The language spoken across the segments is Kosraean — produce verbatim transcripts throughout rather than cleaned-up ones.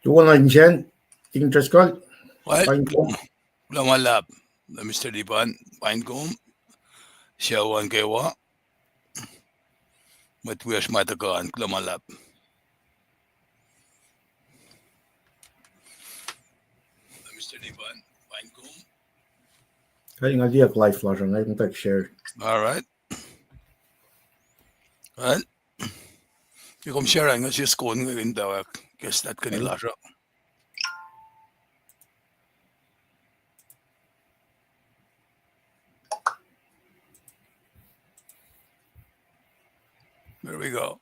Tuwan insan, King Driscoll, paing kom. Kuloh ma luhlahp, Mister Lipan, paing kom. Sucu an kwewa. Mwet wiyacsr ma tuhkuh an, kuloh ma luhlahp. Mister Lipan, paing kom. Kai nga liye live lasr uh, nga muhta share. All right. Well, ke kom share an, nga siyuck kom in tawak, ke statkin lasr uh. There we go.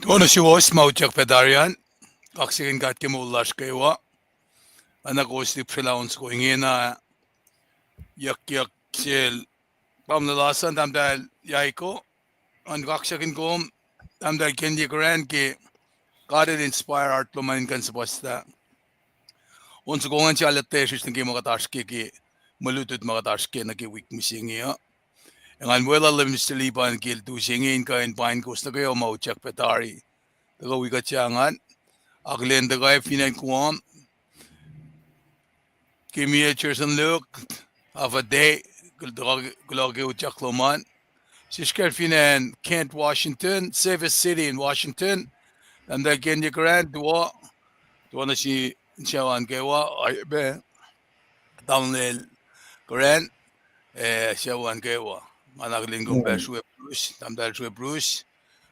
Tuh nuh suwos ma utyak pac tari an, kaksakihn God ke moul lasr kwewa. Oacna kowos lihpsrelah on soko ingena, yuckyak sel tamuhlwel Lasan, tahmtahel Yaiko, an kaksakihn kom, tahmtahel Kenye Grant ke God El inspire heart lom an in kuh in suhpuhslah on soko ingacn, sahp lutlut sesr nuh ke ma kuht oasr ke, ke mwe lutlut ma kuht oasr ke nuh ke wik mihsenge uh. Engan weluhl Mister Liban ke el tu se inge in kuh in pain kowos nuh kwewa ma utyak pac tari. Tuhkuh wi kuht se ingacn, akihlen tuhkuh fin acn Guam, Kimie Cherson Luke, Afade, kuloh ke utyak lom an. Siskacl fin acn Kent, Washington, Service City in Washington, tahmtahel Kenye Grant, tuh, tuh nuh sin sucu an kwewa, oacyacpac tamuhlwel Grant, ac sucu an kwewa. Nga akihlen kom pac sruhwe Bruce, tahmtahel sruhwe Bruce.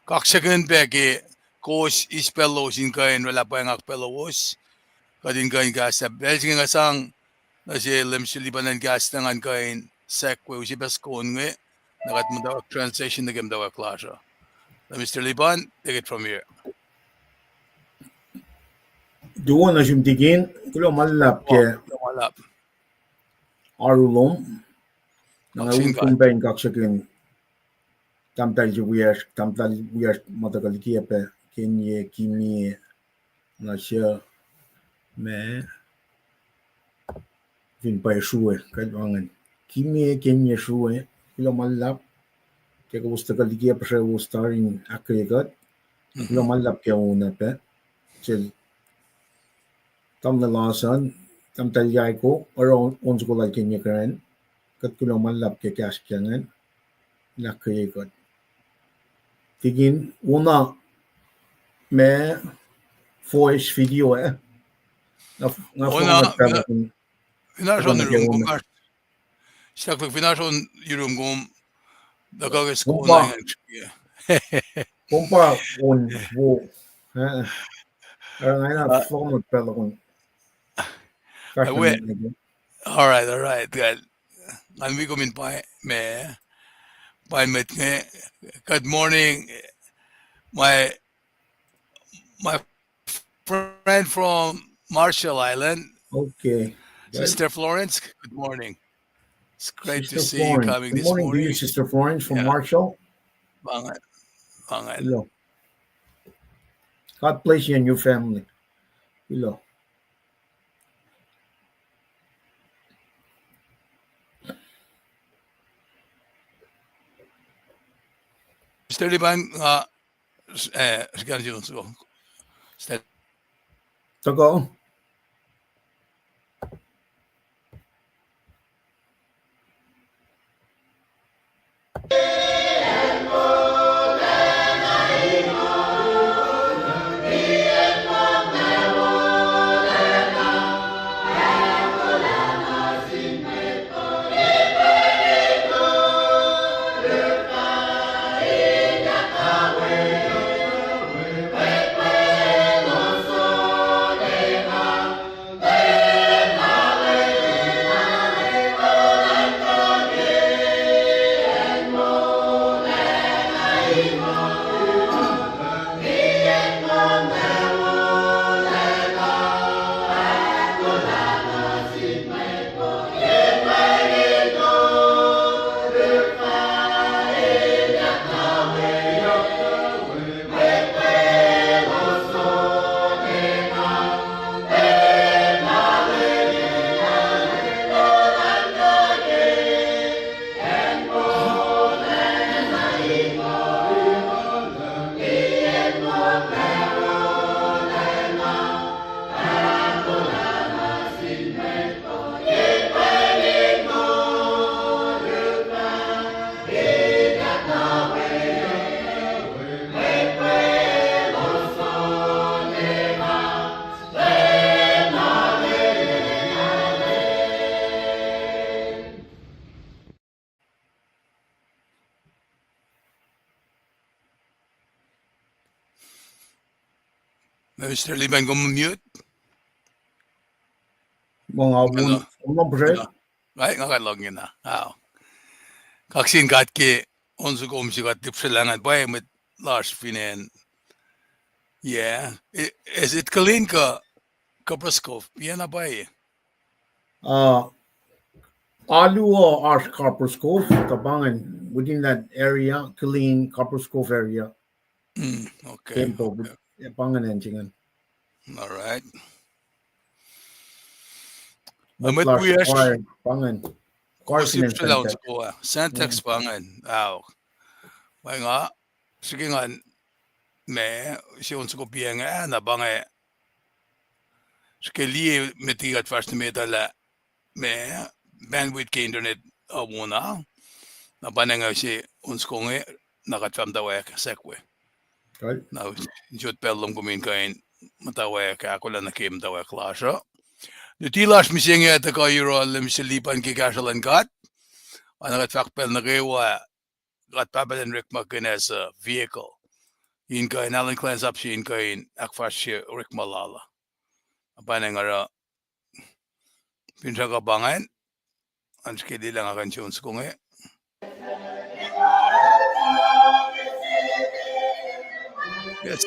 Kaksakihn pac ke kowos eis pacl lowos in kuh in oraclah pwacngak pacl lowos, kuht in kuh in kahslah pacl se inge. Nga sang nuh sel Mister Liban in kahslah ngan kuh in segue use pac soko inge, na kuht muhtwacwacack transition nuh ke muhtwacwacack lasr uh. Mister Liban, take it from here. Tuh nuh sum tikin, kuloh ma luhlahp ke oaru lom. Na nga wi kom pac in kaksakihn tahmtahel se wiyacsr, tahmtahel wiyacsr ma tuhkuh liki ah pac, Kenye, Kimie, na suc ma fin pwacye sruhwe, kuht wacngihn Kimie, Kenye sruhwe, kuloh ma luhlahp ke kowos tuhkuh liki ah, puhsrewos tari in ahkkweye kuht. Kuloh ma luhlahp ke on ah pac sel tamuhlwel Lasan, tahmtahel Yaiko, oruh on soko lal Kenye Grant. Kuht kuloh ma luhlahp ke kahs ke ingacn, in ahkkweye kuht. Tikin, on ma voice video ah. Nga, nga format pacl uh, fin oasr on yurum kom, staklik fin oasr on yurum kom, tuhkuh ke soko na ingacn. Kom pa on wo. All right, all right. Ngan wi kom in pa ma, pa met inge. Good morning, my, my friend from Marshall Island. Okay. Sister Florence, good morning. It's great to see you coming this morning. Good morning to you, Sister Florence from Marshall. Hello. God bless you and your family. Hello. Mister Liban, uh, eh, Sister. Toko. Mister Liban, kom mute? Manga pun, kom pre? Right, nga kalong na. Aw. Kaksin God ke on sukom si God tipsel angan pwacye met lasr fin acn. Yeah. Is it Killeen kuh Copperas Cove? Piana pwacye. Uh, alu uh oasr Copperas Cove, tuh pa ingacn within that area, Killeen, Copperas Cove area. Mm, okay. Tempo, okay. Pa ingacn acn se ingacn. All right. Mwet wiyacsr, pa ingacn. Kosip srelaun soko ah. Santax pa ingacn. Aw. Wacngihn srihke ngan ma se on soko piacng ah, na pa inge srihke liye met liki kuht fahsr nuh met uh lah ma bandwidth ke internet uh wona. Na pa inge se on soko inge, na kuht fah muhtwacwacack sahk we. Na sot pacl lom kom in kuh in muhtwacwacack ahkolah nuh ke muhtwacwacack lasr uh. Luti lasr mihsenge ah tuhkuh yohrohl Mister Liban ke kahsruh luhn God. Oacna kuht fahk pacl nuh kwewa, God Pahpah El orekmakihn as a vehicle in kuh in Alan Clance apshe in kuh in ahkfahsrye orekma lal uh. Pa inge oruh finsrak uh pa ingacn, an srihke liye lah nga kuh in se on soko inge. Yes.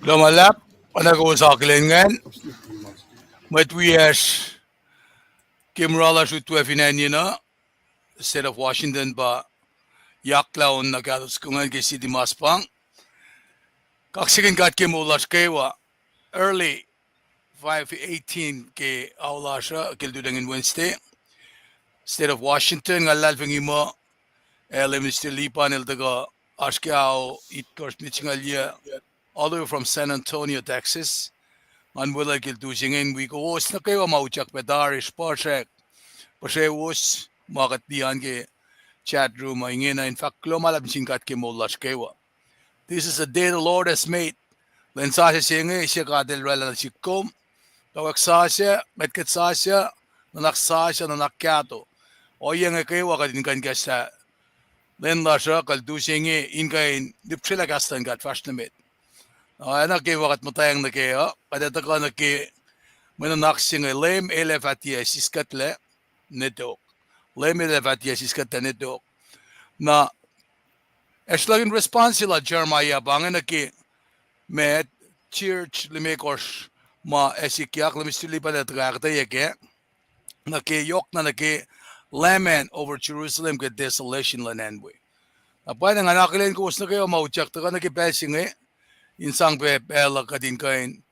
Kuloh ma luhlahp, oacna kowos akihlen ingacn, mwet wiyacsr ke mura lasr utwe fin acn inge, State of Washington pa yaklah on nuh kahtos ingacn ke city mas pang. Kaksakihn God ke moul lasr kwewa. Early five eighteen ke ao lasr uh, ke lututacng in Wednesday, State of Washington, nga luhlahlfongi muh el ac Minister Lipan el tuhkuh oasr ke ao itkohsr mit singucul yac, all the way from San Antonio, Texas, Ngan weluhl ke lutu se inge in wi kowos nuh kwewa ma utyak pac tari, srihpac srack, puhsrewos ma kuht liye ke chat room uh ingena, in fahk kuloh ma luhlahp nuh sin God ke moul lasr kwewa. This is the day the Lord has made. Lwen sasuc se inge se God El oraclah nuh sihk kom. Towek sasuc, ngwetngwet sasuc, nuhnak sasuc, nuhnak kahto. Ohiyac inge kwewa kuht in kuh in kahslah lwen lasr uh, kuh lutu se inge in kuh in lihpsrelah kahs luhn God fahsr nuh met. Oacna ke ma kuht muhtwacng nuh kac uh, kuht ac tuhkuh nuh ke mwe nuhnak se inge: Leum El ac fah tiac siskuhtlac ne tok. Leum El ac fah tiac siskuhtlac ne tok. Na, ac srihluhk in response lal Jeremiah pa inge nuh ke ma church limekohsr ma ac sikyak, Minister Lipan ac tuhkuh ahkuhtweyac kac, nuh ke yohkna nuh ke lament over Jerusalem ke desolation luhn acn we. Na pwacnwacng ngan akihlen kowos nuh kwewa ma utyak tuhkuh nuh ke pacl se inge in sang pac pacl uh kuht in kuh in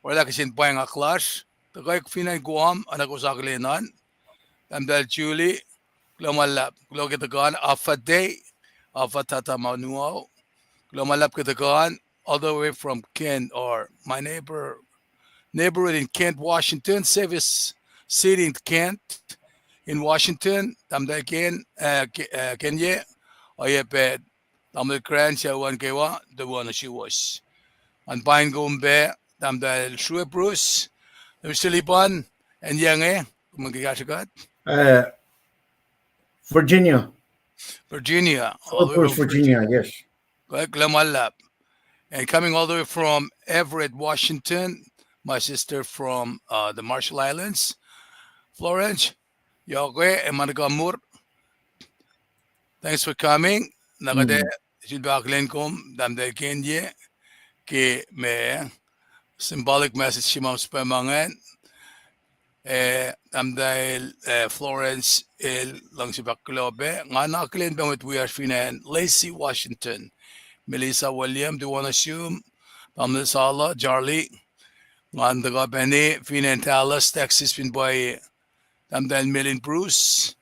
oraclah kihsen pwacngak lasr. Tuhkuh fin acn Guam, oacna kowos akihlen an. Tahmtahel Julie, kuloh ma luhlahp, kuloh ke tuhkuh an. Afade, Afatata Manuao, kuloh ma luhlahp ke tuhkuh an. All the way from Kent, or my neighbor, neighborhood in Kent, Washington, safest city in Kent, in Washington, Tahmtahel Ken, uh, Ke- uh, Kenye, oacyacpac Tamuhlwel Grant, sucu an kwewa, tuh wona suwohs. Ngan paing kom pac, Tahmtahel Srue Bruce, Minister Lipan, acn yac inge, kom in kahsrwe kuht? Uh, Virginia. Virginia, all the way Fort Brewers, from Virginia, Virginia. Yes. Kuloh ma luhlahp. And coming all the way from Everett, Washington, my sister from uh, the Marshall Islands, Florence, yohk we, ac ma nuh kwewa mur. Thanks for coming. Na kuht ac sifilpac akihlen kom, Tahmtahel Kenye, ke ma symbolic message se ma sifilpac ma ingacn. Eh, Tahmtahel, eh, Florence el luhngse fahk kuloh pac. Nga akihlen pac mwet wiyacsr fin acn Lacey, Washington. Melissa William, tuh wona sum, Tamuhlwel Sala, Charlie. Ngan tuhkuh pacna fin acn Dallas, Texas, fin pwacye, Tahmtahel Melin Bruce,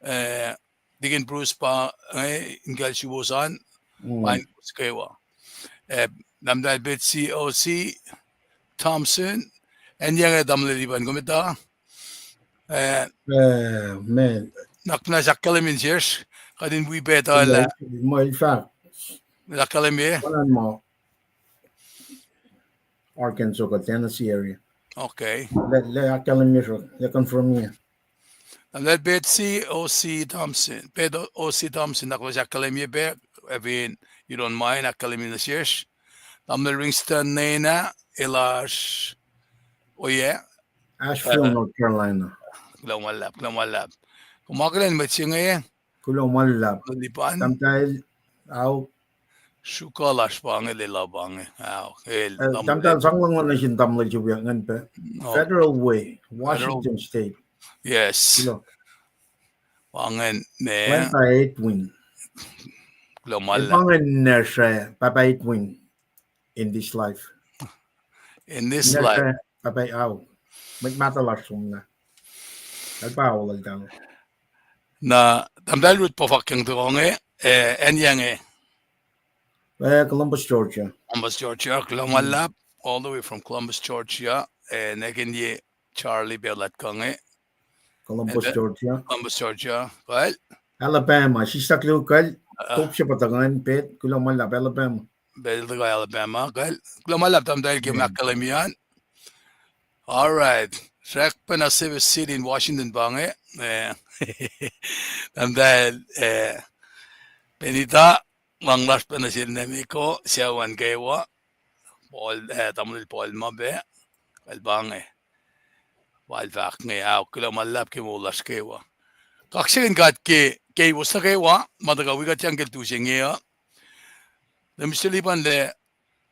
eh, Deacon Bruce pa, eh, in kal suwohs an, paing kowos kwewa. Eh, Tahmtahel Betsy O C Thompson, acn yac inge Tamuhlwel Lipan, kom etuh? Eh, Eh, man. Nuhnak muhnahs ahkkahlwemye nuh sesr, kuht in wi pac etuh lah. Mwe fahk. Ahkkahlwemye? Onan ma Arkansas kuh Tennessee area. Okay. Lah, lah ahkkahlwemye sruok, lah confirm-ye. Tamuhlwel Betsy O C Thompson. Betsy O C Thompson, nuhnak muhnahs ahkkahlwemye pac, if you don't mind, ahkkahlwemye nuh sesr. Tamuhlwel Ringston Nena, el oasr, oyac? Asheville, North Carolina. Kuloh ma luhlahp, kuloh ma luhlahp. Kom akihlen mwet se inge? Kuloh ma luhlahp. Tahmtahel, ao. Sruhkuh lasr pa inge, lwelah pa inge. Ao, el, eh, Tahmtahel, sang luhngse nuh sin Tamuhlwel Sipiyang ngan pac. Federal Way, Washington State. Yes. Pa ingacn, Papa Edwin. Kuloh ma luhlahp. Pa ingacn, Papa Edwin in this life. In this life. Papa, ao. Mwet mahtuh lasr somlah. Kalpah lal Tamuhlwel. Na, Tahmtahel Ruth pa fahkyang tuh inge, eh, acn yac inge? Eh, Columbus, Georgia. Columbus, Georgia. Kuloh ma luhlahp, all the way from Columbus, Georgia. Eh, nwe ke Charlie pa lat kuh inge. Columbus, Georgia. Columbus, Georgia. Kal? Alabama. Sislah luhk kal. Top se pa tuhkuh an, Pet. Kuloh ma luhlahp, Alabama. Pet, tuhkuh Alabama. Kal? Kuloh ma luhlahp Tahmtahel ke ma ahkkahlwemye an. All right. Srackpacna safest city in Washington pa inge. Eh, Tahmtahel, eh, Benita, luhngse lasr pac nuh sel Nemiko, sucu an kwewa, Paul, eh, Tamuhlwel Paul ma pac, kal pa inge. Pal fahk inge, ao, kuloh ma luhlahp ke moul lasr kwewa. Kaksakihn God ke, ke kowos nuh kwewa ma tuhkuh wi kuht yang ke lutu se inge uh. Lah Mister Lipan el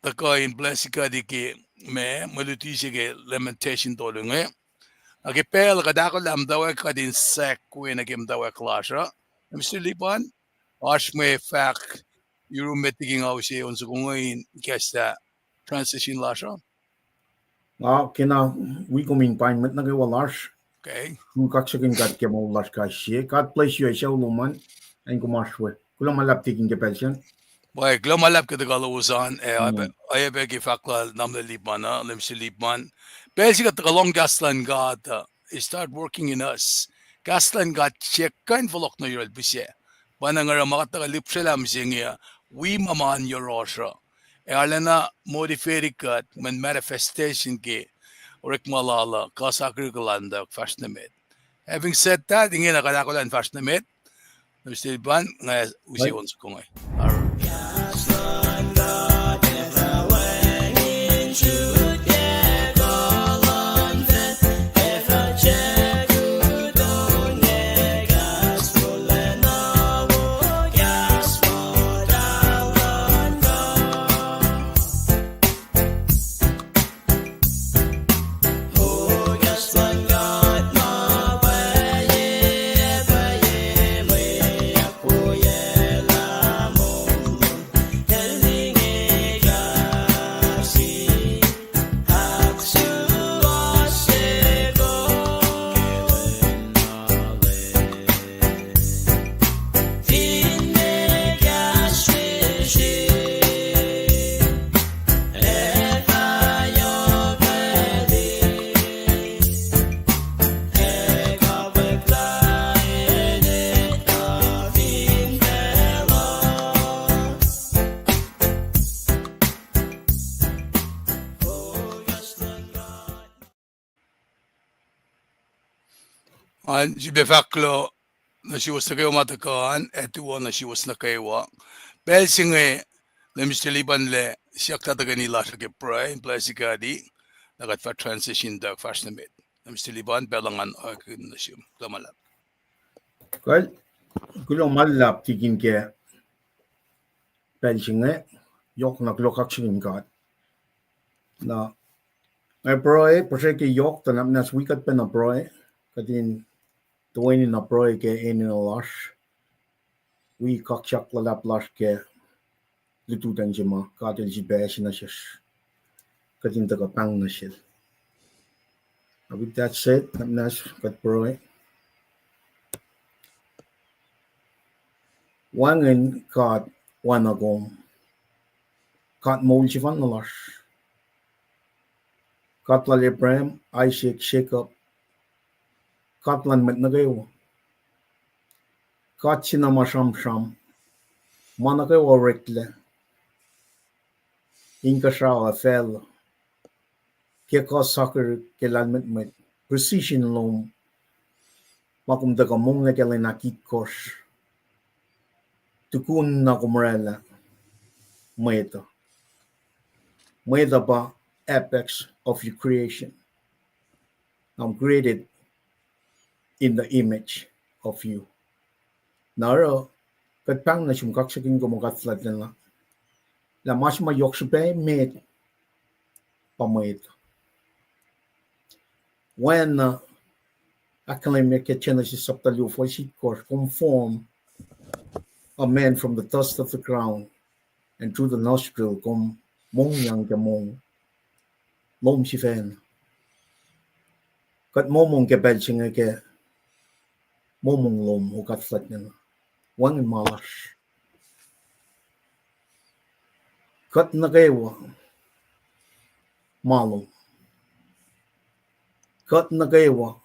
tuhkuh in bless kuht ke ma, mwe luti se ke Lamentation tolu inge. Na ke pacl kuht ahkolah muhtwacwacack, kuht in sahk we nuh ke muhtwacwacack lasr uh. Lah Mister Lipan, oasr mwe fahk yurum met liki nga use on soko inge in kahslah transition lasr uh. Nga kena wi kom in paing mwet nuh kwewa lasr. Okay. Kaksakihn God ke moul lasr kais sie. God bless you, ac sucu lom an, acn kom oasr we. Kuloh ma luhlahp tikin ke pacl sacn. Pwacye, kuloh ma luhlahp ke tuhkuh lowos an, eh, oacyacpac ke fahk lal Namla Lipman uh, Minister Lipman. Pacl se kuht tuhkuh lohng kahs luhn God uh, it start working in us. Kahs luhn God se kuh in fohlohk nuh yohrohl pihsac. Pa na nga oruh ma kuht tuhkuh lihpsrwaclah mihsenge uh, wi ma ma oan yohrohsr uh. Ac arulacna motivate kuht mweyen manifestation ke orekma lal uh, kuh sakihrihk lal uh fahsr nuh met. Having said that, ingena kuht ahkolah in fahsr nuh met. Minister Lipman, nga use on soko inge. An, sifilpac fahk kuloh nuh suwos nuh kwewa ma tuhkuh an, ac tuwoh nuh suwos nuh kwewa. Pacl se inge, Minister Lipman, lah siyuck lah tuhkweni lasr uh ke pruhe in bless God, na kuht fah transition tuh fahsr nuh met. Minister Lipman, pacl uh ngan oakihn nuh sum. Kuloh ma luhlahp. Kuloh ma luhlahp tikin ke pacl se inge, yohk na kuloh kaksakihn God. Na, ac pruhe, pruhe ke yohk, tuh nahtuhsr wi kuht pacna pruhe, kuht in toeni na pruhe ke enenuh lasr, wi kaksak luhlahp lasr ke lututacng se ma God El sifacna nuh sesr. Kuht in tuhkuh pahng nuh sel. With that said, nahtuhsr kuht pruhe. Wacngihn God oacna kom, God moul sefanna lasr, God lal Abraham, Isaac, Jacob, God luhn mwet nuh kwewa, God se na ma sramsram, ma nuh kwewa oreklac, inkuhsrao ac facluh, ke kuh sakihrihk, ke lahlmwetmwet, precision lom, ma kom tuhkuh monglac ke lwen ahkitkohsr, tukun na kom oraclah mwet uh. Mwet uh pa apex of your creation. I'm created in the image of you. Na oruh, kuht pahng nuh sum, kaksakihn kom, O God fuhlwactlana, lah ma se ma yohk srihpac met pa mwet. Oacna ahkkahlwemye ke Genesis sapta luo fuhs itkohsr, kom form a man from the dust of the ground, and through the nostril kom mongyang ke mong lom sifacna. Kuht momong ke pacl se inge ke momong lom, O God fuhlwactlana. Wacngihn ma lasr. Kuht nuh kwewa ma lom. Kuht nuh kwewa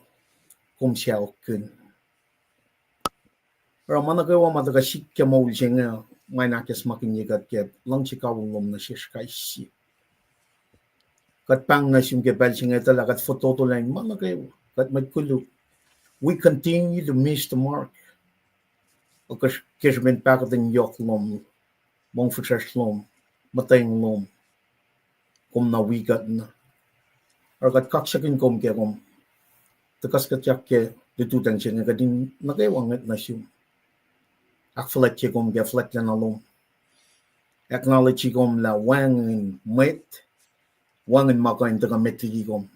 kom saokkihn. Oruh ma nuh kwewa ma tuhkuh sik ke moul se inge, ma in ahkacsmakihnye kuht ke luhngse kawihl lom nuh sesr kais sie. Kuht pahng nuh sum ke pacl se inge tuh lah kuht fototolah in ma nuh kwewa, kuht mwet koluk, we continue to miss the mark. Ke srihpen pahkotwen yohk lom, mongfihsrwacsr lom, muhtweng lom, kom na wi kuht na. Oruh kuht kaksakihn kom ke kom tuhkuh kuhtyak ke lututacng se inge, kuht in nuh kwewa ngwet nuh sum, ahkfuhlwactye kom ke fuhlwactlacna lom, acknowledge kom lah wacngihn mwet, wacngihn ma kuh in tuhkuh met liki kom.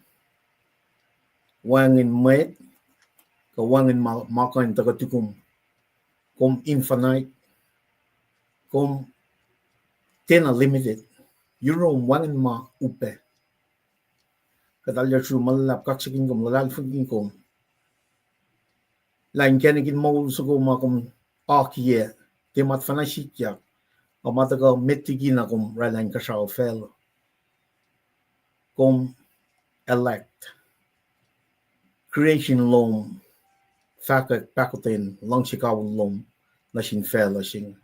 Wacngihn mwet, kuh wacngihn ma, ma kuh in tuhkuh tukum. Kom infinite, kom tiacna limited. Yurum wacngihn ma upac. Kuht arlac sruhmuhn luhlahp, kaksakihn kom, luhlahlfongi kom lah inkacnek in moul soko ma kom akiyac, tiac matfana sikyak, Kuh ma tuhkuh met liki na kom oraclah inkuhsrao facluh, kom elect creation lom, fahkwack pahkotwen luhngse kawihl lom nuh sin facluh se inge.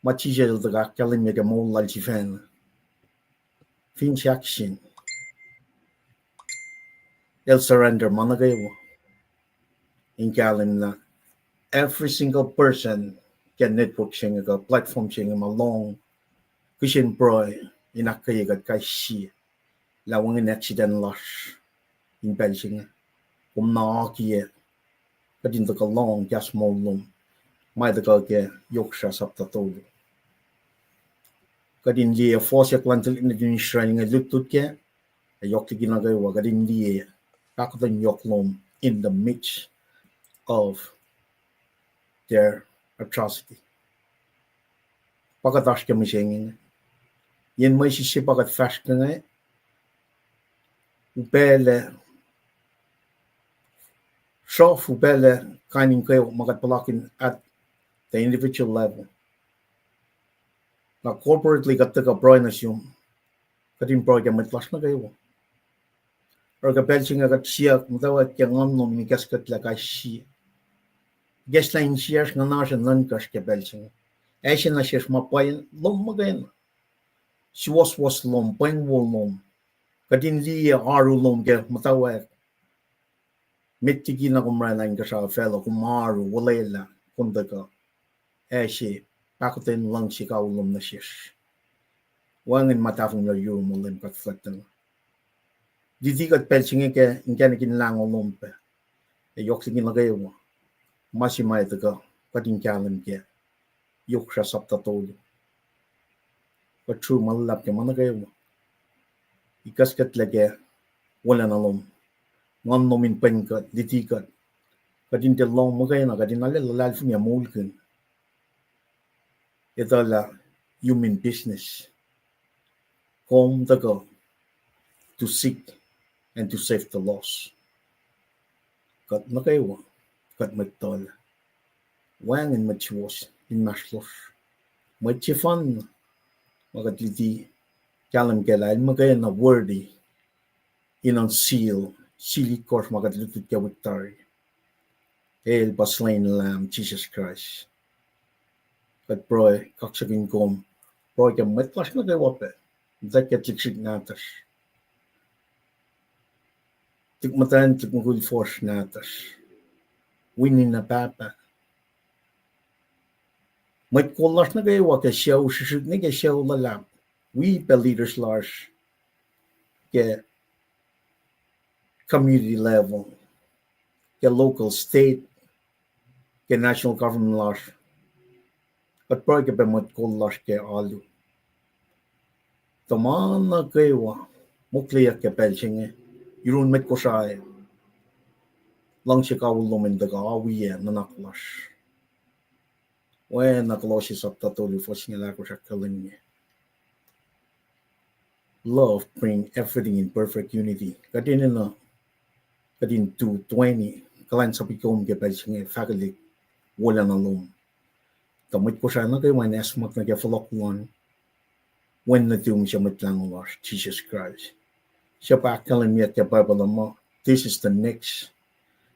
Ma Jisus el tuhkuh ahkkahlwemye ke moul lal sifacna, fin sahkseng, el surrender ma nuh kwewa in kahlwem na every single person ke network se inge kuh platform se inge ma lohng kihsen pruhe in ahkkweye kuht kais sie lah wacngihn accident lasr in pacl se inge. Kom na akiyac, kuht in tuhkuh lohng kahs moul lom, ma tuhkuh ke Yoksra sapta tolu. Kuht in liye fohsack luhn tuhlihk nuhtin Israel inge lutlut kac, ac yohk liki nuh kwewa kuht in liye pahkotwen yohk lom in the midst of their atrocity. Pa kuht oasr ke mihsenge inge. Yen mwesis se pa kuht fahsr ke inge, upaclac, sruhf upaclac kain in kweok ma kuht puhlakihn at the individual level. Na corporately kuht tuhkuh pruhe nuh sum, kuht in pruhe ke mwet lasr nuh kwewa. Oruh ke pacl se inge kuht siyuck muhtwacwacack ke nguhn lom in ikackkuhtlac kais sie. Ikacslah insiyacsr, nguhnasr ac nuhnkacsr ke pacl se inge. Ac se nuh sesr ma pwacye lom muhkwena, suwohswohs lom, pweng wo lom. Kuht in liye oaru lom ke muhtwacwacack. Met liki na kom oraclah inkuhsrao facluh, kom oaru, olwelah, kom tuhkuh, ac se pahkotwen luhngse kawihl lom nuh sesr. Wacngihn ma tahfonglac yurum, O Leum God Fuhlwactacna. Luti kuht pacl se inge ke inkacnek in lahngo lom pac. Ac yohk liki nuh kwewa, ma se ma tuhkuh kuht in kahlwem ke Yoksra sapta tolu. Kuht sruhmuhn luhlahp ke ma nuh kwewa, ikackkuhtlac ke wolacna lom, nguhn lom in pwen kuht, luti kuht, kuht in tiac lohng muhkwena, kuht in arlac luhlahlfongi ac moulkihn. Etuh lah human business. Kom tuhkuh to seek and to save the lost. Kuht nuh kwewa, kuht mwet tuhlac, wacngihn mwet suwohs inmahsrlosr, mwet sefanna, ma kuht luti kahlwem kac lah el muhkwena worthy in unseal seal itkohsr ma kuht lutlut ke wik tari. El pa slain lamb, Jisus Kraist. Kuht pruhe kaksakihn kom, pruhe ke mwet lasr nuh kwewa pac, muhtwacwacack ke tuhlihk srihk nahtuhsr, tuhlihk muhtwacn, tuhlihk mukul fuhsr nahtuhsr, wi nina pahpah, mwet kol lasr nuh kwewa ke sucu srihsrihk nuh ke sucu luhlahp, wi pac leaders lasr ke community level, ke local, state, ke national government lasr. Kuht pruhe ke pac mwet kol lasr ke alu. Tuh ma nuh kwewa mokleyuck ke pacl se inge, yurun mwet Kosrae, luhngse kawihl lom in tuhkuh awiyac nuhnak lasr. Oacna Kolosse sapta tolu fuhs singucul ahkosr ahkkahlwemye, love bring everything in perfect unity. Kuht enenuh, kuht in tu toeni kuhlwacnsap kom ke pacl se inge, fahkwelihk wolacna lom. Tuh mwet Kosrae nuh kwewa in acsmak nuh ke fohlohk luhn Wen nuhtum se Mwet Lahngo lasr, Jisus Kraist. Suc pa ahkkahlwemyeyuck ke Bible uh muh this is the next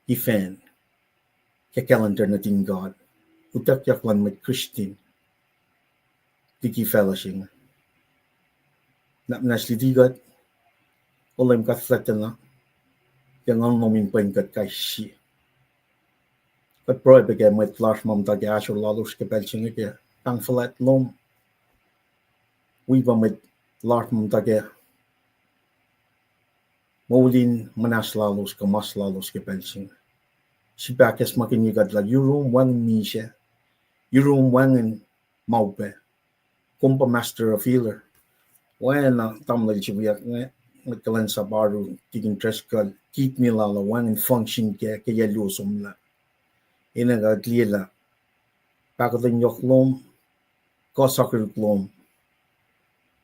event ke calendar nuhtin God, utuckyak luhn mwet Kristin liki facluh se inge. Nahtuhsr, luti kuht, O Leum God Fuhlwactacna, ke nguhn lom in pwen kuht kais sie. Kuht pruhe pac ke mwet lasr ma muhta ke ahsor lalos ke pacl se inge ke pahng fuhlwact lom. Wi pa mwet lasr ma muhta ke moul in muhnahs lalos kuh mas lalos ke pacl se inge. Sifilpac ahkacsmakihnye kuht lah yurum wacngihn misac, yurum wacngihn ma upac. Kom pa master of healer. Oacna tamuhlwel se wiyuck inge, mwet kuhlwacnsap oaru, Deacon Driscoll, kidney lal uh wacngihn function ke, ke yac luo somlah. Enenuh kuht liye lah pahkotwen yohk lom, kuh sakihrihk lom,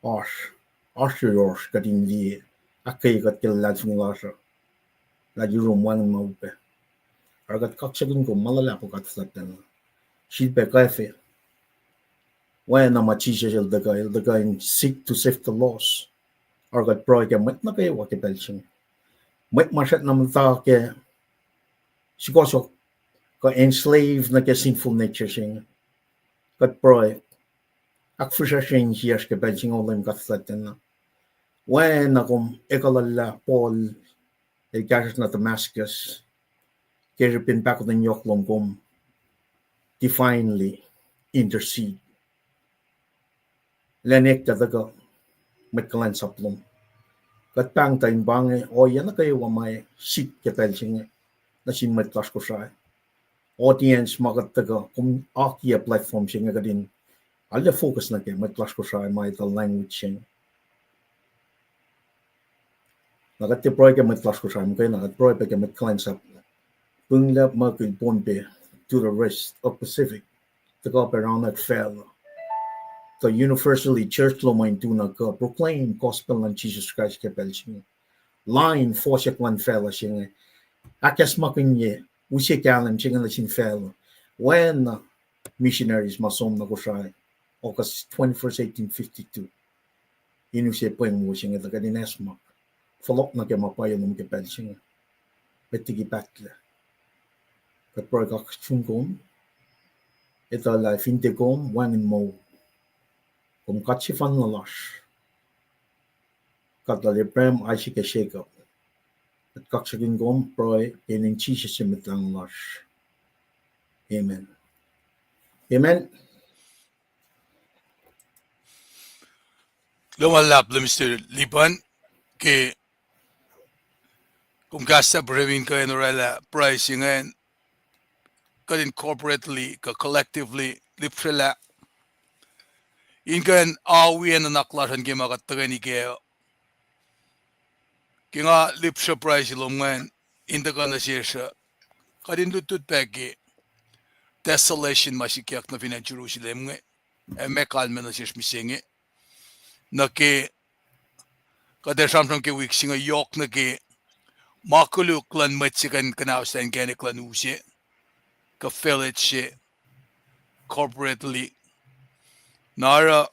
oasr, oasr yohrohsr kuht in liye, ahkkweye kuht ke luhlahlfongi lasr uh, lah yurum wacngihn ma upac. Oruh kuht kaksakihn kom ma luhlahp, God Fuhlwactacna. Sifilpac kwacfe Oacna ma Jisus el tuhkuh, el tuhkuh in seek to save the lost. Oruh kuht pruhe ke mwet nuh kwewa ke pacl se inge. Mwet ma srackna muhta ke sukohsohk kuh enslave nuh ke sinful nature se inge. Kuht pruhe, ahkfihsracsrye insiyacsr ke pacl se inge, O Leum God fuhlwactacna. Oacna kom ekuhllah Paul el kahsruhsr nuh Damascus, ke srihpen pahkotwen yohk lom, kom divinely intercede. Lwen ekta tuhkuh mwet kuhlwacnsap lom. Kuht pahngtuh in pa inge ohiyac nuh kwewa ma sik ke pacl se inge nuh sin mwet lasr Kosrae. Audience ma kuht tuhkuh, kom akiyac platform se inge kuht in arlac focus nuh ke mwet lasr Kosrae ma etuh language se inge. Na kuht tiac pruhe ke mwet lasr Kosrae muhkwena, kuht pruhe pac ke mwet kuhlwacnsap Punglah, Mukul, Pohnpei, to the rest of Pacific, tuhkuh pac raunek facluh. Tuh universally church lom in tu na kuh proclaim gospel luhn Jisus Kraist ke pacl se inge, lain fohsack luhn facluh se inge, ahkacsmakihnye, use kahlwem se inge nuh sin facluh. Oacna missionaries ma som nuh Kosrae August twenty-first, eighteen fifty-two, in use pweng wo se inge tuh kuht in acsmak, fohlohk nuh ke ma pwacye lom ke pacl se inge. Met liki pahtlac, kuht pruhe kaksakihn kom, etuh lah fin tiac kom, wacngihn moul. Kom God sefanna lasr, God lal Abraham, Isaac, ac Jacob. Kuht kaksakihn kom, pruhe ke inen Jisus se Mwet Lahngo lasr. Amen. Amen. Kuloh ma luhlahp Minister Lipan ke kom kahs sahp remin kuh in oraclah pruhe se ingacn, kuht in corporately kuh collectively lihpsrelah in kuh in awi nuhnak lasr an ke ma kuht tuhkweni kac. Ke nga lihpsre pruhe se lom ingacn in tuhkuh nuh sesr uh, kuht in lutlut pac ke desolation ma sikyak nuh fin acn Jerusalem inge, ac ma kalmac nuh sesr mihsenge. Nuh ke kuht ac sramsram ke wik se inge yohk nuh ke ma koluk luhn mwet se kuh in kuhnauslah inkacnek luhn u se kuh village se corporately. Na oruh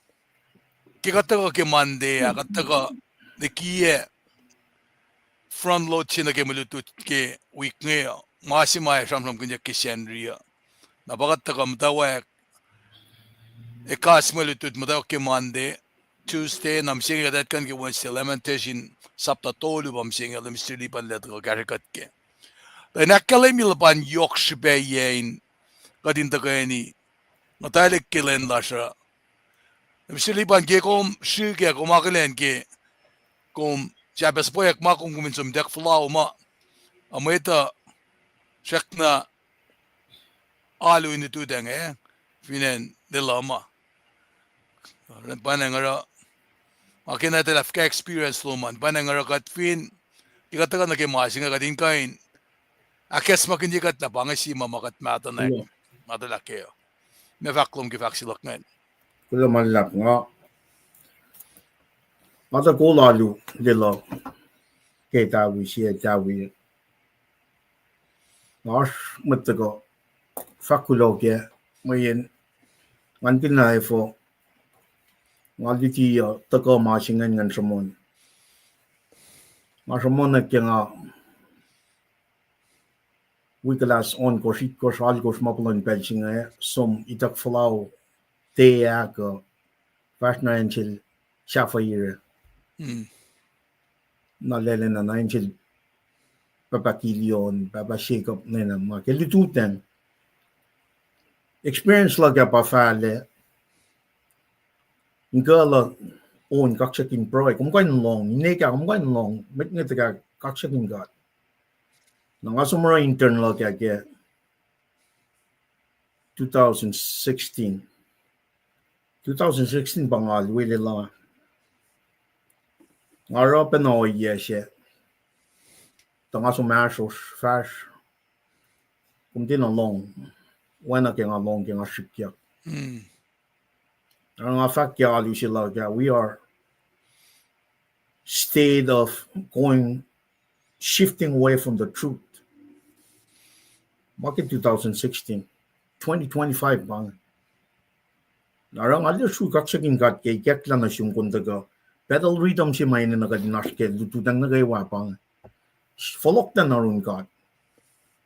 ke kuht tuhkuh ke Monday ah, kuht tuhkuh likiyac front load se nuh ke mwe lutlut ke wik inge uh, ma se ma ac sramsramkihnyuck ke Sacnri uh. Na pa kuht tuhkuh muhtwacwacack ekahsr mwe lutlut, muhtwacwacack ke Monday, Tuesday, na mihsenge kuht etuh kuh in ke Wednesday, Lamentation sapta tolu pa mihsenge, Minister Lipan el tuhkuh kahsrwe kuht kac. Tuh in ahkkahlwemye luhpan yohk srihpac yac in kuht in tuhkweni muhtwaclihk ke lwen lasr uh. Minister Lipan, ke kom srihk ac kom akihlen ke kom sahp suhpweyuck ma kom kom in som tuyak fuhlao ma, a mwet uh srackna alu in lututacng, eh, fin acn Lelu ma. Pwacnwacng oruh, ma ke na etuh lah fuhkah experience lom an, pwacnwacng oruh kuht fin, ke kuht tuhkuh nuh ke ma se inge kuht in kuh in ahkacsmakihnye kuht lah pa inge sie ma ma kuht mahtuh na, mahtuhlah kac uh. Ma fahk lom ke fahk se luhk ingacn. Kuloh ma luhlahp, nga, nga tuh kol alu Lelu ke tawi, sie tawi. Nga oasr mwet tuhkuh fahk kuloh kac, mweyen ngan kihn na efuh nga luti uh tuhkuh ma se ingacn ngan sruhmuhn. Nga sruhmuhn ke nga wi kuhlahs ohnkohsr, itkohsr, alkohsr ma puhlan pacl se inge, som ituck fuhlao, tiac ahkuh, fahsr na acn sel Sapphire, na lwelacna na acn sel pahpah Gideon, pahpah Jacob, lwelacna ma ke lututacng. Experience luhk ah pa fahlac, in kuh luhk on kaksakihn pruhe, kom kuh in lohng, in ekah kom kuh in lohng, mwet inge tuhkuh kaksakihn God. Na nga som oruh intern luhk ah ke two thousand sixteen. Two thousand sixteen pa nga lwele la. Nga oruh pacna ohiyac se, tuh nga som ahsrohsr fahsr, kom tiacna lohng, oacna ke nga lohng ke nga srihkyak. Oruh nga fahk ke alu se luhk ah, we are state of going, shifting away from the truth. Ma ke two thousand sixteen, twenty twenty-five pa inge. Na oruh nga liye sruh kaksakihn God ke ikacklah nuh sum kom tuhkuh. Battle rhythm se ma enenuh kuht in oasr ke lututacng nuh kwewa pa inge. Fohlohk tuh nuh yurin God.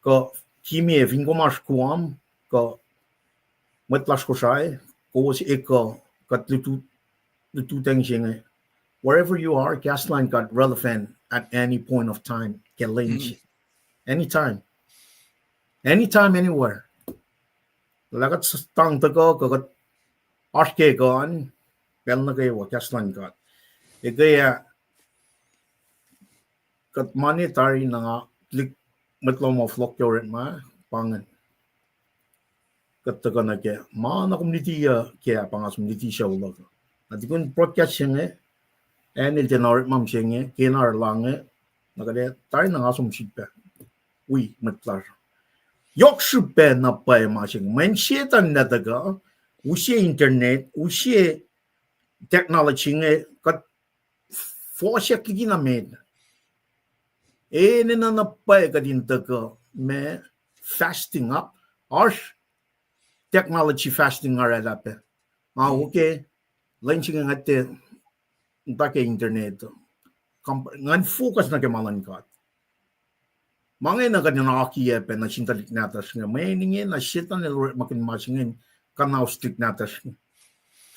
Kuh, Kimie, fin kom oasr Guam, kuh mwet lasr Kosrae, kowos ekuh, kuht lututacng se inge. Wherever you are, kahs luhn God relevant at any point of time. Ke lwen se. Anytime. Anytime, anywhere. Lah kuht s-, tang tuhkuh, kuh kuht oasr ke kuh an, pacl nuh kwewa, kahs luhn God. Eke ah, kuht ma ne tari na nga tuhlihk mwet lohm of lock ke orekma, pa ingacn. Kuht tuhkuh nuh ke, ma na kom luti uh ke, pa nga som luti sucu luhk. Na tukun broadcast se inge, acn el tiacna orekma mihsenge, ke na arlac inge, na kuht ac tari na nga som srihpac wi mwet lasr. Yohk srihpac na pwacye ma se inge. Mweyen Setuhn el tuhkuh, use internet, use technology inge, kuht fohsack liki na met. Enenuh na pwacye kuht in tuhkuh ma fasting up, oasr technology fasting nga oraclah pac. Nga okay, lwen se inge nga tiac muhta ke internet. Kom-, ngan focus nuh ke ma luhn God. Ma inge na kuht in akiyac pac nuh sin tuhlihk nahtuhsr inge. Mweyen inge na Setuhn el orekmakihn ma se inge in kuhnaus tuhlihk nahtuhsr inge.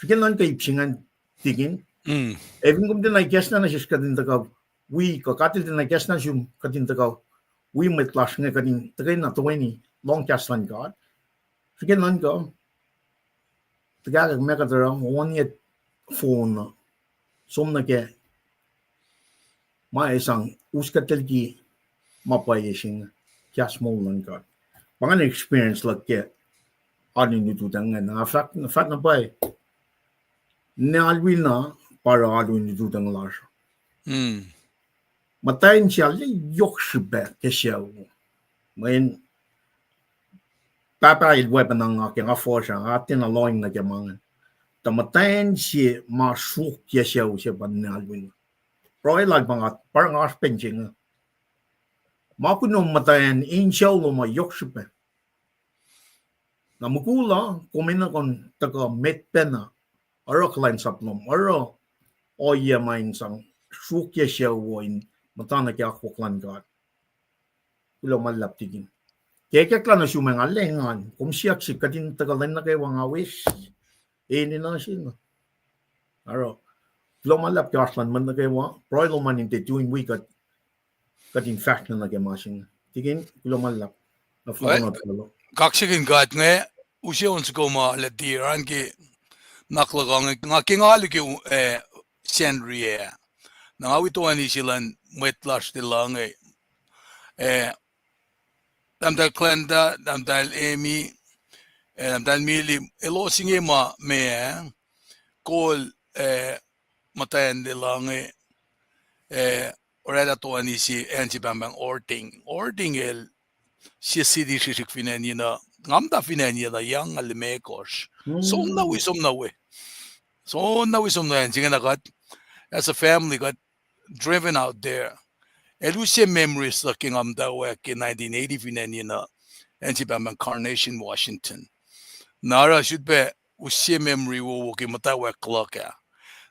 Srihke nuhnkuh ip se ingacn, tikin. Ac fin kom tiacna ikacslah nuh sesr kuht in tuhkuh wi, kuh God el tiacna ikacslah nuh sum kuht in tuhkuh wi mwet lasr inge kuht in tuhkweni, toeni lohng kahs luhn God. Srihke nuhnkuh, tuhkahkwack ma kuht oruh, on ye phone uh, som nuh ke ma ac sang us kuht liki ma pwacye se inge, kahs moul luhn God. Pa ingacn experience luhk ke alu in lututacng inge, na fahk, fahk na pwacye, ne alu na pa oruh alu in lututacng lasr. Muhtwacn se arlac yohk srihpac ke sucu. Mweyen pahpah el weapon nga ke nga fuhsr ah, nga tiacna lohng nuh ke ma ingacn. Tuh muhtwacn se ma sruokyac sucu se pa ne alu na. Pruhe lal pa nga, pa nga oasr pacl se inge. Ma kunom muhtwacn in sucu lom uh yohk srihpac. Na mukul uh, kom enenuh kom tuhkuh met pacna, oruh kuhlwacnsap lom, oruh ohiyac ma in sang sruokyac sucu wo in muhta nuh ke akwuck luhn God. Kuloh ma luhlahp tikin. Ke ikacklah nuh sum ah nga lwen engan, kom siyuck sihk kuht in tuhkuh lwen nuh kwewa nga wi enenuh se na. Oruh, kuloh ma luhlahp ke oasr luhn mwet nuh kwewa, pruhe lom an in tiac tui wi kuht, kuht in fahsr nuh ke ma se inge. Tikin, kuloh ma luhlahp. Kaksakihn God inge, use on soko ma lah tiac oran ke nuhnak luhk inge, nga ke nga alu ke, eh, Sacnri ah. Na nga wi toeni se luhn mwet lasr Lelu inge. Eh, tahmtahel Glenda, tahmtahel Amy, eh, tahmtahel Mili, elos inge ma, ma, kol, eh, muhtwacn Lelu inge, eh, oraclah toeni se acn se pahngpahng Orting. Orting el sie city srihsrihk fin acn yenuh, nga muhta fin acn yenuh, young, nga limekohsr. Som na wi, som na wi. Som na wi, som na acn se inge na kuht, as a family, kuht driven out there. El use memories luhk ke nga muhtwacwacack ke nineteen eighty fin acn yenuh, acn se pahngpahng Carnation, Washington. Na oruh sut pac use memory wowo ke muhtwacwacack luhk ah.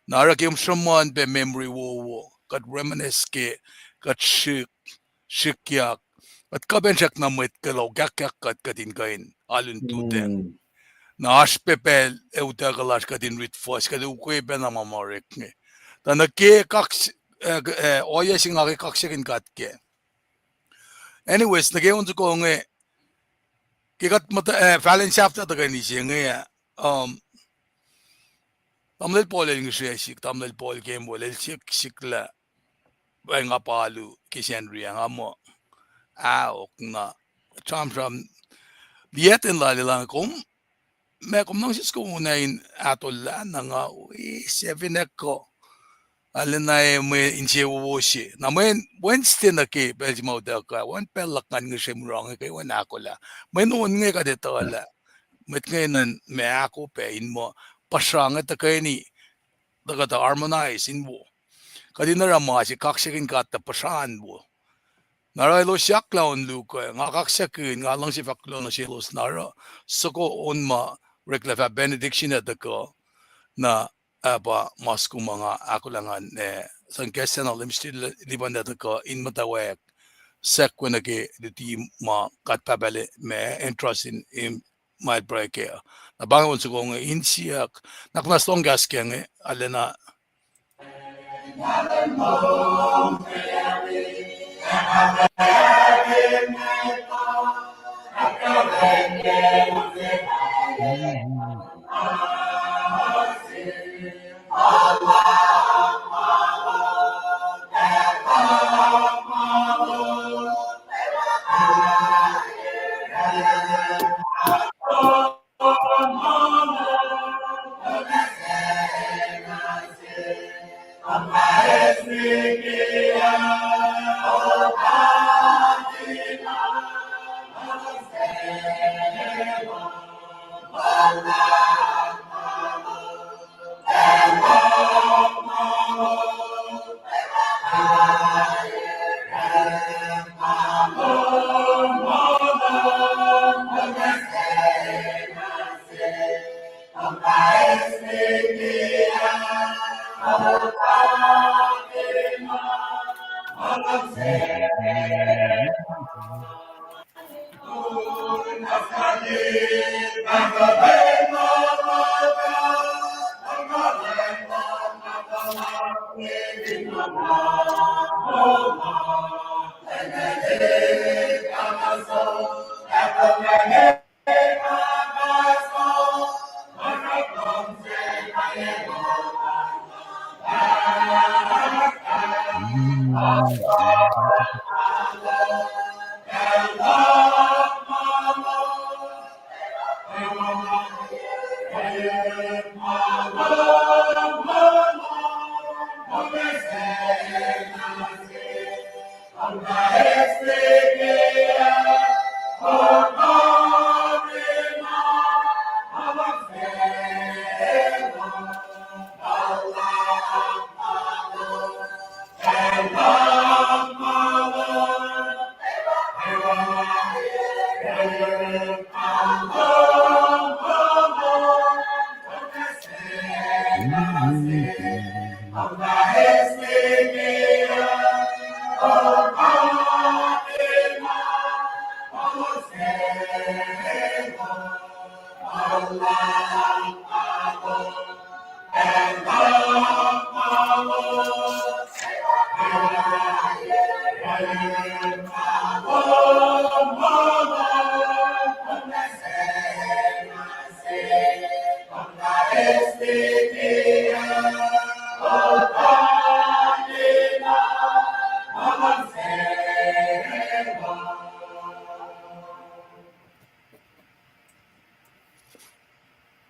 Na oruh ke sruhmuhn pac memory wowo, kuht reminisce ke, kuht srihk, srihkyak, kuht kuh pacna srackna mwet kuh loh kahkyak kuht, kuht in kuh in alu in lututacng. Na oasr pac pacl ac utuckuh lasr kuht in rit fuhs, kuht ukwe pacna ma ma orek inge. Tuh nuh ke kaks-, eh, eh, ohiyac se nga ke kaksakihn God kac. Anyways, nuh ke on soko inge, ke kuht muhta, eh, fahlen sahflah tuhkweni se inge, um, tamuhlwel Paul el ngihsre sihk, tamuhlwel Paul Campbell el sihk, sihk lah, pa nga pa alu ke Sacnri ah nga muh, ah, ok na, sramsram, liyacten lal elan kom, ma kom luhngse soko na in ahtolah na nga wi seven ekuh. Arulacna mwe insewowo se. Na mwe Wednesday nuh ke pacl se ma utuckuh, wen pacl luhk ngan ngihsre mura inge ke wen ahkolah. Mwe on inge kuht etuh lah mwet inge nuhn ma ahko pac in muh puhsra inge tuhkweni, tuh kuhtuh harmonize in wo. Kuht in oruh ma se kaksakihn God tuh puhsra in wo. Na oruh elos yak lah on luhk uh, nga kaksakihn, nga luhngse fahk kuloh nuh selos na oruh soko on ma oreklac fah benediction ac tuhkuh, na ah pa ma soko ma nga ahkolah ngan, eh, sang kahs sacna Lemistir Lipan ac tuhkuh in muhtwacwacack sackwena ke luti ma God Pahpah El ma entrust in, in ma El pruhe kac. Na pa inge on soko inge insiyuck, na kuhnac lohng kahs ke inge, arulacna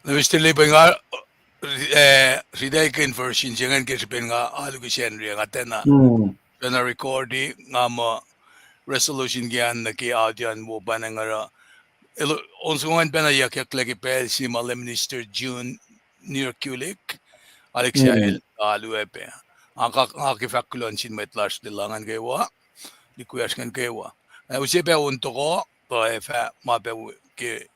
Lemistir Lipan, nga, eh, riti conversion se ingacn ke srihpen nga alu ke Sacnri, nga tiacna, tiacna recordi, nga muh resolution ke an nuh ke audio an wo pacna nga oruh. El, on soko ingacn pacna yuckyak lah ke pacl se ma Lemistir Junior Kulik, Alexa el alu ac pac. Nga ke fahk kuloh nuh sin mwet lasr Lelu ingacn kwewa, lihkwiyacsr ingacn kwewa. Na use pac on toko, tuh ac fah ma pac ke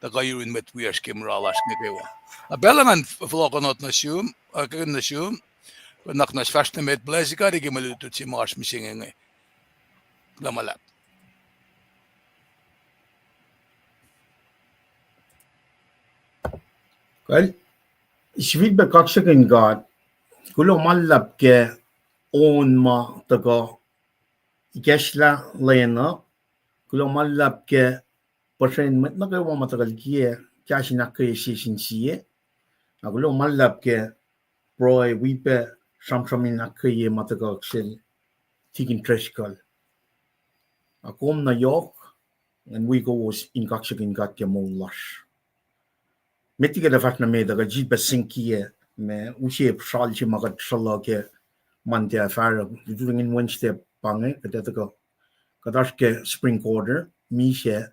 tuhkuh yurin mwet wiyacsr ke mura lasr nuh kwewa. Na pacl ingacn fohlohkohnot nuh sum, uh, nuh sum, kuh nuhnak nuh sesr fahsr nuh met, bless God ke mwe lutlut se ma oasr mihsenge inge. Kuloh ma luhlahp. Kal, sifilpac kaksakihn God, kuloh ma luhlahp ke on ma tuhkuh ikacslah lwen uh, kuloh ma luhlahp ke puhsren mwet nuh kwewa ma tuhkuh likiyac kahs in ahkkweye sie sin sie, na kuloh ma luhlahp ke pruhe wi pac sramsram in ahkkweye ma tuhkuh sel Tikin Driscoll. Na kom na yohk, ngan wi kowos in kaksakihn God ke moul lasr. Met liki kuht fahsr nuh met uh, kuht sifilpac siyuck ke ma use sral se ma kuht sruhluh ke Monday ac Friday, lututacng in Wednesday pa inge, kuht ac tuhkuh, kuht oasr ke spring quarter, misac,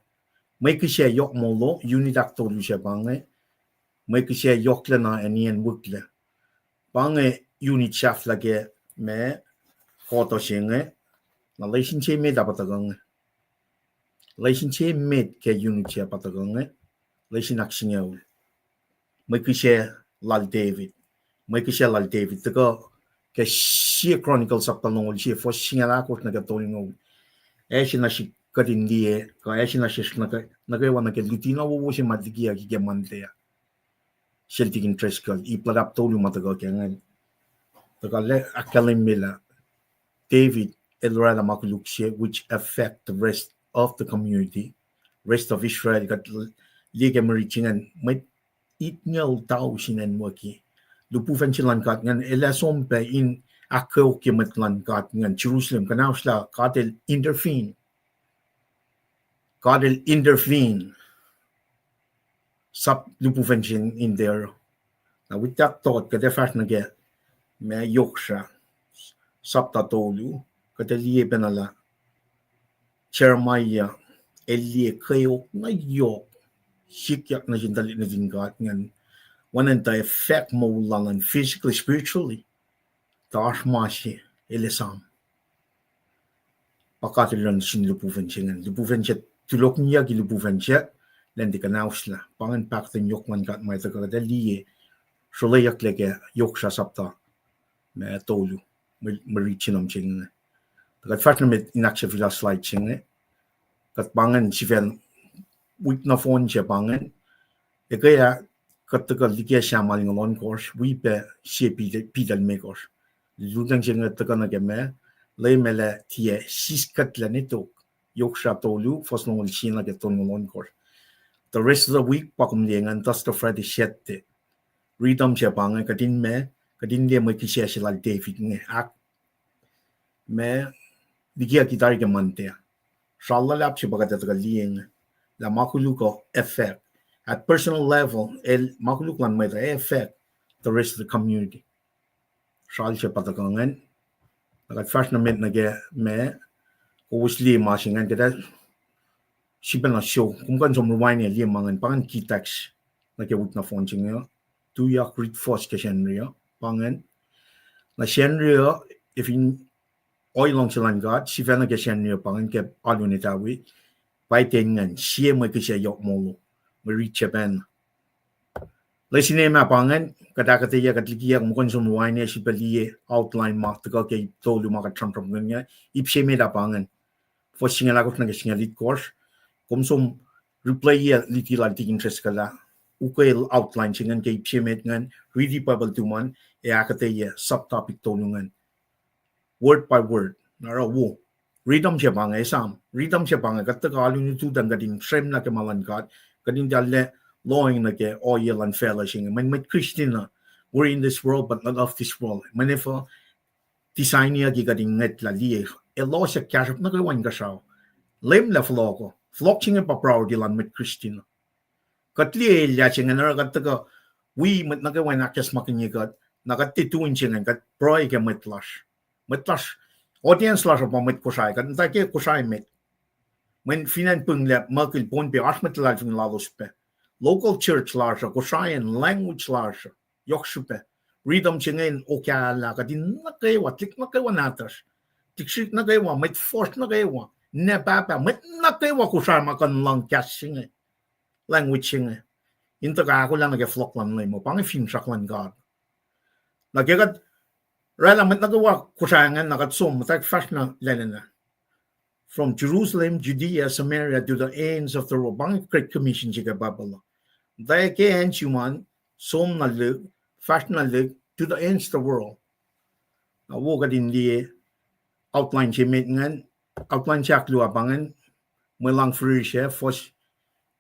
mwe kihsac yohk molo, unit ahktolu se pa inge, mwe kihsac yohklacna ac nien wiklac. Pa inge unit sahflah ke ma quarter se inge, na lesin se met ah pa tuhkuh inge. Lesin se met ke unit se pa tuhkuh inge, lesin ahksingucul. mwe kihsac lal David. Mwe kihsac lal David. Tuhkuh ke sie Chronicles sapta longoul sie, fuhs singucul ahkosr nuh ke tolngoul. Ac se na srihk kuht in liye, kuh ac se na sesr nuh ke, nuh kwewa nuh ke luti na wowo se ma liki ac ke Monday ah. Sel tikin Driscoll, ip luhlahp tolu ma tuhkuh ke ingacn. Tuhkuh lah ahkkahlwemye lah David el oraclah ma koluk se which affect the rest of the community, rest of Israel, kuht liye ke mwe rit se ingacn, mwet itngucul tausin acnwucki. Lihpufacn se luhn God ingacn el ac som pac in ahkkeokye mwet luhn God ingacn Jerusalem, kuhnahoslah God el intervene. God el intervene. Sap lihpufacn se in there. Na with that thought, kuht ac fahsr nuh ke ma Yoksra sapta tolu, kuht ac liye pacna lah Jeremiah el liye kweok na yohk sikyak nuh sin tuhlihk nuhtin God ingacn, oacna in tuh effect moul lal an physically, spiritually. Tuh oasr ma se el esam. Pa God el luhngse lihpufacn se ingacn. Lihpufacn se, tulokniyucki lihpufacn se, elan tiac kuhnahoslah. Pa ingacn pahkotwen yohk luhn God ma tuhkuh kuht ac liye, sruhleyucklac ke Yoksra sapta ma tolu, mwe, mwe rit se nuh mihsenge. Tuh kuht fahsr nuh met in ahksahfyelah slide se inge. Kuht pa ingacn sifacna, wik nohfohn se pa ingacn. Eke ah, kuht tuhkuh liki Sahm alu longoul ohnkohsr, wi pac sie Peter, Peter limekohsr. Lutang se inge tuhkuh nuh ke ma, Leum El ac tiac siskuhtlac ne tok. Yoksra tolu, fuhs longoul sie nuh ke tolngoul ohnkohsr. The rest of the week pa kom liye ingacn, Thursday, Friday, Saturday. Rhythm se pa inge, kuht in ma, kuht in liye mwe kihsac se lal David inge, ahk, ma, likiyucki tari ke Monday. Sral luhlahp se pa kuht ac tuhkuh liye inge, lah ma koluk uh effect. At personal level, el ma koluk luhn mwet uh effect the rest of the community. Sral se pa tuhkuh ingacn. Na kuht fahsr nuh met nuh ke ma, kowos liye ma se ingacn, kuht ac sifacna show, kom kuh in som rewind ac liye ma ingacn, pa ingacn key text nuh ke wik nohfohn se inge uh. Tuyak, rit fuhs ke Sacnri uh, pa ingacn. Na Sacnri uh, efin ohiyac luhngse luhn God, sifacna ke Sacnri uh pa ingacn ke alu in etawi, pa ten ingacn, sie mwe kihsac yohk molo, mwe rit se pacna. Lesin ma pa ingacn, kuht ahkuhtweyac, kuht likiyuc, kom kuh in som rewind ac sifilpac liye outline ma tuhkuh ke ip tolu ma kuht sramsramkihn inge, ip se met ah pa ingacn. Fuhs singucul ahkosr nuh ke singucul itkohsr, kom som replay-yac luti lal tikin Driscoll ah, ukwe outline se ingacn ke ip se met ingacn, riti Bible tuhmom an, ac ahkuhtweyac subtopic tolu ingacn. Word by word, na oruh wo. Rhythm se pa inge, esam. Rhythm se pa inge, kuht tuhkuh alu in ututacng, kuht in srwemlah ke ma luhn God, kuht in tiac lohacng nuh ke ohiyac luhn facluh se inge. Mweyen mwet Christian uh, we're in this world, but not of this world. Mweyen efuh design-iyucki kuht in ngwetlah liye, elos ac kahsruhp nuh kwewa inkuhsrao. Leum El fohlohk uh. Fohlohk se inge pa priority luhn mwet Christian uh. Kuht liye elyah se ingacn, oruh kuht tuhkuh wi mwet nuh kwewa in ahkacsmakihnye kuht, na kuht tiac tui se ingacn, kuht pruhe ke mwet lasr. Mwet lasr, audience lasr uh pa mwet Kosrae, kuht muhta ke Kosrae met. Mweyen fin acn Pwngla, Muckle, Pohnpei, oasr mwet luhlahlfongi lalos pac. Local church lasr uh, Kosraean language lasr uh, yohk srihpac. Rhythm se inge in okahlah kuht in nuh kwewa, tuhlihk nuh kwewa nahtuhsr, tuhlihk srihk nuh kwewa, mwet fuhsr nuh kwewa, ninac pahpah, mwet nuh kwewa Kosrae ma kuh in lohng kahs se inge, language se inge, in tuhkuh ahkolah nuh ke fohlohk luhn Leum uh, pa inge finsrak luhn God. Na ke kuht oraclah mwet nuh kwewa Kosrae ingacn, na kuht som muhtwacwacack fahsr na lacnana. From Jerusalem, Judea, Samaria, to the ends of the world. Pa inge Great Commission se ke Bible uh. Muhtwacwacack ke acn Simon, som na lihk, fahsr na lihk, to the ends of the world. Na wo kuht in liye outline se met ingacn, outline se ahkluo pa ingacn, Mwe Luhng Firir se, fuhs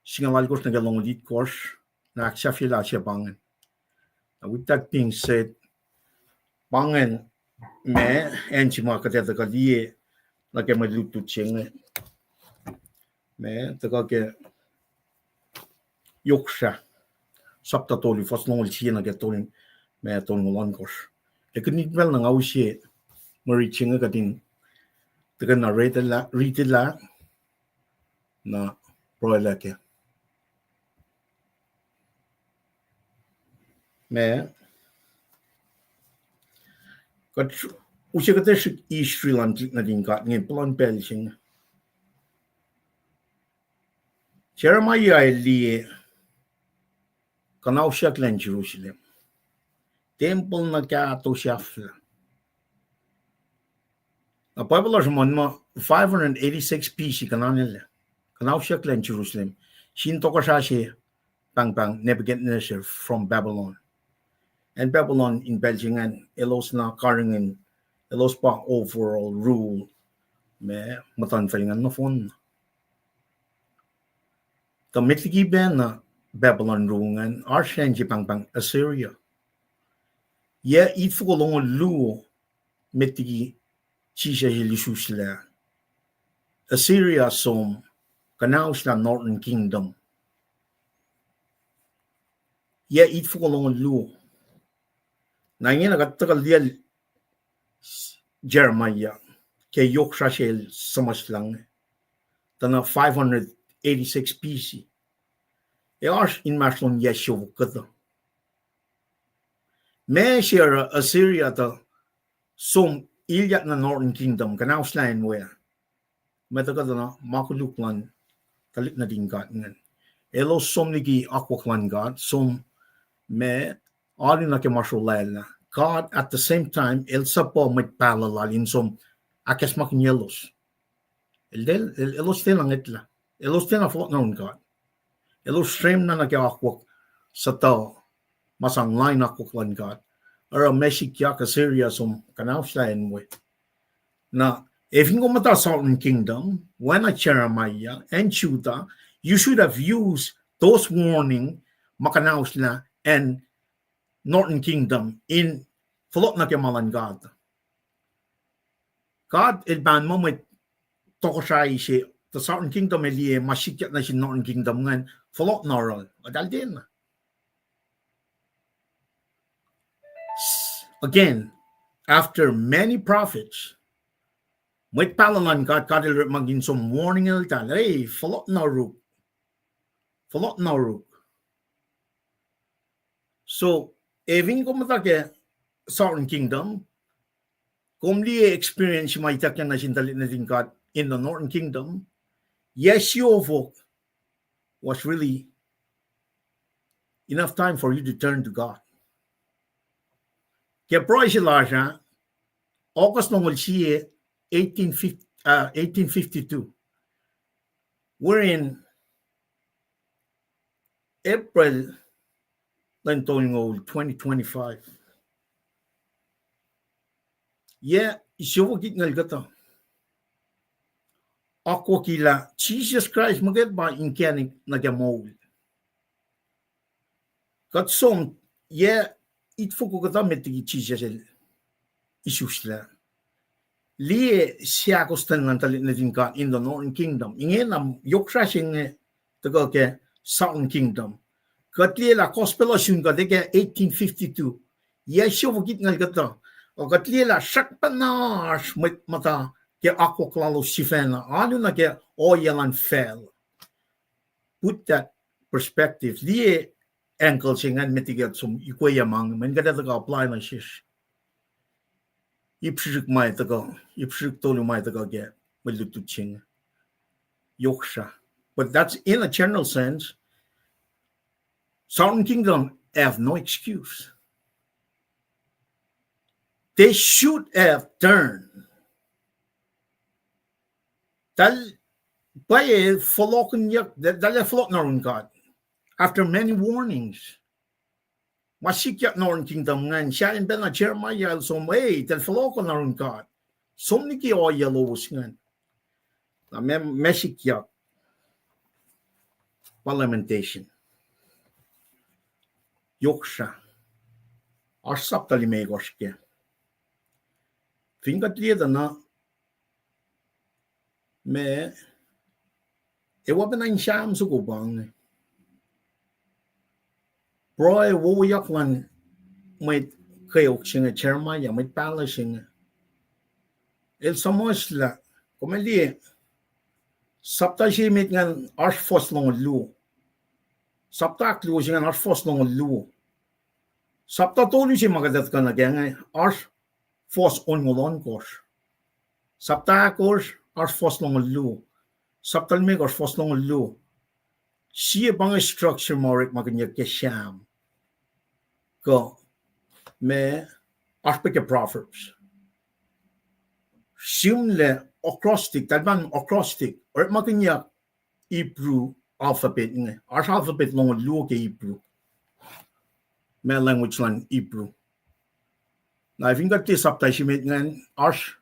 singucul alkosr nuh ke longoul itkohsr, na ahksahfyelah se pa ingacn. Now, with that being said, pa ingacn ma acn se ma kuht ac tuhkuh liye nuh ke mwe lutlut se inge, ma tuhkuh ke Yoksra sapta tolu, fuhs longoul sie nuh ke tolngoul, ma tolngoul ohnkohsr. Ac kuht in pacl na nga use mwe rit se inge kuht in tuhkuh na ritilah, ritilah, na pruhelah kac. Ma kuht use kuht ac srihk history luhn tuhlihk nuhtin God inge, puhlan pacl se inge. Jeremiah el liye Kuhnahosyucklac in Jerusalem. Tempuhl nuh kahto sahflah. Na Bible lasr muh five hundred eighty-six B C kuhnahosyucklac in Jerusalem. Sin tohkohsrah se pahngpahng Nebuchadnezzar from Babylon. Acn Babylon in pacl se ingacn elos na karihngihn, elos pa overall rule ma muhtuhnfacl ingacn nohfohn. Tuh met liki pacna Babylon rule ingacn, oasr acn se pahngpahng Assyria. Yac itfoko longoul luo met liki Jisus el isuslac, Assyria som kuhnahoslac Northern Kingdom. Yac itfoko longoul luo. Na ingena kuht tuhkuh liyacl Jeremiah ke yohk srah sel suhmuhslah inge, tuh na five hundred eighty-six B C. Ac oasr inmahsrlon yac siofok kuhtuh. Ma se oruh Assyria tuh som ilyak nuh Northern Kingdom kuhnahoslac acn we, ma tuhkuh tuh na ma koluk luhn tuhlihk nuhtin God ingacn. Elos som liki akwuck luhn God, som ma alu nuh ke ma srolwaclah. God at the same time el suhpuh mwet pahluh lal in som ahkacsmakihnyelos. El, el, elos tiacna ngwetlah. Elos tiacna fohlohk nuh yurin God. Elos srwemna nuh ke akwuck suhtuh, ma sang lain akwuck luhn God. Oruh ma sikyak Assyria som kuhnahoslac acn we. Na, ac fin kom muhta Southern Kingdom, oacna Jeremiah and Judah, you should have used those warning ma kuhnahoslac acn Northern Kingdom in fohlohk nuh ke ma luhn God. God el pahngon mwet tohkohsrahi se, the Southern Kingdom el liye ma sikyak nuh sin Northern Kingdom ingacn, fohlohk nuh yohrohl, eltahl tiacna. Again, after many prophets, mwet pahluh luhn God, God el orekmakihn som warning eltahl, ei, fohlohk nuh yuruk. Fohlohk nuh yuruk. So, ac fin kom muhta ke Southern Kingdom, kom liye experience ma ituckyang nuh sin tuhlihk nuhtin God in the Northern Kingdom, yac siofok was really enough time for you to turn to God. Ke pruhe se lasr ah, August longoul sie, eighteen fifty, uh, eighteen fifty-two, we're in April luhn tolngoul twenty twenty-five. Yac siofok itngucul kuhtuh, akwucki lah Jisus Kraist muhkwena pa inkacnek nuh ke moul. Kuht som yac itfoko kuhtuh met liki Jisus el isuslac. Liye seahkostwen luhn tuhlihk nuhtin God in the Northern Kingdom. Ingena yohk srah se inge tuhkuh ke Southern Kingdom. Kuht liye lah gospel uh sun kuht ke eighteen fifty-two. Yac siofok itngucul kuhtuh. Kuht liye lah srackpacna oasr mwet muhta ke akwuck lalos sifacna, alu nuh ke ohiyac luhn facl. Put that perspective. Liye angle se ingacn met liki kuht som ikweyuck ma inge, mweyen kuht ac tuhkuh apply nuh sesr. Ip srihsrihk ma tuhkuh, ip srihsrihk tolu ma tuhkuh ke mwe lutlut se inge. Yohk srah. But that's in a general sense. Southern Kingdom have no excuse. They should have turned. Eltahl pwacye fohlohkihnyuck, eltahl fohlohk nuh yurin God. After many warnings, ma sikyak Northern Kingdom ingacn, sahyacn pacna Jeremiah el som, ei, eltahl fohlohk nuh yurin God. Som liki ohiyac lowos ingacn. Na ma, ma sikyak pa Lamentation. Yohk srah. Oasr sapta limekohsr kac. Fin kuht liye tuh na, ma, ac oacpacna in Sam soko pa inge. Pruhe wowoyak luhn mwet kweok se inge, Jeremiah, mwet pahluh se inge. El suhmuhslah, kom liye, sapta se met ingacn oasr fuhs longoul luo. Sapta ahkluo se ingacn oasr fuhs longoul luo. Sapta tolu se ma kuht tuhkuh nuh kac inge oasr fuhs onngoul ohnkohsr. Sapta ahkosr oasr fuhs longoul luo. Sapta limekohsr fuhs longoul luo. Sie pa inge structure ma orekmakihnyuck ke Sam. kuh ma oasr pac ke Proverbs. Sihmlac acrostic, tahl pa acrostic, orekmakihnyuck Hebrew alphabet inge. Oasr alphabet longoul luo ke Hebrew. Ma language luhn Hebrew. Na fin kuht tiac sapta se met ingacn, oasr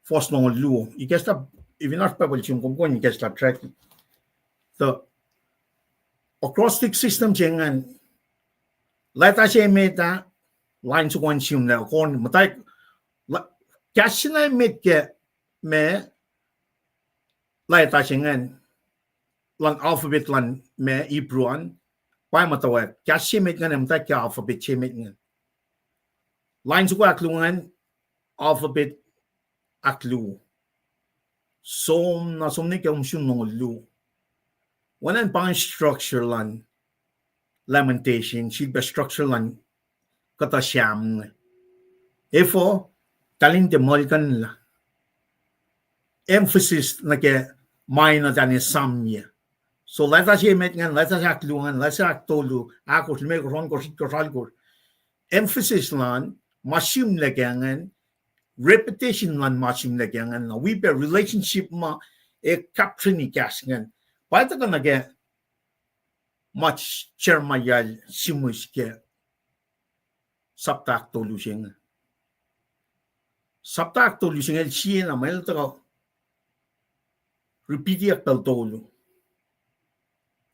fuhs longoul luo. Ikacslah, fin oasr Bible sum, kom kuh in ikacslah track. Tuh acrostic system se ingacn, letter se emet ah, line soko an sihmlac, kon, muhta, la-, kahs se na emet ke ma letter se ingacn, luhn alphabet luhn ma Hebrew an, pa muhtwacwacack, kahs se emet ingacn, muhtwacwacack ke alphabet se emet ingacn. Line soko ahkluo ingacn, alphabet ahkluo. Som na som nuh ke om sun longoul luo. Oacna pa in structure luhn Lamentation, sifilpac structure luhn kuhtuh Sam inge. Efuh, tahl in tiac muhlkuhnlah. Emphasis nuh ke ma enenuh in esamye. So letter se emet ingacn, letter se ahkluo ingacn, letter se ahktolu, ahkosr, limekohsr, ohnkohsr, itkohsr, alkohsr. Emphasis luhn ma sihmlac kac ingacn, repetition luhn ma sihmlac kac ingacn, na wi pac relationship ma ac capture-i kahs ingacn. Pa tuhkuh nuh ke ma Jeremiah el sihmihs ke sapta ahktolu se inge. Sapta ahktolu se inge el siena ma el tuhkuh repeat-i ahkpacl tolu.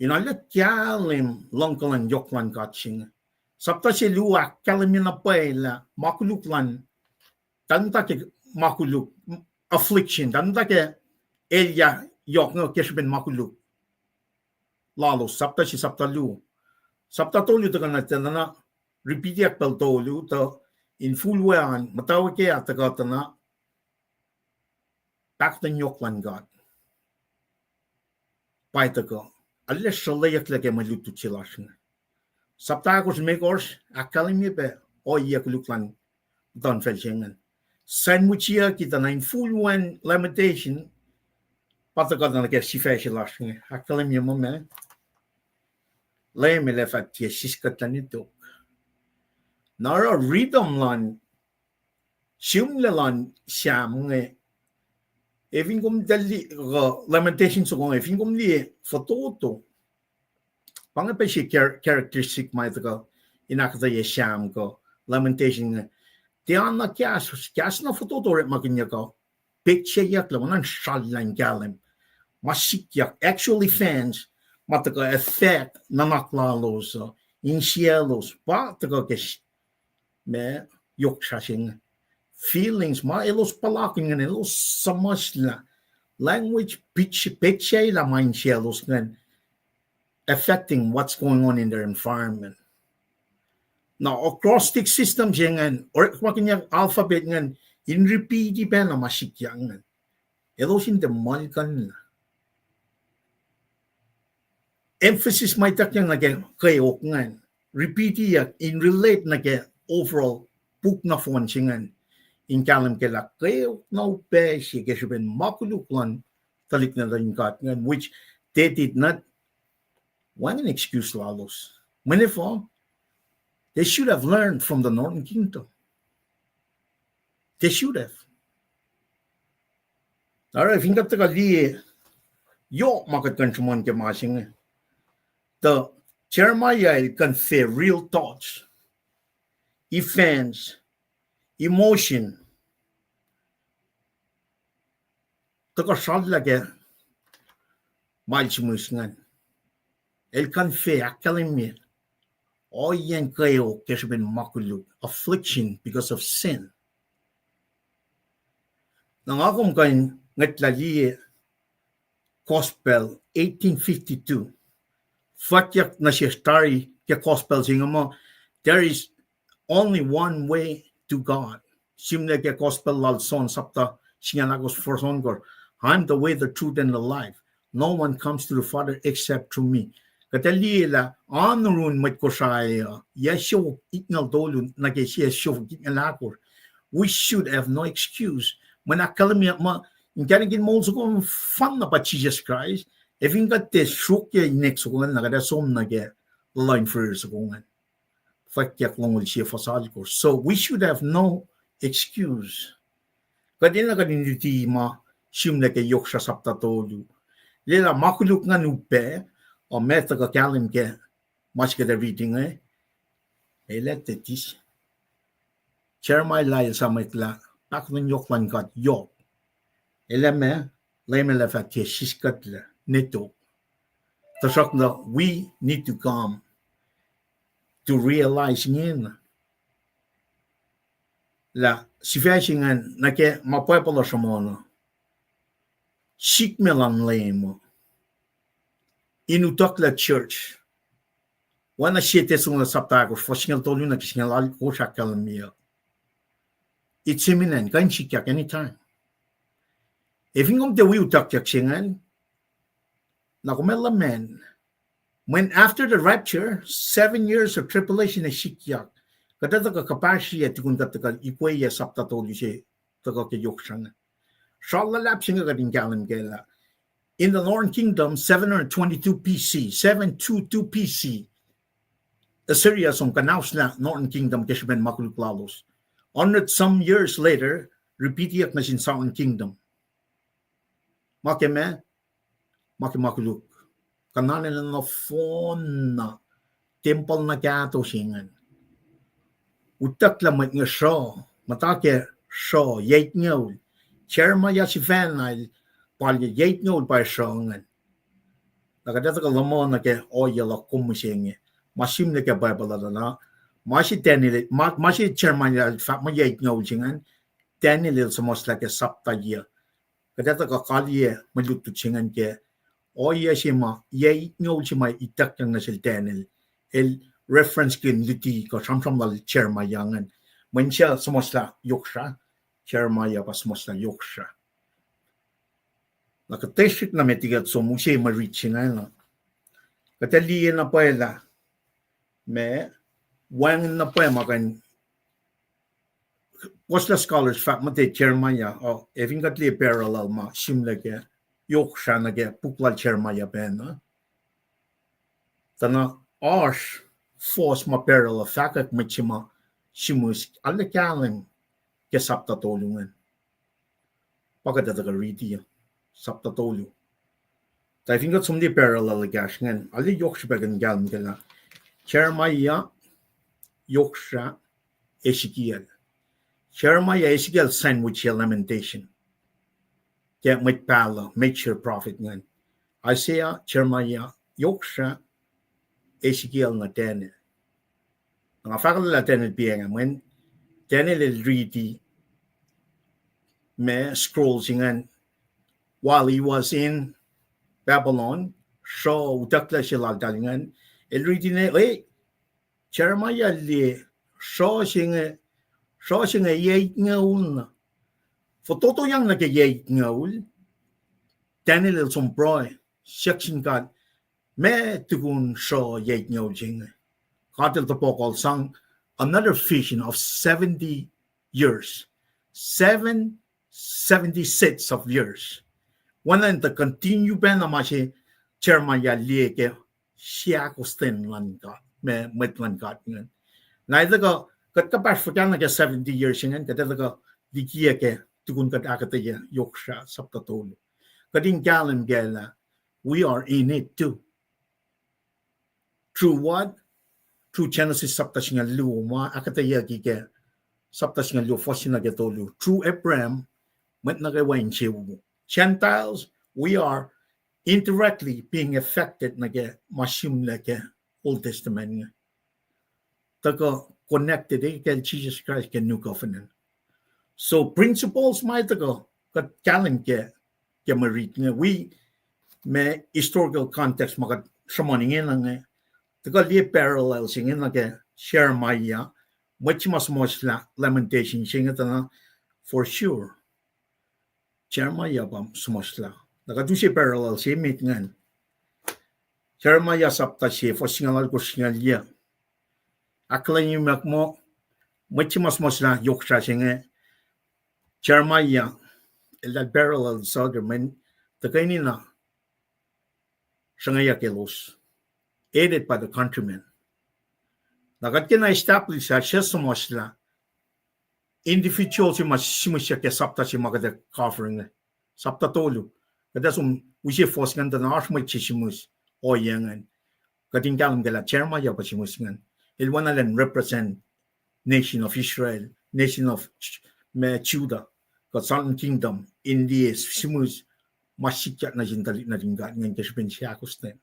In arlac kahlwem luhngkuhlwacng yohk luhn God se inge. Sapta se luo ahkkahlwemye na pwacye lah ma koluk luhn, tahl muhta ke ma koluk, affliction, tahl muhta ke elyah yohk inge ke srihpen ma koluk lalos, sapta se, sapta luo. Sapta tolu tuhkuh na tiacna repeat-i ahkpacl tolu, tuh in full we an, muhtwacwacack ah tuhkuh tuh na pahkotwen yohk luhn God. Pa tuhkuh, arlac sruhlweyucklac ke mwe lutlut se lasr inge. Sapta ahkosr limekohsr ahkkahlwemye pac ohiyac koluk luhn muhtuhnfacl se ingacn. Sandwichiyucki tuh na in full we an Lamentation, pa tuhkuh tuh nuh ke sifac se lasr inge. Ahkkahlwemye muh ma Leum El ac fah tiac siskuhtlac ne tok. Na oruh rhythm luhn, sihmlac luhn Sam inge, ac fin kom tuh li-, uh, Lamentation soko inge, fin kom liye fototo, pa inge pac se char-, characteristic ma tuhkuh in ahkuhtweyac Sam kuh Lamentation inge. Tiacna kahs, kahs na fototo orekmakihnyuck uh, petsacyuck lah oacna in srallahn kahlwem. Ma sikyak, actual events, ma tuhkuh affect nuhnak lalos uh, insiyaclos, pa tuhkuh ke s-, ma yohk srah se inge. Feelings, ma elos puhlakihn ingacn, elos suhmuhslah. Language, pet-, petsac lah ma insiyaclos ingacn affecting what's going on in their environment. Na acrostic system se ingacn, orekmakihnyuck alphabet ingacn, in repeat-i pacna ma sikyak ingacn. Elos in tiac muhlkuhnlah. Emphasis ma ituckyang nuh ke kweok ingacn, repeat-iyuck in relate nuh ke overall puk nohfohn se ingacn, in kahlwem ke lah kweok na upac se ke srihpen ma koluk luhn tuhlihk nuhtin God ingacn, which they did not, wacngihn excuse lalos. Mweyen efuh, they should have learned from the Northern Kingdom. They should have. Oruh fin kuht tuhkuh liye, yohk ma kuht kuh in sruhmuhn ke ma se inge, tuh Jeremiah el convey real thoughts, events, emotion, tuhkuh srallahk ke ma el sihmihs ingacn. El convey, ahkkahlwemye ohiyacn kweok ke srihpen ma koluk, affliction because of sin. Na nga kom kuh in ngwetlah liye Gospel eighteen fifty-two. Fwackyuck nuh sesr tari ke Gospel se inge muh, there is only one way to God. Sihmlac ke Gospel lal John sapta singucul ahkosr, fuhs ohnkohsr, I am the way, the truth, and the life. No one comes to the Father except through me. Kuht ac liye lah oan yurin mwet Kosrae uh, yac siofok itngucul tolu nuh ke sie siofok itngucul ahkosr, we should have no excuse. Mweyen ahkkahlwemye muh inkacnek in moul soko an fanna pa Jisus Kraist, ac fin kuht tiac sruokyac inek soko ingacn, na kuht ac som nuh ke luhluh in fihrihr soko ingacn. fwackyuck longoul sie fuhs alkosr. So we should have no excuse. Kuht enenuh kuht in luti ma sihmlac ke Yoksra sapta tolu. Lwelah ma koluk ingacn upac, uh, ma tuhkuh kahlwem ke ma se kuht ac riti inge, el ac tetis. Jeremiah el sahmwack lah pahkotwen yohk luhn God yohk. El ac ma, Leum El ac fah tiac siskuhtlac ne tok. Tuhsruhktuh we need to come to realize ingena lah sifac se ingacn nuh ke ma Bible uh sruhmuhn uh, sikme luhn Leum uh in utucklah church. Oacna sie Thessalonians sapta ahkosr, fuhs singucul tolu nuh ke singucul alkosr ahkkahlwemye, it's imminent, kuh in sikyak anytime. Ac fin kom tiac wi utuckyak se ingacn, na kom ac luhman. Mweyen after the rapture, seven years of tribulation ac sikyak. Kuht ac tuhkuh kuhpahsriyac tukun kuht tuhkuh ikweye sapta tolu se tuhkuh ke yohk sruhnga. Sral luhlahp se inge kuht in kahlwem kac lah in the Northern Kingdom, seven hundred twenty-two B C, seven two two B C, Assyria som kuhnaoslah Northern Kingdom ke srihpen ma koluk lalos. Hundred some years later, repeatyak nuh sin Southern Kingdom. Ma ke ma, ma ke ma koluk. Kuhnanenuh nohfohn na tempuhl na kahto se ingacn. Utucklah mwet inge sruh, muhta ke sruh, yac itngoul. Jeremiah sifacna el palye yac itngoul pa sruh ingacn. Na kuht ac tuhkuh lohm nuh ke ohiyac luhk kom mihsenge. Ma sihmlac ke Bible uh tuh na, ma se Daniel, ma, ma se Jeremiah el fahk muh yac itngoul se ingacn, Daniel el suhmuhslah ke sapta yac. Kuht ac tuhkuh kaliyac mwe lutlut se ingacn ke ohiyac se ma yac itngoul se ma ituckyang nuh sel Daniel. El reference ke in luti kuh sramsram lal Jeremiah ingacn. Mweyen suc suhmuhslah yohk sruh, Jeremiah pa suhmuhslah yohk sruh. Na kuht ac srihk na met liki kuht som use mwe rit se ingacn uh, kuht ac liye na pwacye lah ma wacngihn na pwacye ma kuh in, puhslah scholars fahk muhta Jeremiah uh, ac fin kuht liye parallel ma sihmlac ke yohk sruh nuh ke puk lal Jeremiah pacna, tuh na oasr fuhs ma parallel fahkwack mwet se ma sihmihs arlac kahlwem ke sapta tolu ingacn. Pa kuht ac tuhkuh riti uh, sapta tolu. Tuh fin kuht som liye parallel ekahsr ingacn, arlac yohk srihpac kuht in kahlwem kac lah Jeremiah, yohk sruh, Ezekiel. Jeremiah, Ezekiel sandwich Lamentation ke mwet pahluh, major prophet ingacn. Isaiah, Jeremiah, yohk sruh, Ezekiel, na Daniel. Nga fahk lah Daniel pa inge, mweyen Daniel el riti ma scrolls ingacn while he was in Babylon, sruh utucklah se laltahl ingacn, el riti ne, e, Jeremiah liye sruh se inge, sruh se inge yac itngoul na. Fototoyang nuh ke yac itngoul, Daniel el som pruhe, siyuck sin God, ma tukun sruh yac itngoul se inge. God el topuk el sang another vision of seventy years. Seven, seventy sets of years. Oacna in tuh continue pacna ma se Jeremiah liye ke siakosten luhn God, ma mwet luhn God ingacn. Na el tuhkuh, kuht kuhpahsr fuhkah nuh ke seventy years ingacn, kuht ac tuhkuh likiyac ke tukun kuht ahkuhtweyac yohk sruh sapta tolu. Kuht in kahlwem kac lah we are in it too. Through what? Through Genesis sapta singucul luo, ma ahkuhtweyucki ke sapta singucul luo, fuhs se nuh ke tolu. Through Abraham, mwet nuh kwewa insewowo. Gentiles, we are indirectly being affected nuh ke ma sihmlac ke Old Testament inge. Tuhkuh connected, eh, ke Jesus Christ ke New Covenant. So principles ma tuhkuh kuht kahlwem ke, ke mwe rit inge, wi ma historical context ma kuht sruhmuhn ingena inge, tuhkuh liye parallel se ingena ke Jeremiah, mwet se ma suhmuhslah Lamentation se inge tuh na, for sure Jeremiah pa suhmuhslah. Na kuht use parallel se met ingacn. Jeremiah sapta se, fuhs singucul alkosr, singucul yac. Ahkkahlwemye muh mwet se ma suhmuhslah yohk sruh se inge, Jeremiah, eltahl parallel suc ke mweyen tuhkweni na sruhngwacyuck elos, hated by the countrymen. Na kuht kena establish ah, suhmuhslah individual se ma sihmihsyuck ke sapta se ma kuht ac cover inge. Sapta tolu. Kuht ac som use fuhs ingacn tuh na oasr mwet se sihmihs ohiyac ingacn. Kuht in kahlwem kac lah Jeremiah pa sihmihs ingacn. El oacna elan represent nation of Israel, nation of J-, ma Judah, kuh Southern Kingdom, in liye sihmihs ma sikyak nuh sin tuhlihk nuhtin God ingacn ke srihpen seahkostwen.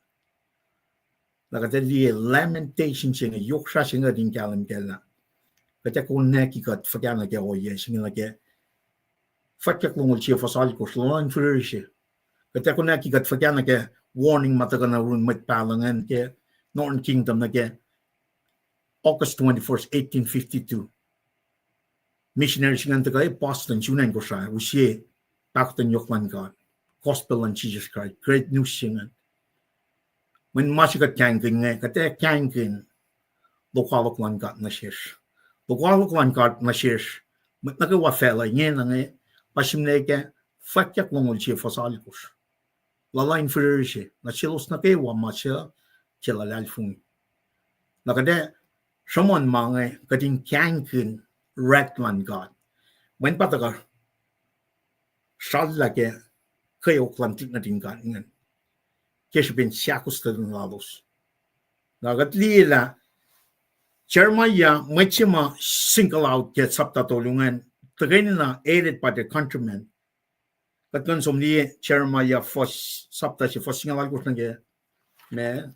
Na kuht ac liye lamentation se inge, yohk srah se inge kuht in kahlwem kac lah kuht ac konwacki kuht fuhkah nuh ke ohiyac se inge nuh ke Fwackyuck longoul sie fuhs alkosr, luhn fihrihr se. Kuht ac konwacki kuht fuhkah nuh ke warning ma tuhkuh nuh yurin mwet pahluh ingacn ke Northern Kingdom nuh ke August twenty-first, eighteen fifty-two. Missionary se ingacn tuhkuh Boston, sun acn Kosrae, use pahkotwen yohk luhn God, gospel luhn Jisus Kraist, great news se ingacn. Mweyen ma se kuht kahingkihn inge, kuht ac kahingkihn lokoalok luhn God nuh sesr. Lokoalok luhn God nuh sesr, mwet nuh kwewa facluh ingena inge, pa sihmlac ke Fwackyuck longoul sie fuhs alkosr. Luhluh in fihrihr se, nuh selos nuh kwewa ma suc tiac luhlahlfongi. Na kuht ac sruhmuhn ma inge, kuht in kahingkihn wrath luhn God. Mweyen pa tuhkuh srallah ke kweok luhn tuhlihk nuhtin God ingacn ke srihpen seahkostwen lalos. Na kuht liye lah Jeremiah, mwet se ma single out ke sapta tolu ingacn, tuhkweni na hated by the countrymen. Kuht kuh in som liye Jeremiah fuhs, sapta se fuhs singucul alkosr nuh ke, ma,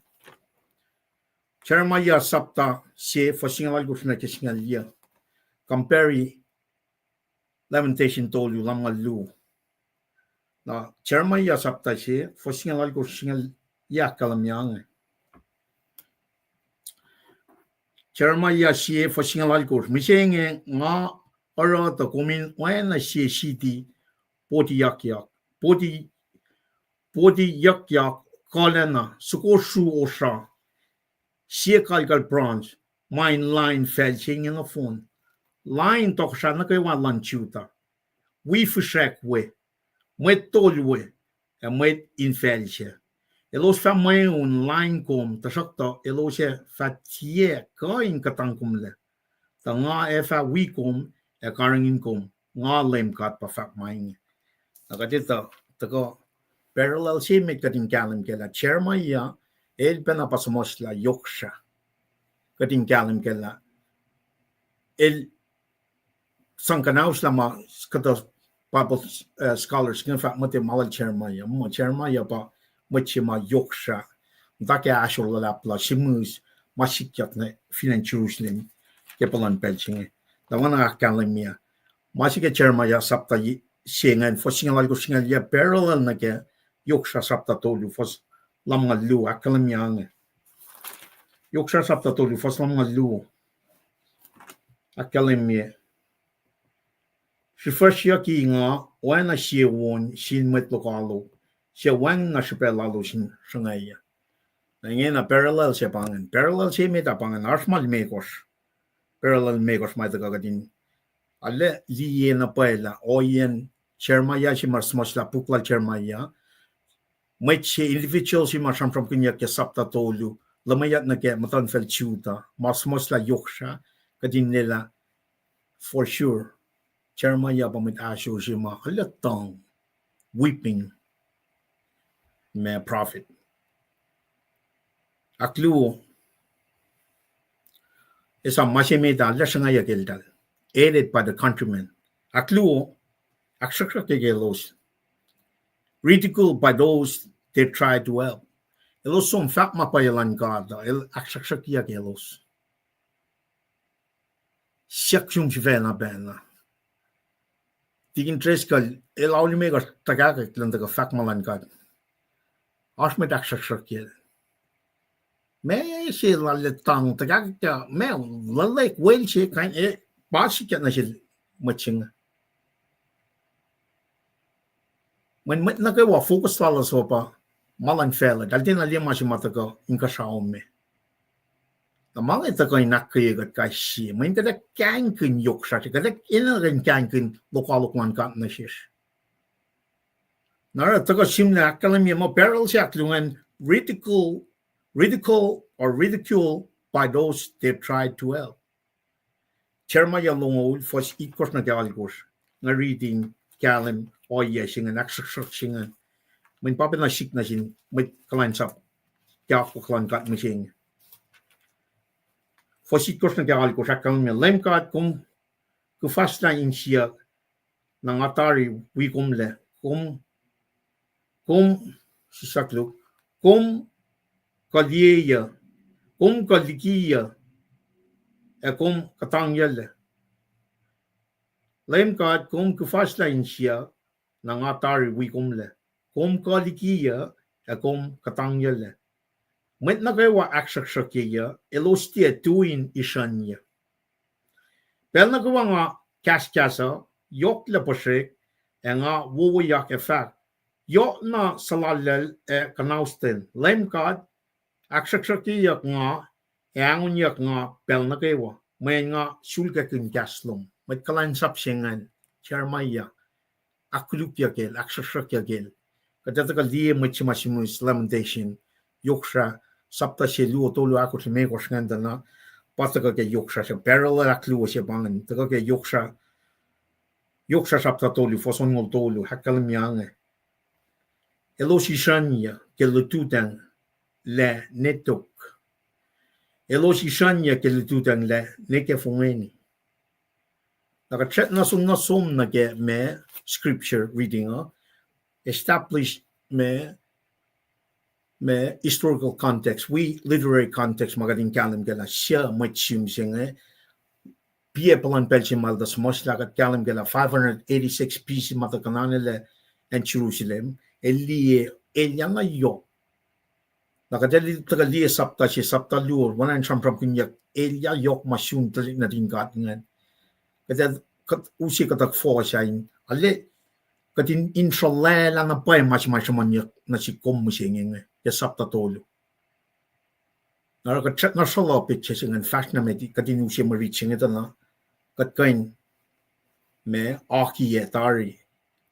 Jeremiah sapta se fuhs singucul alkosr nuh ke singucul yuh. Compare Lamentation tolu, lumngaul luo. Na Jeremiah sapta se fuhs singucul alkosr, singucul yuh ahkkahlwemye inge. Jeremiah sie fuhs singucul alkosr. Mihsenge nga oruh tuh kom in oacna sie siti potiyuckyak, poti, potiyuckyak kuhlacna, soko sru osra, sie kalkal bronze, ma in lain facl se inge nohfohn. Lain tohkohsrah nuh kwewa luhn Judah, wi fihsrack we, mwet tol we, ac mwet in facl se. Elos fah mweun lain kom, tuhsruhktuh elos ac fah tiac kuh in kuhtangkomlac. Tuh nga ac fah wi kom ac karihngihn kom, nga Leum God pa fahk ma inge. Na kuht etuh, tuhkuh parallel se met kuht in kahlwem kac lah Jeremiah, el pacna pa suhmuhslah yohk srah. Kuht in kahlwem kac lah el sang kuhnauslah ma kuhtuh Bible, eh, scholars inge fahk muhta ma lal Jeremiah. Muh Jeremiah pa mwet se ma yohk srah. Muhta ke ahsor luhlahp lal sihmihs ma sikyak nuh fin acn Jerusalem ke puhlan pacl se inge. Tuh ma na ahkkahlwemye ma se ke Jeremiah sapta se ingacn, fuhs singucul alkosr, singucul yuh, parallel nuh ke yohk srah sapta tolu, fuhs lumngaul luo, ahkkahlwemye inge. Yohk srah sapta tolu, fuhs lumngaul luo. Ahkkahlwemye, srihfusryucki nga oacna sie won sin mwet lokoalok, suc wacngihn na srihpac lalos in sruhngwacyuc. Na ingena parallel se pa ingacn. Parallel se met ah pa ingacn, oasr ma limekohsr. Parallel limekohsr ma tuhkuh kuht in arlac liye na pwacye lah ohiyacn Jeremiah se ma suhmuhslah puk lal Jeremiah, mwet se individual se ma sramsramkihnyuck ke sapta tolu, luhmweyuck nuh ke muhtuhnfacl Judah, ma suhmuhslah yohk srah, kuht in liye lah for sure Jeremiah pa mwet ahsor se ma arlac tuhng, weeping, ma prophet. Ahkluo, esam ma se met ah arlac sruhngwacyuck eltahl, hated by the countrymen. Ahkluo, ahksruhksruhkye elos, ridiculed by those they try to help. Elos som fahk ma pwacye luhn God uh, el ahksruhksruhkyak elos. Siyuck sum sifacna pacna. Tikin Driscoll el ao limekohsr tuhkahkwack luhn tuhkuh fahk ma luhn God. Oasr mwet ahksruhksruhkyacl. Ma se lal el tuhng tuhkahkwack, ma luhlahp wel se kain, eh, pa sikyak nuh sel mwet se inge. Mweyen mwet nuh kwewa focus lalos uh pa ma luhn facluh, eltahl tiacna liye ma se ma tuhkuh inkuhsrao me. Na ma inge tuhkuh in ahkkweye kuht kais sie, mweyen kuht ac kahingkihn yohk srah se, kuht ac enenuh in kahingkihn lokoalok luhn God nuh sesr. Na oruh tuhkuh sihmlac ahkkahlwemye muh parallel se ahkluo ingacn, ridicule, ridicule or ridicule by those they tried to help. Jeremiah longoul, fuhs itkohsr nuh ke alkohsr. Nga riti in kahlwem ohiyac se ingacn, ahksruhksruhk se ingacn. Mweyen pa pacna sik nuh sin mwet kuhlwacnsap ke akwuck luhn God mihsenge. Fuhs itkohsr nuh ke alkohsr ahkkahlwemye, Leum God, kom kuhfahsrlah insiyuck, na nga tari wi komlac. Kom, kom, sisaklu, kom kuh liyeyuc, kom kuh likiyuc, ac kom kuhtangyuclac. Leum God, kom kuhfahsrlah insiyuck, na nga tari wi komlac. Kom kuh likiyuc, ac kom kuhtangyuclac. Mwet nuh kwewa ahksruhksruhkyeyuc, elos tiac tui in isrucnyuc. Pacl nuh kwewa nga kahskahs uh, yohklac puhsrek, ac nga wowoyak ac fahk, yohk na suhlallacl ac kuhnausten. Leum God, ahksruhksruhkyeyuck nga, ac ahngonyuck nga pacl nuh kwewa, mweyen nga sulkakihn kahs lom. Mwet kuhlwacnsap se ingacn, Jeremiah, ahkkolukyuck el, ahksruhksruhkyak el. Kuht ac tuhkuh liye mwet se ma sihmihs Lamentation, yoksra, sapta se luo, tolu, ahkosr, limekohsr ingacn tuh na, pa tuhkuh ke yoksra se, parallel ahkluo se pa ingacn, tuhkuh ke yoksra, yoksra sapta tolu, fuhs onngoul tolu, ahkkahlwemye inge. Elos isrucnyuc ke lututacng lah ne tok. Elos isrucnyuc ke lututacng lah ne ke fongweni. Na kuht srackna som na som nuh ke ma scripture reading uh, establish ma, ma historical context, wi literary context ma kuht in kahlwem kac lah suc mwet sihm se inge, piac puhlan pacl se ma el tuh suhmuhslah, kuht kahlwem kac lah five hundred eighty-six B C ma tuh kuhnanelac acn Jerusalem, el liye, elyah na yohk. Na kuht ac tuhkuh liye sapta se, sapta luo, oacna in sramsramkihnyuck elyah yohk ma sun tuhlihk nuhtin God ingacn. Kuht ac, kuht use kuhtuh fuhs ah in, ale, kuht in, in sruhlwaclah na pwacye ma se ma sruhmuhnyuck nuh sihk kom mihsenge inge ke sapta tolu. Na oruh kuht srackna sruhluh petsac se ingacn fahsr na met kuht in use mwe rit se inge tuh na, kuht kuh in ma akiyac tari.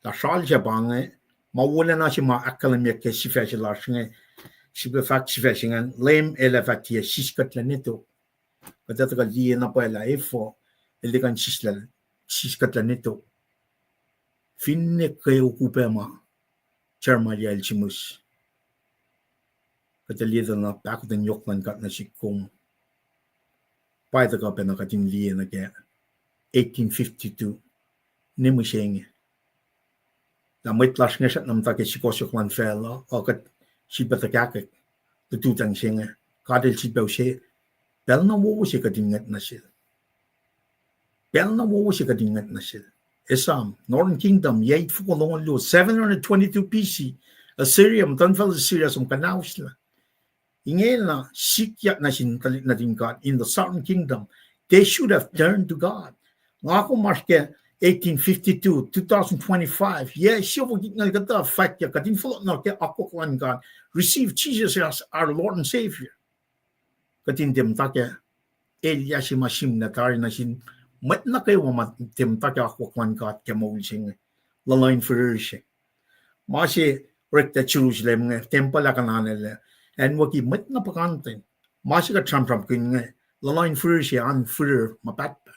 Lah sral se pa inge, ma wolacna se ma ahkkahlwemyeyuck ke sifac se lasr inge, srihpac fahk sifac se ingacn, Leum El ac fah tiac siskuhtlac ne tok. Kuht ac tuhkuh liye na pwacye lah efuh El tiac kuh in siskuhtlac ne tok. Finne kweok upac ma Jeremiah el sihmihs, kuht ac liye tuh na pahkotwen yohk luhn God nuh sihk kom. Pa tuhkuh pacna kuht in liye nuh ke eighteen fifty-two, ne mihsenge. Na mwet lasr inge srackna muhta ke sukohsohk luhn facluh, uh, kuht sifilpac tuhkahkwack lututacng se inge. God El sifilpac use, pacl na wowo se kuht in ngwet nuh sel. Pacl na wowo se kuht in ngwet nuh sel. Esam, Northern Kingdom, yac itfoko longoul luo, seven hundred twenty-two B C, Assyria, muhtuhnfacl Assyria som kuhnauslah. Ingena sikyak nuh sin tuhlihk nuhtin God in the Southern Kingdom. They should have turned to God. Nga kom oasr ke eighteen fifty-two, two thousand twenty-five, yac siofok itngucul kuhtuh fwackyuck, kuht in fohlohk nuh ke akwuck luhn God, receive Jesus as our Lord and Savior. Kuht in tiac muhta ke elyah se ma sihmlac tari nuh sin mwet nuh kwewa ma tiac muhta ke akwuck luhn God ke moul se inge, luhluh in fihrihr se. Ma se orek tuh Jerusalem inge, tempuhl ah kuhnanelac, acnwucki mwet na puhkantwen. Ma se kuht sramsramkihn inge, luhluh in fihrihr se an fihrihr ma pahtpaht.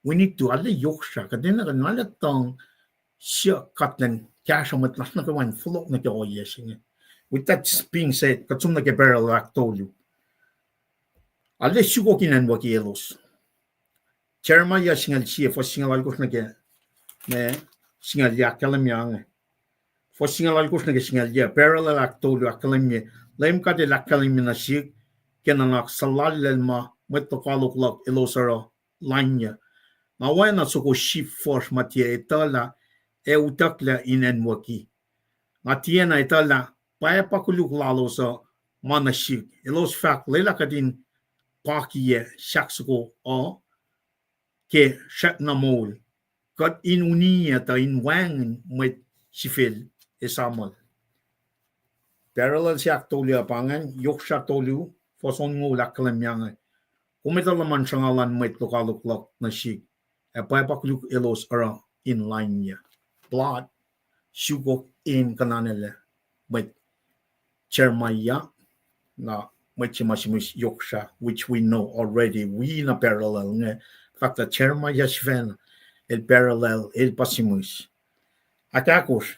We need to, arlac yohk srah, kuht enenuh kuht in arlac tuhng siyuck God elan kahsruh mwet lasr nuh kwewa in fohlohk nuh ke ohiyac se inge. With that being said, kuht som nuh ke parallel ahktolu. Arlac sukok in acnwucki elos. Jeremiah singucul sie, fuhs singucul alkosr nuh ke, ma, singucul yac ahkkahlwemye inge. Fuhs singucul alkosr nuh ke singucul yac, parallel ahktolu ahkkahlwemye, Leum God El ahkkahlwemye nuh sihk ke nuhnak suhlallacl ma mwet lokoalok luhk elos oruh lainyuc. Na oacna soko sip fuhsr ma tiac etuhlah ac utucklac in acnwucki, nga tiacna etuhlah pwacpa koluk lalos uh ma nuh sihk. Elos fahk, lwelah kuht in pakiyac sahk soko uh ke srackna moul, kuht in uniyac tuh in wacngihn mwet sifil esamuhl. Parallel se ahktolu uh pa ingacn, Yohk srah tolu, fuhs onngoul ahkkahlwemye inge, kom etuh luhman sruhnga luhn mwet lokoalok luhk nuh sihk, ac pwacpa koluk elos oruh in lainyuc. Blot, sukok in kuhnanelac mwet Jeremiah, na mwet se ma sihmihs yohksrah, which we know already, wi na parallel inge, fahk tuh Jeremiah sifacna, el parallel, el pa sihmihs. Ahkahkosr,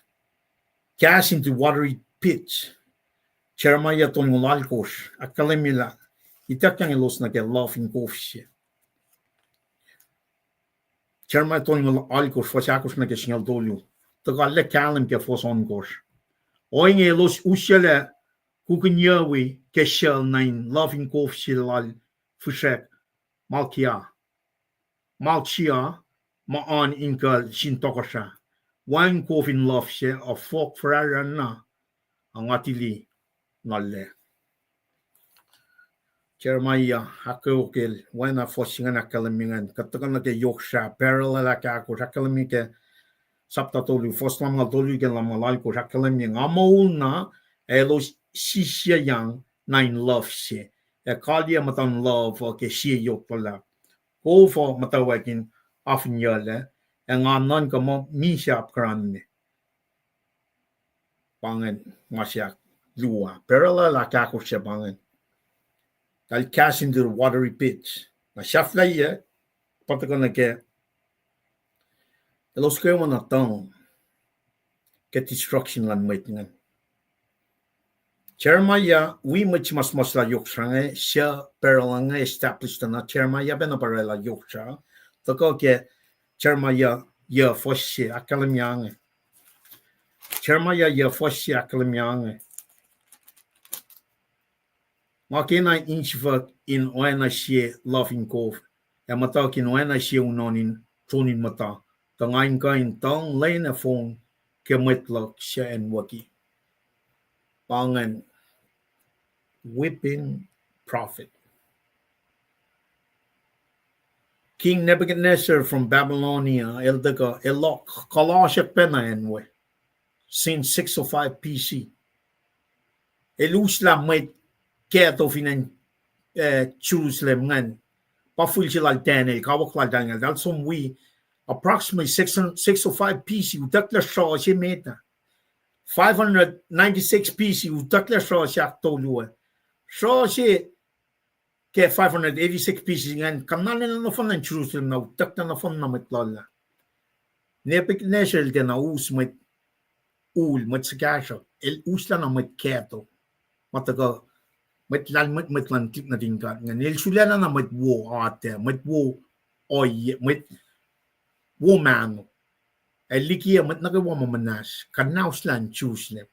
cast into watery pits. Jeremiah tolngoul alkosr, ahkkahlwemye lah ituckyang elos nuh ke love in kof se. Jeremiah tolngoul alkosr, fuhs ahkosr nuh ke singucul tolu. Tuhkuh lah kahlwem ke fuhs ohnkohsr. Ohinge elos usyuclac kukinyucwi ke sel nuh in love in kof se lal fihsrack Malkia. Malkia, ma oan inkucl sin tohkohsrah. Wacngihn kof in love se, a fohk furarana, a ngatili na lac. Jeremiah, ahkkeokel, oacna fuhs se ingacn ahkkahlwemye ingacn, kuht tuhkuh nuh ke yohksrah, parallel ahkahkosr, ahkkahlwemye ke sapta tolu, fuhs lumngaul tolu ke lumngaul alkosr, ahkkahlwemye, nga moul na, elos sisiyang na in love se, ac kaliyac muhtuhn love uh ke sie yohk luhlahp. Kof uh muhtwacwacack in afinyuclac, ac nga nuhnkuh muh misac apkuhranme. Pa ingacn ma se ahkluo, parallel ahkahkosr se pa ingacn. Eltahl cast into the watery pits. Na sahflahiyac, pa tuhkuh nuh ke, elos kwewa na tuhng ke destruction luhn mwet ingacn. Jeremiah, wi mwet suhmuhslah yohksrah inge, suc parallel inge establish tuh na Jeremiah pacna parallel yohksrah. Tuhkuh ke Jeremiah yuh fuhs se, ahkkahlwemye inge. Jeremiah yuh fuhs se, ahkkahlwemye inge. Nga kena insifuck in oacna sie love in kof, ac muhtuhk in oacna sie unohn in tonin muhta, tuh nga in kuh in tuhng lwen ac fong ke mwet luhk suc acnwucki. Pa ingacn, weeping prophet. King Nebuchadnezzar from Babylonia, el tuhkuh, el kuhlasrak pacna acn we, since six oh five B C. El uslah mwet kahto fin acn, eh, Jerusalem ingacn. Pa fihl se lal Daniel, kawuck lal Daniel, eltahl som wi approximately six, six oh five B C, utucklah sruh se met ah. Five hundred ninety-six B C, utucklah sruh se ahktolu ah. Sruh se ke five hundred eighty-six B C ingacn, kuhnanelah nohfohn acn Jerusalem na utucklac nohfohn na mwet lal ah. Nebuchadnezzar el tiacna us mwet ul, mwet suhkahsruhp, el uslah na mwet kahto. Ma tuhkuh mwet lahlmwetmwet luhn tuhlihk nuhtin God ingacn. El sulaclah na mwet wo atac, mwet wo ohiyac, mwet wo mahno. El likiyac mwet nuh kwewa ma muhnahs, kuhnahoslah acn Jerusalem.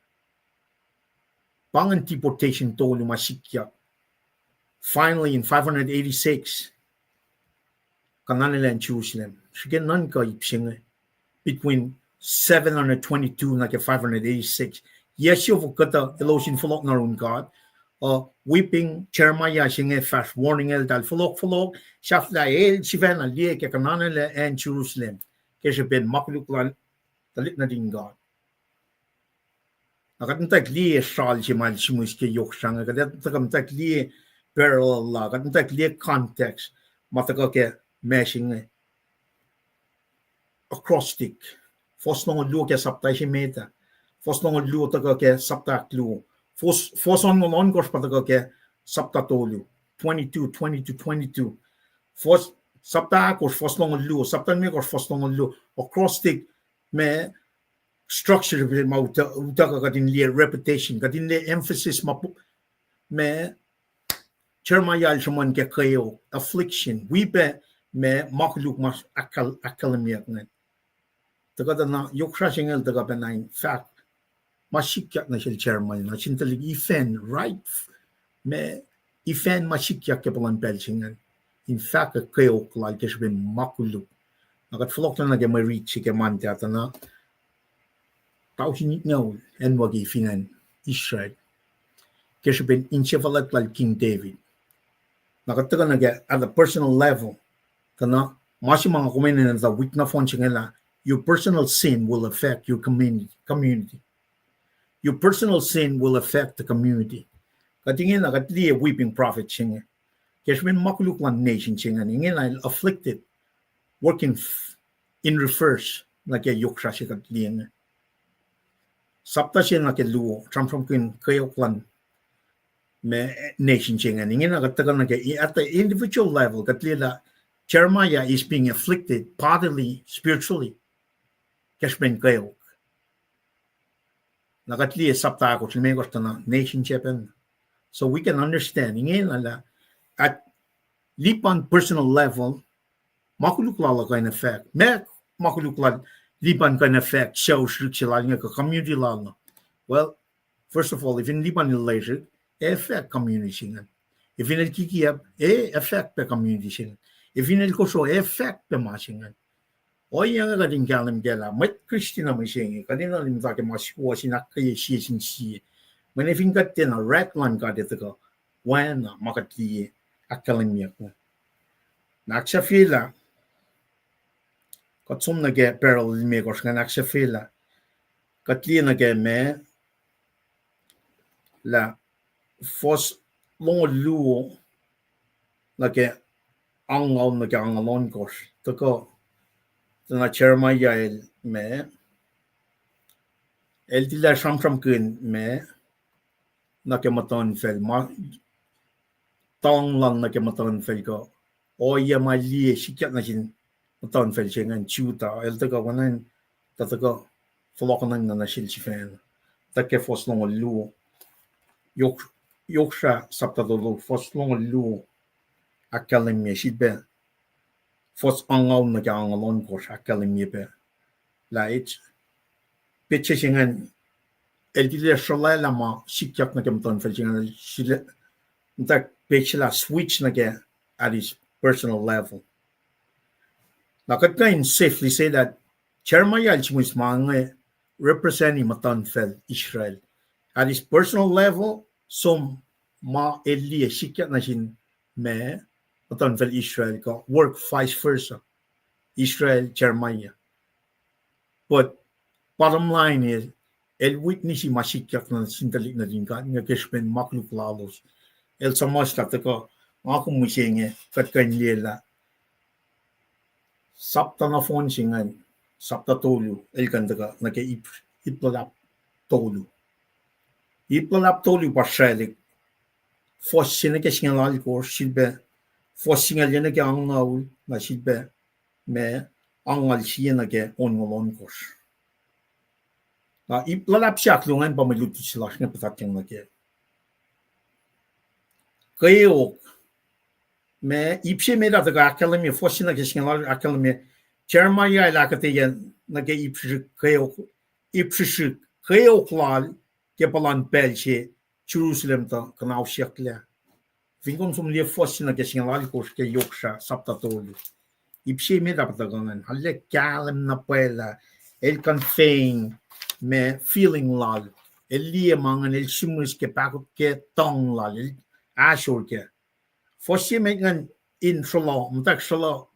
Pa ingacn deportation tolu ma sikyak. Finally, in five hundred eighty-six, kuhnanelah acn Jerusalem. Srihke nuhnkuh ip se inge, between seven hundred twenty-two nuh ke five hundred eighty-six. Yac siofok kuhtuh elos in fohlohk nuh yurin God. Uh, weeping Jeremiah se inge fahsr warning eltahl, fohlohk, fohlohk, sahflah el sifacna liye ke kuhnanelah acn Jerusalem ke srihpen ma koluk lal tuhlihk nuhtin God. Na kuht muhtwacwacack liye sral se ma el sihmihs ke yohk srange, kuht tuhkuh muhtwacwacack liye parallel la, kuht muhtwacwacack liye context ma tuhkuh ke ma se inge. Acrostic. Fuhs longoul luo ke sapta se met ah. Fuhs longoul luo tuhkuh ke sapta ahkluo. Fuhs, fuhs ohnkohsr pa tuhkuh ke sapta tolu. Twenty-two, twenty-two, twenty-two. Fuhs, sapta ahkosr, fuhs longoul luo, sapta limekohsr, fuhs longoul luo. Acrostic, ma structure ma utuckuh kuht in liye repetition, kuht in liye emphasis ma, ma Jeremiah el sruhmuhn ke kweok, affliction, wi pac ma ma koluk ma ahkkahlwemyeyuck ingacn. Tuhkuh tuh na yohk srah se inge el tuhkuh pacna in fahk ma sikyak nuh sel Jeremiah, nuh sin tuhlihk event, right? Ma event ma sikyak ke puhlan pacl se ingacn in fahk kweok lal ke srihpen ma koluk. Na kuht fohlohklac nuh ke mwe rit se ke Monday ah tuh na tausin itngoul acnwucki fin acn Israel ke srihpen insefuhlwact lal King David. Na kuht tuhkuh nuh ke at a personal level, tuh na ma se ma nga kom enenuh tuh wik nohfohn se inge lah your personal sin will affect your community, community. Your personal sin will affect the community. Kuht ingena kuht liye weeping prophet se inge ke srihpen ma koluk luhn nation se inge, ingena el afflicted, working in reverse nuh ke yohk srah se kuht liye inge. Sapta se nuh ke luo, sramsramkihn kweok luhn ma nation se ingacn. Ingena kuht tuhkuh nuh ke, at the individual level, kuht liye lah Jeremiah is being afflicted bodily, spiritually, ke srihpen kweok. Na kuht liye sapta ahkosr, limekohsr tuh na nation se pacna. So we can understand ingena lah at lipan personal level, ma koluk lal uh kuh in affect. Ma, ma koluk lal lipan kuh in affect sucu srihk se lal inge kuh community lal uh. Well, first of all, if in lipan el lesrihk, ac affect community se ingacn. If in el kikiap, ac affect pac community se ingacn. If in el kosro, ac affect pac ma se ingacn. Ohiyac inge kuht in kahlwem kac lah mwet Kristin uh mihsenge kuht enenuh in muhta ke ma suwohs in ahkkweye sie sin sie. Mweyen fin kuht tiacna wrath luhn God ac tuhkuh, oacna ma kuht liye ahkkahlwemyeyuck inge. Na ahksahfyelah, kuht som nuh ke parallel limekohsr ingacn, ahksahfyelah, kuht liye nuh ke ma lah fuhs longoul luo nuh ke angngaul nuh ke angngaul ohnkohsr. Tuhkuh, tuh na Jeremiah el ma, el tilac sramsramkihn ma nuh ke muhtuhnfacl, ma tuhng lal nuh ke muhtuhnfacl kuh ohiyac ma liye sikyak nuh sin muhtuhnfacl se ingacn Judah, el tuhkuh oacna in, tuh tuhkuh fohlohkohnacng na nuh sel sifacna. Tuh ke fuhs longoul luo, yohk, yohk srah sapta tolu, fuhs longoul luo ahkkahlwemye, sifilpac fuhs angngaul nuh ke angngaul ohnkohsr ahkkahlwemye pac lah petsac se ingacn, el tilac sruhlwaclah ma sikyak nuh ke muhtuhnfacl se ingacn, el, muhta petsac lah switch nuh ke at his personal level. Na kuht kuh in safely say that Jeremiah el sihmihs ma inge representi muhtuhnfacl Israel. At his personal level, som ma el liye sikyak nuh sin ma muhtuhnfacl Israel kuh work vice versa, Israel, Jeremiah. But bottom line is, el witnessi ma sikyak nuh sin tuhlihk nuhtin God inge ke srihpen ma koluk lalos. El suhmuhslah tuhkuh, nga kom mihsenge kuht kuh in liye lah sapta nohfohn se ingacn, sapta tolu, el kuh in tuhkuh nuh ke ip, ip luhlahp tolu. Ip luhlahp tolu pa sraclihk, fuhs se nuh ke singucul alkosr, sifilpac fuhs singucul yac nuh ke angngaul, na sifilpac ma angngaul sie nuh ke onngoul ohnkohsr. Na ip luhlahp se ahkluo ingacn pa mwe lutlut se lasr inge puhtatyang nuh ke kweok. Ma ip se met ah tuhkuh ahkkahlwemye, fuhs se nuh ke singucul alkosr ahkkahlwemye, Jeremiah el ahkuhtweyac nuh ke ip srihsrihk kweok, ip srihsrihk kweok lal ke puhlan pacl se Jerusalem tuh kuhnausyucklac. Fin kom som liye fuhs se nuh ke singucul alkosr ke yohk srah sapta tolu, ip se met ah tuhkuh ingacn, arlac kahlwem na pwacye lah el conveying ma feeling lal, el liye ma ingacn, el sihmihs ke pahkot ke tuhng lal, el ahsor kac. Fuhs se met ingacn in sruhluh, muhtwacwacack sruhluh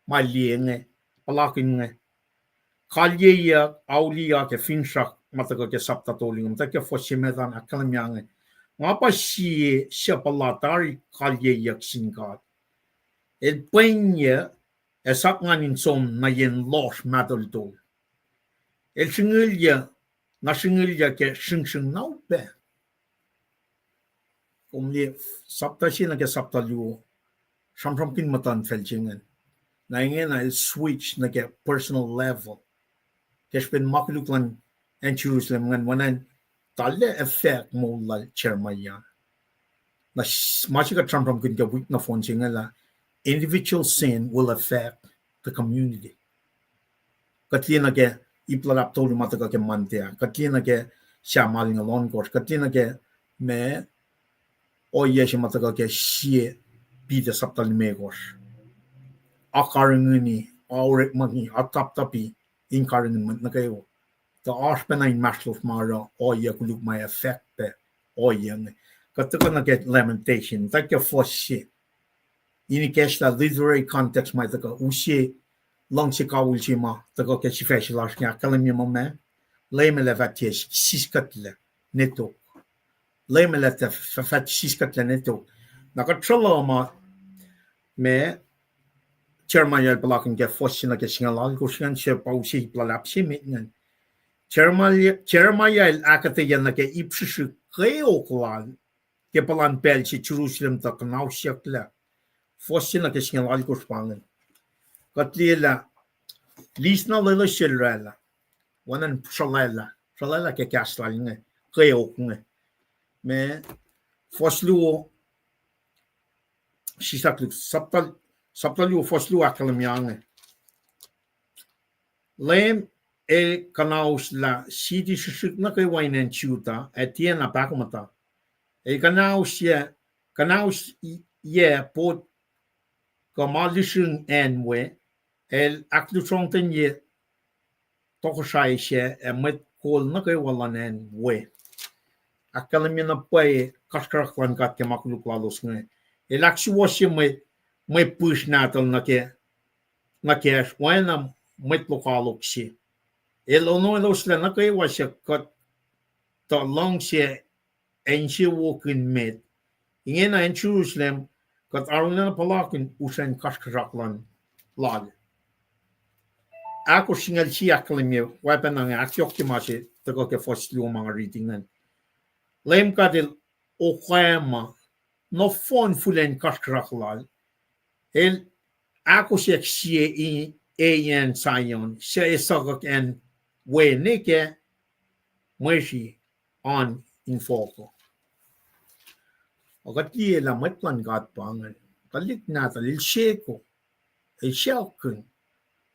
ma liye inge, puhlakihn inge. Kalyeyuck, auliyak, ac finsrak ma tuhkuh ke sapta tolu inge, muhtwacwacack ke fuhs se met an ahkkahlwemye inge. Nga pa sie suc puhla tari kalyeyuck sin God. El pwenyac ac sapngan in som nuh yen lohsr mahtuhltuhl. El srihngihlyuc, na srihngihlyuc ke sringsring na upac. Kom liye sapta se nuh ke sapta luo, sramsramkihn muhtuhnfacl se ingacn. Na ingena el switch nuh ke personal level. Ke srihpen ma koluk luhn acn Jerusalem ingacn, oacna in tuhlac affect moul lal Jeremiah. Na ma se kuht sramsramkihn ke wik nohfohn se inge lah individual sin will affect the community. Kuht liye nuh ke ip luhlahp tolu ma tuhkuh ke Monday ah. Kuht liye nuh ke Sam alingucul ohnkohsr. Kuht liye nuh ke ma ohiyac se ma tuhkuh ke sie Peter sapta limekohsr. Akarihngihni, orekmakihn, ataptapi in karihngihn mwet nuh kwewa. Tuh oasr pacna inmahsrlosr ma oruh ohiyac koluk ma affect pac ohiyac inge. Kuht tuhkuh nuh ke Lamentation, tuh ke fuhs se. In ikacslah literary context ma tuhkuh, use luhngse kawihl se ma tuhkuh ke sifac se lasr inge ahkkahlwemye muh ma Leum El ac fah tiac siskuhtlac ne tok. Leum El ac fah, fah siskuhtlac ne tok. Na kuht sruhluh ma, ma Jeremiah el puhlakihn ke fuhs se nuh ke singucul alkosr ingacn, se pa use ip luhlahp se met ingacn. Jeremiah, Jeremiah el ahkuhtweyac nuh ke ip srihsrihk kweok lal ke puhlan pacl se Jerusalem tuh kuhnausyucklah. Fuhs se nuh ke singucul alkosr pa ingacn. Kuht liye lah, Lis na lwelah sel oraclah, oacna in sruhlwaclah, sruhlwaclah ke kahs lal inge, kweok inge. Ma, fuhs luo, sisaklu, sapta, sapta luo fuhs luo ahkkahlwemye inge. Leum el kuhnauslah siti srihsrihk nuh kwewa in acn Judah ac tiacna pahkomuhta. El kuhnausyac, kuhnausyac pot kuh ma lihsrihng acn we, el ahklusrongtenye tohkohsrahi sac ac mwet kol nuh kwewa luhn acn we. Ahkkahlwemye na pwacye kasrkuhsrak luhn God ke ma koluk lalos inge. El ahksuwohsye mwe, mwe pihsr nahtuhl nuh ke, nuh kacsr, oacna mwet lokoalok se. El onweloslac nuh kwewa suc kuht tuh luhngse ac insiyowokihn met. Ingena acn Jerusalem, kuht arulacna puhlakihn usracn kasrkuhsrak luhn lal. Ahkosr singucul sie ahkkahlwemye, oacpacna inge ahkyohkye ma se tuhkuh ke fuhs luo ma nga riti ingacn. Leum God el okwacma nohfohn fuhlwen kasrkuhsrak lal. El ahkosack sie in, e acn Zion, suc esukuck acn we nwe kac, mwe sri an infohko. Ac kuht liye lah mwet luhn God pa ingacn, tuhlihk nahtuhl el seko, el siyuckihn,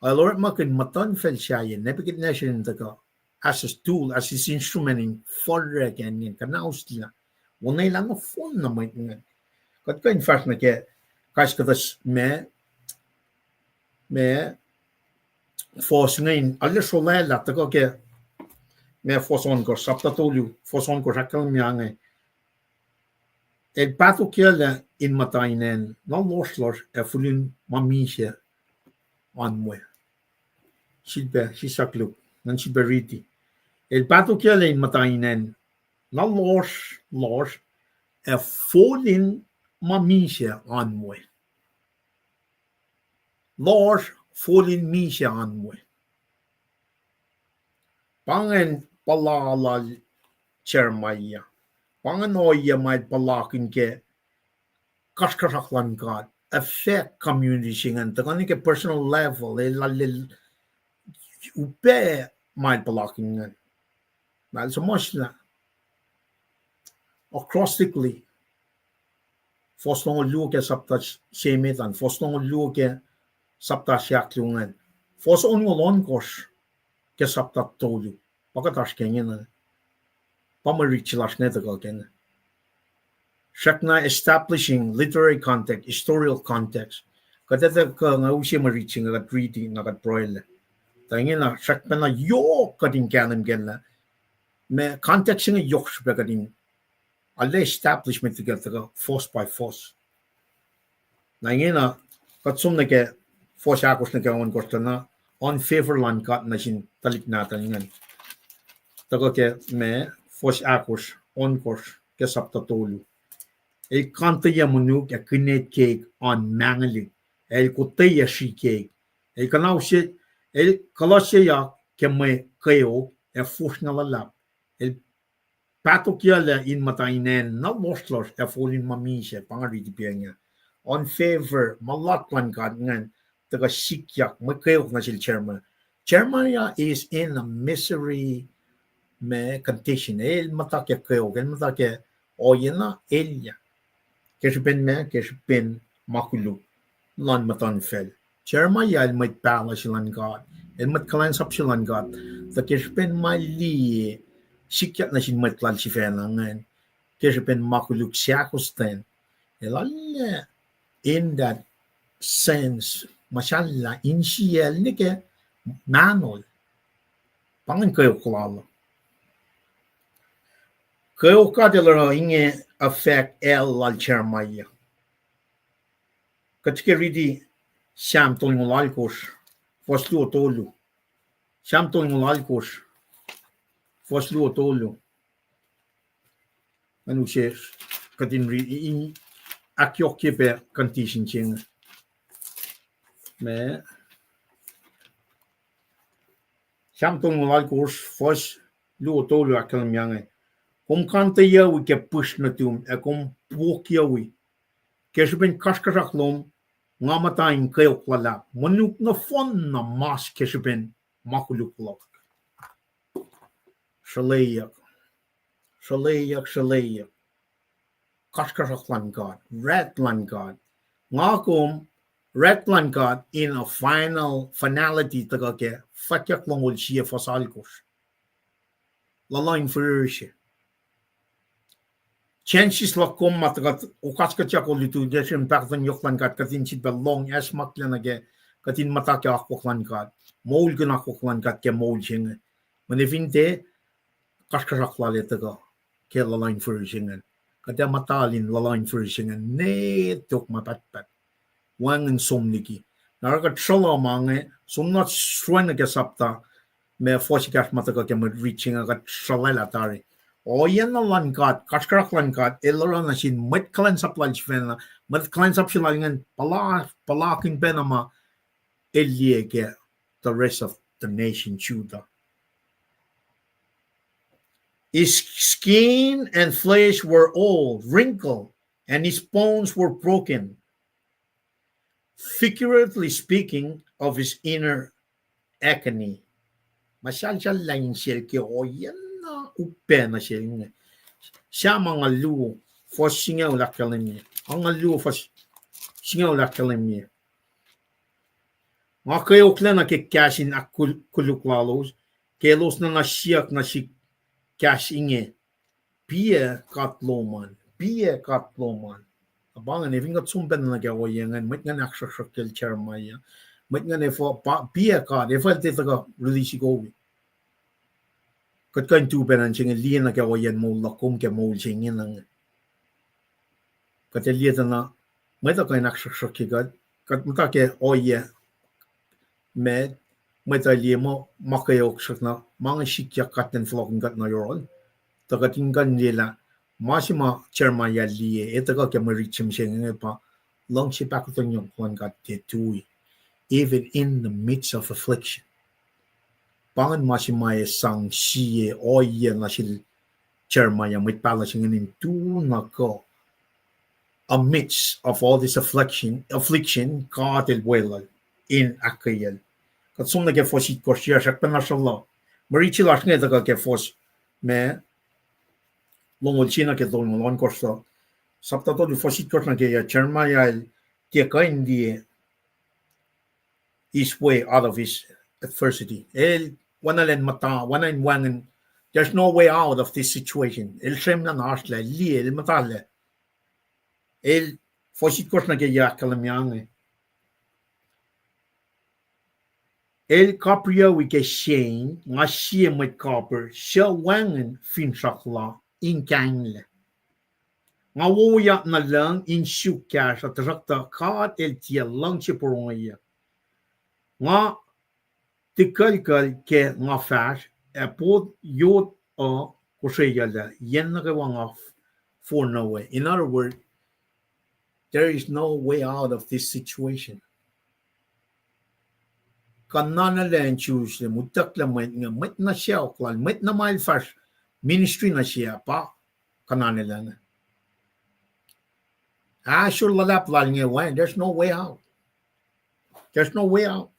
el orekmakihn muhtuhnfacl sahyac Nebuchadnezzar in tuhkuh as his tool, as his instrument in foracng acn ingacn, kuhnauslah, onwelah nohfohn na mwet ingacn. Kuht kuh in fahsr nuh ke kais kuhtuh s-, ma, ma, fuhs inge in arlac sruhlwaclah tuhkuh ke, ma, fuhs ohnkohsr, sapta tolu, fuhs ohnkohsr ahkkahlwemye inge. El pahtokyuclac in muhta in acn na lohsrlohsr ac fihl in ma misac an we. Sifilpac, sisaklu, ngan sifilpac riti. El pahtokyuclac in muhta in acn na lohsrlohsr ac fihl in ma misac an we. Lohsr, fihl in misac an we. Pa ingacn puhla lal Jeremiah. Pa ingacn ohiyac ma el puhlakihn ke kasrkuhsrak luhn God, affect community se ingacn, tuhkuh nuh ke personal level, el lal upac ma el puhlakihn ingacn. Na el suhmuhslah acrostically, fuhs longoul luo ke sapta se met an, fuhs longoul luo ke sapta se ahkluo ingacn, fuhs ohnkohsr ke sapta tolu. Pa kuht oasr ke ingena, pa mwe rit se lasr inge tuhkuh ke inge. Srackna establishing literary context, historical context. Kuht etuh kuh nga use mwe rit se inge kuht riti na kuht pruhelac. Tuh ingena srackpacna yohk kuht in kahlwem kac lah ma context se inge yohk srihpac kuht in arlac establish met liki tuhkuh fuhs by fuhs. Na ingena, kuht som nuh ke fuhs ahkosr nuh ke ohnkohsr tuh na, on favor luhn God nuh sin tuhlihk nahtuhl ingacn. Tuhkuh ke ma, fuhs ahkosr, ohnkohsr ke sapta tolu. El kanteyuc monuk ac kinet keik an manglik, ac el kotweyac srihkeik. El kuhnausye, el kuhlahsyeyak ke mwe kweok ac fosrngah luhlahp. El pahtokyuclac in muhta in acn na lohsrlohsr ac fihl in ma misac, pa nga riti pac inge. On favor, ma luhn God ingacn, tuhkuh sikyak mwe kweok nuh sel Jeremiah. Jeremiah is in a misery, ma, condition. El muhta ke kweok, el muhta ke ohiyac na elyah. Ke srihpen ma, ke srihpen ma koluk luhn muhtuhnfacl. Jeremiah el mwet pahluh se luhn God, el mwet kuhlwacnsap se luhn God. Tuh ke srihpen ma liye, sikyak nuh sin mwet lal sifacna ingacn, ke srihpen ma koluk seahkostwen, el arlac in that sense, muhsahllah insiyacl nuh ke mahnol. Pa ingacn kweok lal uh. Kweok God el oruh inge affect el lal Jeremiah. Kuht ke riti Sam tolngoul alkosr, fuhs luo tolu. Sam tolngoul alkosr, fuhs luo tolu. Ngan use, kuht in ri-, in ahkyohkye pac condition se inge. Ma, Sam tolngoul alkosr, fuhs luo tolu ahkkahlwemye inge. Kom kanteyuwi ke pihsr nuhtum ac kom pokyuwi. Ke srihpen kasrkuhsrak lom, nga muhta in kweok luhlahp. Monuk nohfohn na mas ke srihpen ma koluk luhk. Sruhleyuck. Sruhleyuck, sruhleyuck. Kasrkuhsrak luhn God, wrath luhn God. Nga kom, wrath luhn God in a final, finality tuhkuh ke Fwackyuck longoul sie fuhs alkosr. Luhluh in fihrihr se. Chances luhk kom ma tuh kuht okaskutyak olutu ke srihpen pahkotwen yohk luhn God, kuht in sifilpac lohng acsmaklac nuh ke, kuht in muhta ke akwuck luhn God, moulkihn akwuck luhn God ke moul se inge. Mweyen fin tiac, kasrkuhsrak lal ac tuhkuh ke luhluh in fihrihr se ingacn. Kuht ac muhta in luhluh in fihrihr se ingacn ne tok ma pahtpaht. Wacngihn som liki. Na oruh kuht sruhluh ma inge, som na sruhna ke sapta, ma fuhs ekahsr ma tuhkuh ke mwe rit se inge kuht sruhlwaclah tari. Ohiyac na luhn God, kasrkuhsrak luhn God, el oruh nuh sin mwet kuhlwacnsap lal sifacna, mwet kuhlwacnsap se lal ingacn, puhla, puhlakihn pacna ma el liye ke the rest of the nation Judah. His skin and flesh were old, wrinkled, and his bones were broken, figuratively speaking of his inner agony. Ma sal sal lain sel ke ohiyacn na upac nuh sel inge. Sam angngaul luo, fuhs singucul ahkkahlwemye. Angngaul luo, fuhs singucul ahkkahlwemye. Nga kweoklac nuh ke kahs in ahkkoluk lalos, ke elos nuhna siyuck nuh sihk kahs inge, Piac God lom an, piac God lom an. Na pa ingacn, efin kuht som pacna nuh ke ohiyac ingacn, mwet ingacn ahksruhksruhk kacl Jeremiah. Mwet ingacn efuh, pa, piac God, efuh el tiac tuhkuh release-i kowi. Kuht kuh in tu pacna in se inge liye nuh ke ohiyacn moul luhk kom ke moul se inge na inge. Kuht ac liye tuh na, mwet uh kuh in ahksruhksruhkye kuht, kuht muhta ke ohiyac, ma, mwet uh liye muh, ma kweok srackna, ma inge sikyak God in fohlohkihn kuht nuh yohrohl. Tuh kuht in kuh in liye lah, ma se ma Jeremiah el liye, el tuhkuh ke mwe rit se mihsenge inge pa, luhngse pahkotwen yohk luhn God tiac tui, even in the midst of affliction. Pa ingacn ma se ma ac sang sie ohiyac nuh sel Jeremiah, mwet pahluh se ingacn in tu na kuh amidst of all this affliction, affliction, God el weluhl in ahkkweyacl. Kuht som nuh ke fuhs itkohsr, yac srackpacna sruhluh. Mwe rit se lasr inge tuhkuh ke fuhs ma, longoul sie nuh ke tolngoul ohnkohsr uh. Sapta tolu fuhs itkohsr nuh ke yac, Jeremiah el tiac kuh in liye his way out of his adversity. El, oacna lwen muhta, oacna in wacngihn, there's no way out of this situation. El srwemlah na oasr lah, liye, el muhta lah. El, fuhs itkohsr nuh ke yac ahkkahlwemye inge. El kapriyuwi ke sein, nga sie mwet kapihr, suc wacngihn finsrak la in kainglac. Nga wowoyak nuh lucng in suk kahsruh, tuhsruhktuh God el tiac luhngse porongeyuck. Nga tikuclkucl ke nga fahsr, ac pot yot uh kosreyuclac, yen nuh kwewa nga f-, forno we. In other words, there is no way out of this situation. Kuh na nuh acn Jerusalem, utucklac mwet inge, mwet na sacohk lal, mwet na ma el fahsr ministry nuh se ah pa kuh na nuh acn inge. Ahsor luhlahp lal inge wacngihn, there's no way out. There's no way out.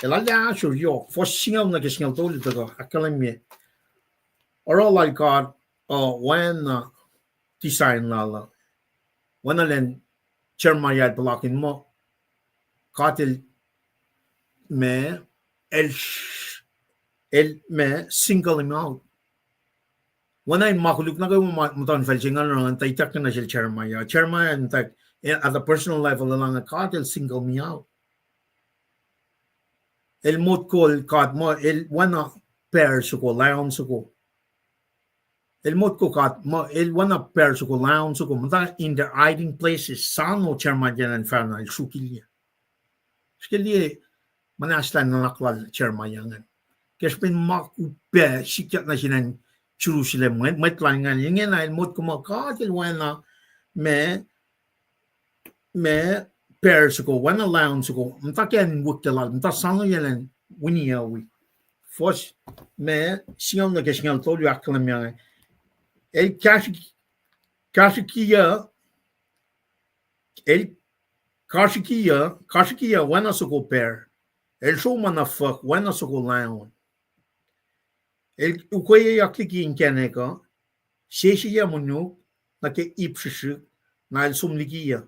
El arlac ahsor yohk, fuhs singucul nuh ke singucul tolu tuhkuh ahkkahlwemye oruh lal God, uh, oacna design lal uh. Oacna lwen Jeremiah el puhlakihn muh God el ma, el, el ma single him out. Oacna in ma koluk nuh kwewa ma muhtuhnfacl se ingacn oruh ingacn, tuh ituckyang nuh sel Jeremiah. Jeremiah in tuh, at a personal level, el ange God el single me out. El motko God muh el oacna bear soko, lion soko. El motko God muh el oacna bear soko, lion soko, muhta in their hiding places, sano Jeremiah an fahna el srukilya. Srukilya muhnahslah nuhnak lal Jeremiah ingacn. Ke srihpen ma upac sikyak nuh sin acn Jerusalem, mwet, mwet lal ingacn, ingena el motko muh God el oacna ma, ma bear soko, oacna lion soko, muhta ke acn wik lal, muhta sano yacl acn winiyucwi. Fuhs ma singucul nuh ke singucul tolu ahkkahlwemye inge, El kahsrwe-, kahsrwekiyuc, el kahsrwekiyuc, kahsrwekiyuc oacna soko pacr, el sroma na fuhk oacna soko lion. El ukweyuckyak liki inkacnek uh, seseyuc monuk nuh ke ip srihsrihk, na el som likiyuc.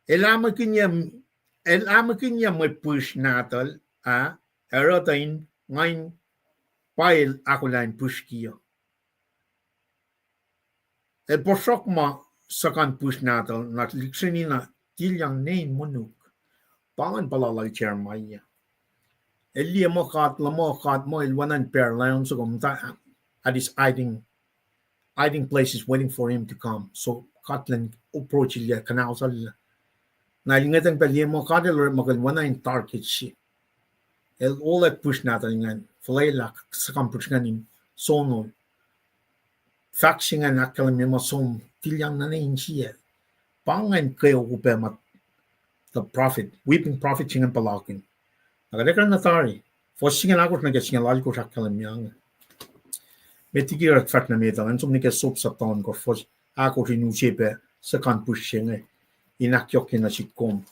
El ahmwekihnyuc, el ahmwekihnyuc mwe pihsr nahtuhl ah, ac oruh tuh in nga in pa el ahkolah in pihsrkiyuc. El puhsrok ma suhkan pihsr nahtuhl, na lihksreni na tilyang ne in monuk. Pa ingacn puhla lal Jeremiah. El liye muh God, lah muh God muh el oacna in pacr lion soko muhta at his hiding, hiding place is waiting for him to come. So God elan approach-ilyac kuhnausalah. Na el ngwetacng pac liye muh God el orekmakihn oacna in target se. El olah pihsr nahtuhl ingacn, fuhlwelah suhkan pihsr ingacn in sonol. Fahk se ingacn ahkkahlwemye muh som tilyang nuh ne insiyacl. Pa ingacn kweok upac ma the prophet, weeping prophet se ingacn puhlakihn. Na kuht ac kuh in tari, fuhs singucul ahkosr nuh ke singucul alkosr ahkkahlwemye inge. Met liki kuht fahsr nuh met uh, ngan som nuh ke Job sapta ohnkohsr, fuhs ahkosr in use pac suhkan pihsr se inge in ahkyohkye nuh sihk kom.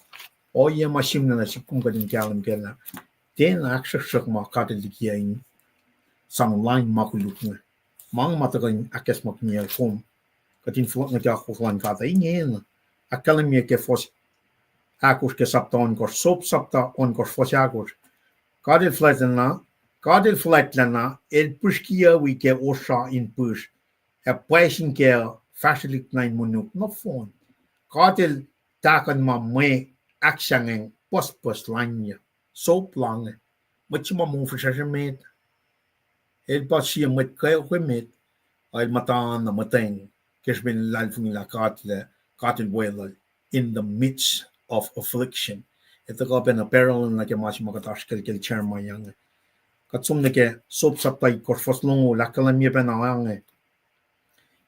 Ohiyac ma sihmlac nuh sihk kom kuht in kahlwem kac lah tiacna ahksruhksruhk ma God el likiyuc in sang lain ma koluk inge. Ma inge ma tuhkuh in ahkacsmakihnye kom. Kuht in fohlohk nuh ke akwuck luhn God uh ingena. Ahkkahlwemye ke fuhs ahkosr ke sapta ohnkohsr, Job sapta ohnkohsr fuhs ahkosr. God el fuhlwactlacna, God el fuhlwactlacna, el pihsrkiyucwi ke osra in pihsr, ac pwacsin kac fahsrwelihk nuh in monuk nohfohn. God el tahkuhn ma mwe ahksahngweng pucspucs lainyuc. Job la inge, mwet se ma moul fihsracsr emet, el pa sie mwet kweok emet, el muhta na muhtweng ke srihpen luhlahlfongi lah God, God el weluhl in the midst of affliction. Ac tuhkuh pacna parallel nuh ke ma se ma kuht oasr kacl ke Jeremiah inge. Kuht som nuh ke Job sapta itkohsr fuhs longoul, ahkkahlwemye pacna ohinge.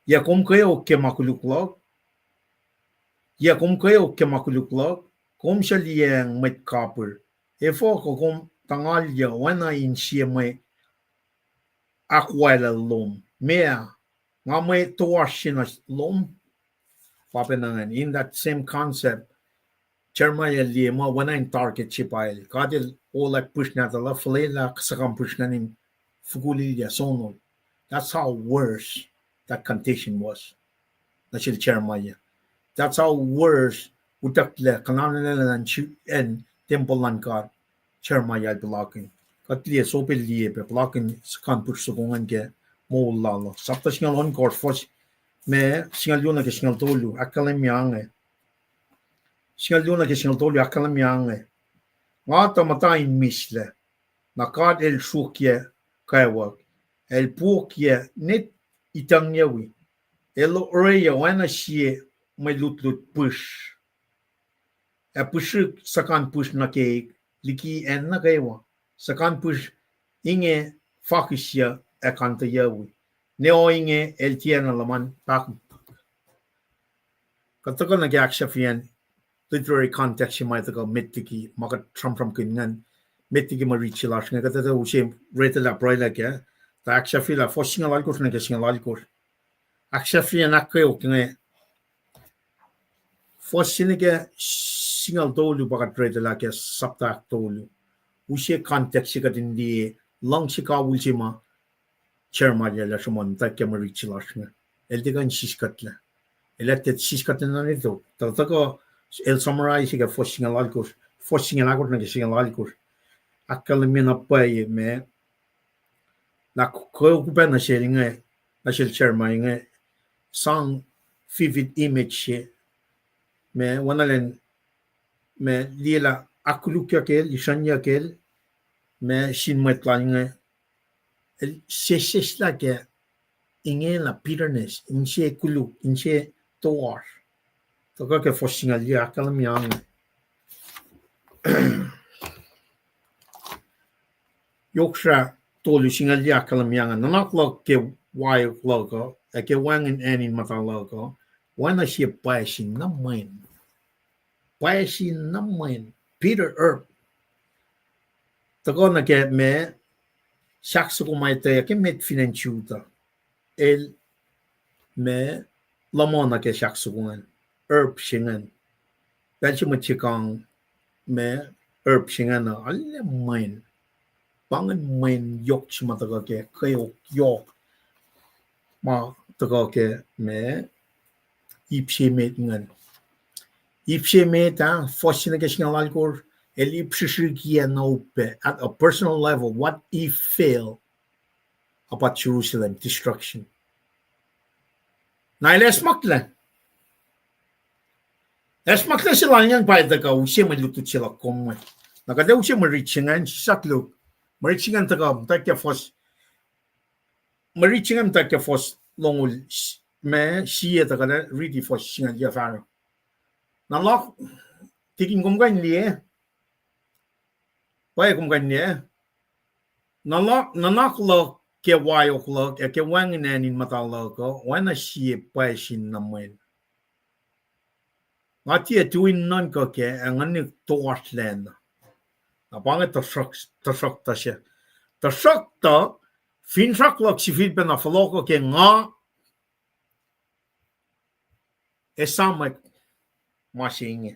Yac kom kweok ke ma koluk luhk? Yac kom kweok ke ma koluk luhk? Kom suc liyacacng mwet kapihr, efuh kuh kom tuhngalyac oacna in sie mwe ahkoelal lom? Meac, nga mwe toasr se nuh lom? Pa pacna ingacn, in that same concept, Jeremiah el liye muh oacna in target se pa el. God el olah pihsr nahtuhl uh, fuhlwelah suhkan pihsr ingacn in fukulilyac sonol. That's how worse that condition was nuh sel Jeremiah. That's how worse utucklac, kuhnanuclac luhn tempuhl luhn God, Jeremiah el puhlakihn. Kuht liye, Job el liye pac puhlakihn suhkan pihsr soko ingacn ke moul lal uh. Sapta singucul ohnkohsr fuhs, ma singucul luo nuh ke singucul tolu, ahkkahlwemye inge. Singucul luo nuh ke singucul tolu ahkkahlwemye inge. Nga tuh muhta in mihslac, na God el sruokyac kawuck, el puokyac ne itucngyucwi. El orweyuc oacna sie mwe lutlut pihsr, ac pihsrihk suhkan pihsr nuh keik liki acn nuh kwewa. Suhkan pihsr inge fakihsyuc ac kanteyucwi. Ne ohinge el tiacna luhman pahkomuhta. Kuht tuhkuh nuh ke ahksahfyacn literary context se ma tuhkuh met liki ma kuht sramsramkihn ingacn, met liki mwe rit se lasr inge, kuht etuh use retalah pruhelah kac, tuh ahksahfyelah fuhs singucul alkosr nuh ke singucul alkosr. Ahksahfyacn ahkkweok inge, fuhs se nuh ke singucul tolu pa kuht retalah ke sapta ahktolu. Use context se kuht in liye luhngse kawihl se ma Jeremiah el sruhmuhn tuh ke mwe rit se lasr inge, el tiac kuh in siskuhtlac. El ac tiac siskuhtlac nuh netok. Tuh tuhkuh el summarize ke fuhs singucul alkosr, fuhs singucul alkosr nuh ke singucul alkosr. Ahkkahlwemye na pwacye ma lah kweok upac nuh sel inge, nuh sel Jeremiah inge, sang vivid image se, ma oacna lwen, ma liyelah ahkkolukyuck el, isrucnyuck el, ma sin mwet lal inge, el sesseslah ke ingena bitterness, inse koluk, inse toasr. Tuhkuh ke fuhs singucul yuh ahkkahlwemye inge. Yohk srah tolu singucul yuh ahkkahlwemye inge. Nuhnak luhk ke waok luhk uh, ac ke wacngihn acn in muhta luhk uh, oacna sie pwacsin na mwen. Pwacsin na mwen. Peter Erb. Tuhkuh nuh ke ma sahk soko ma etweyuck ke met fin acn Judah. El ma luhman nuh ke sahk soko ingacn, herb se ingacn. Pacl se mwet se kang ma herb se ingacn uh, arlac mwen. Pa ingacn mwen yohk se ma tuhkuh ke kweok yohk ma tuhkuh ke ma ip se met ingacn. Ip se met ah, fuhs se nuh ke singucul alkosr, el ip srihsrihk yac na upac, at a personal level, what he felt about Jerusalem destruction. Na el acsmaklac. Acsmaklac se lal ingacn pa el tuhkuh use mwe lutlut se luhk kom inge. Na kuht ac use mwe rit se ingacn, sislah luk. Mwe rit se ingacn tuhkuh, tuh ke fuhs, mwe rit se ingacn tuh ke fuhs longoul s-, ma sie tuh kuht ac riti fuhs singucul yac fahsruh. Na luhk, tikin kom kuh in liye, pwacye kom kuh in liye. Nuhnak, nuhnak luhk ke waok luhk ac ke wacngihn acn in muhta luhk uh, oacna sie pwacye sin na mwen. Nga tiac tui in nuhnkuh kac ac nguhnihk toasrlacna. Na pa inge tuhsruhk, tuhsruhktuh se. Tuhsruhktuh, finsrak luhk sifilpacna fohlohkoh ke nga esamwack ma se inge.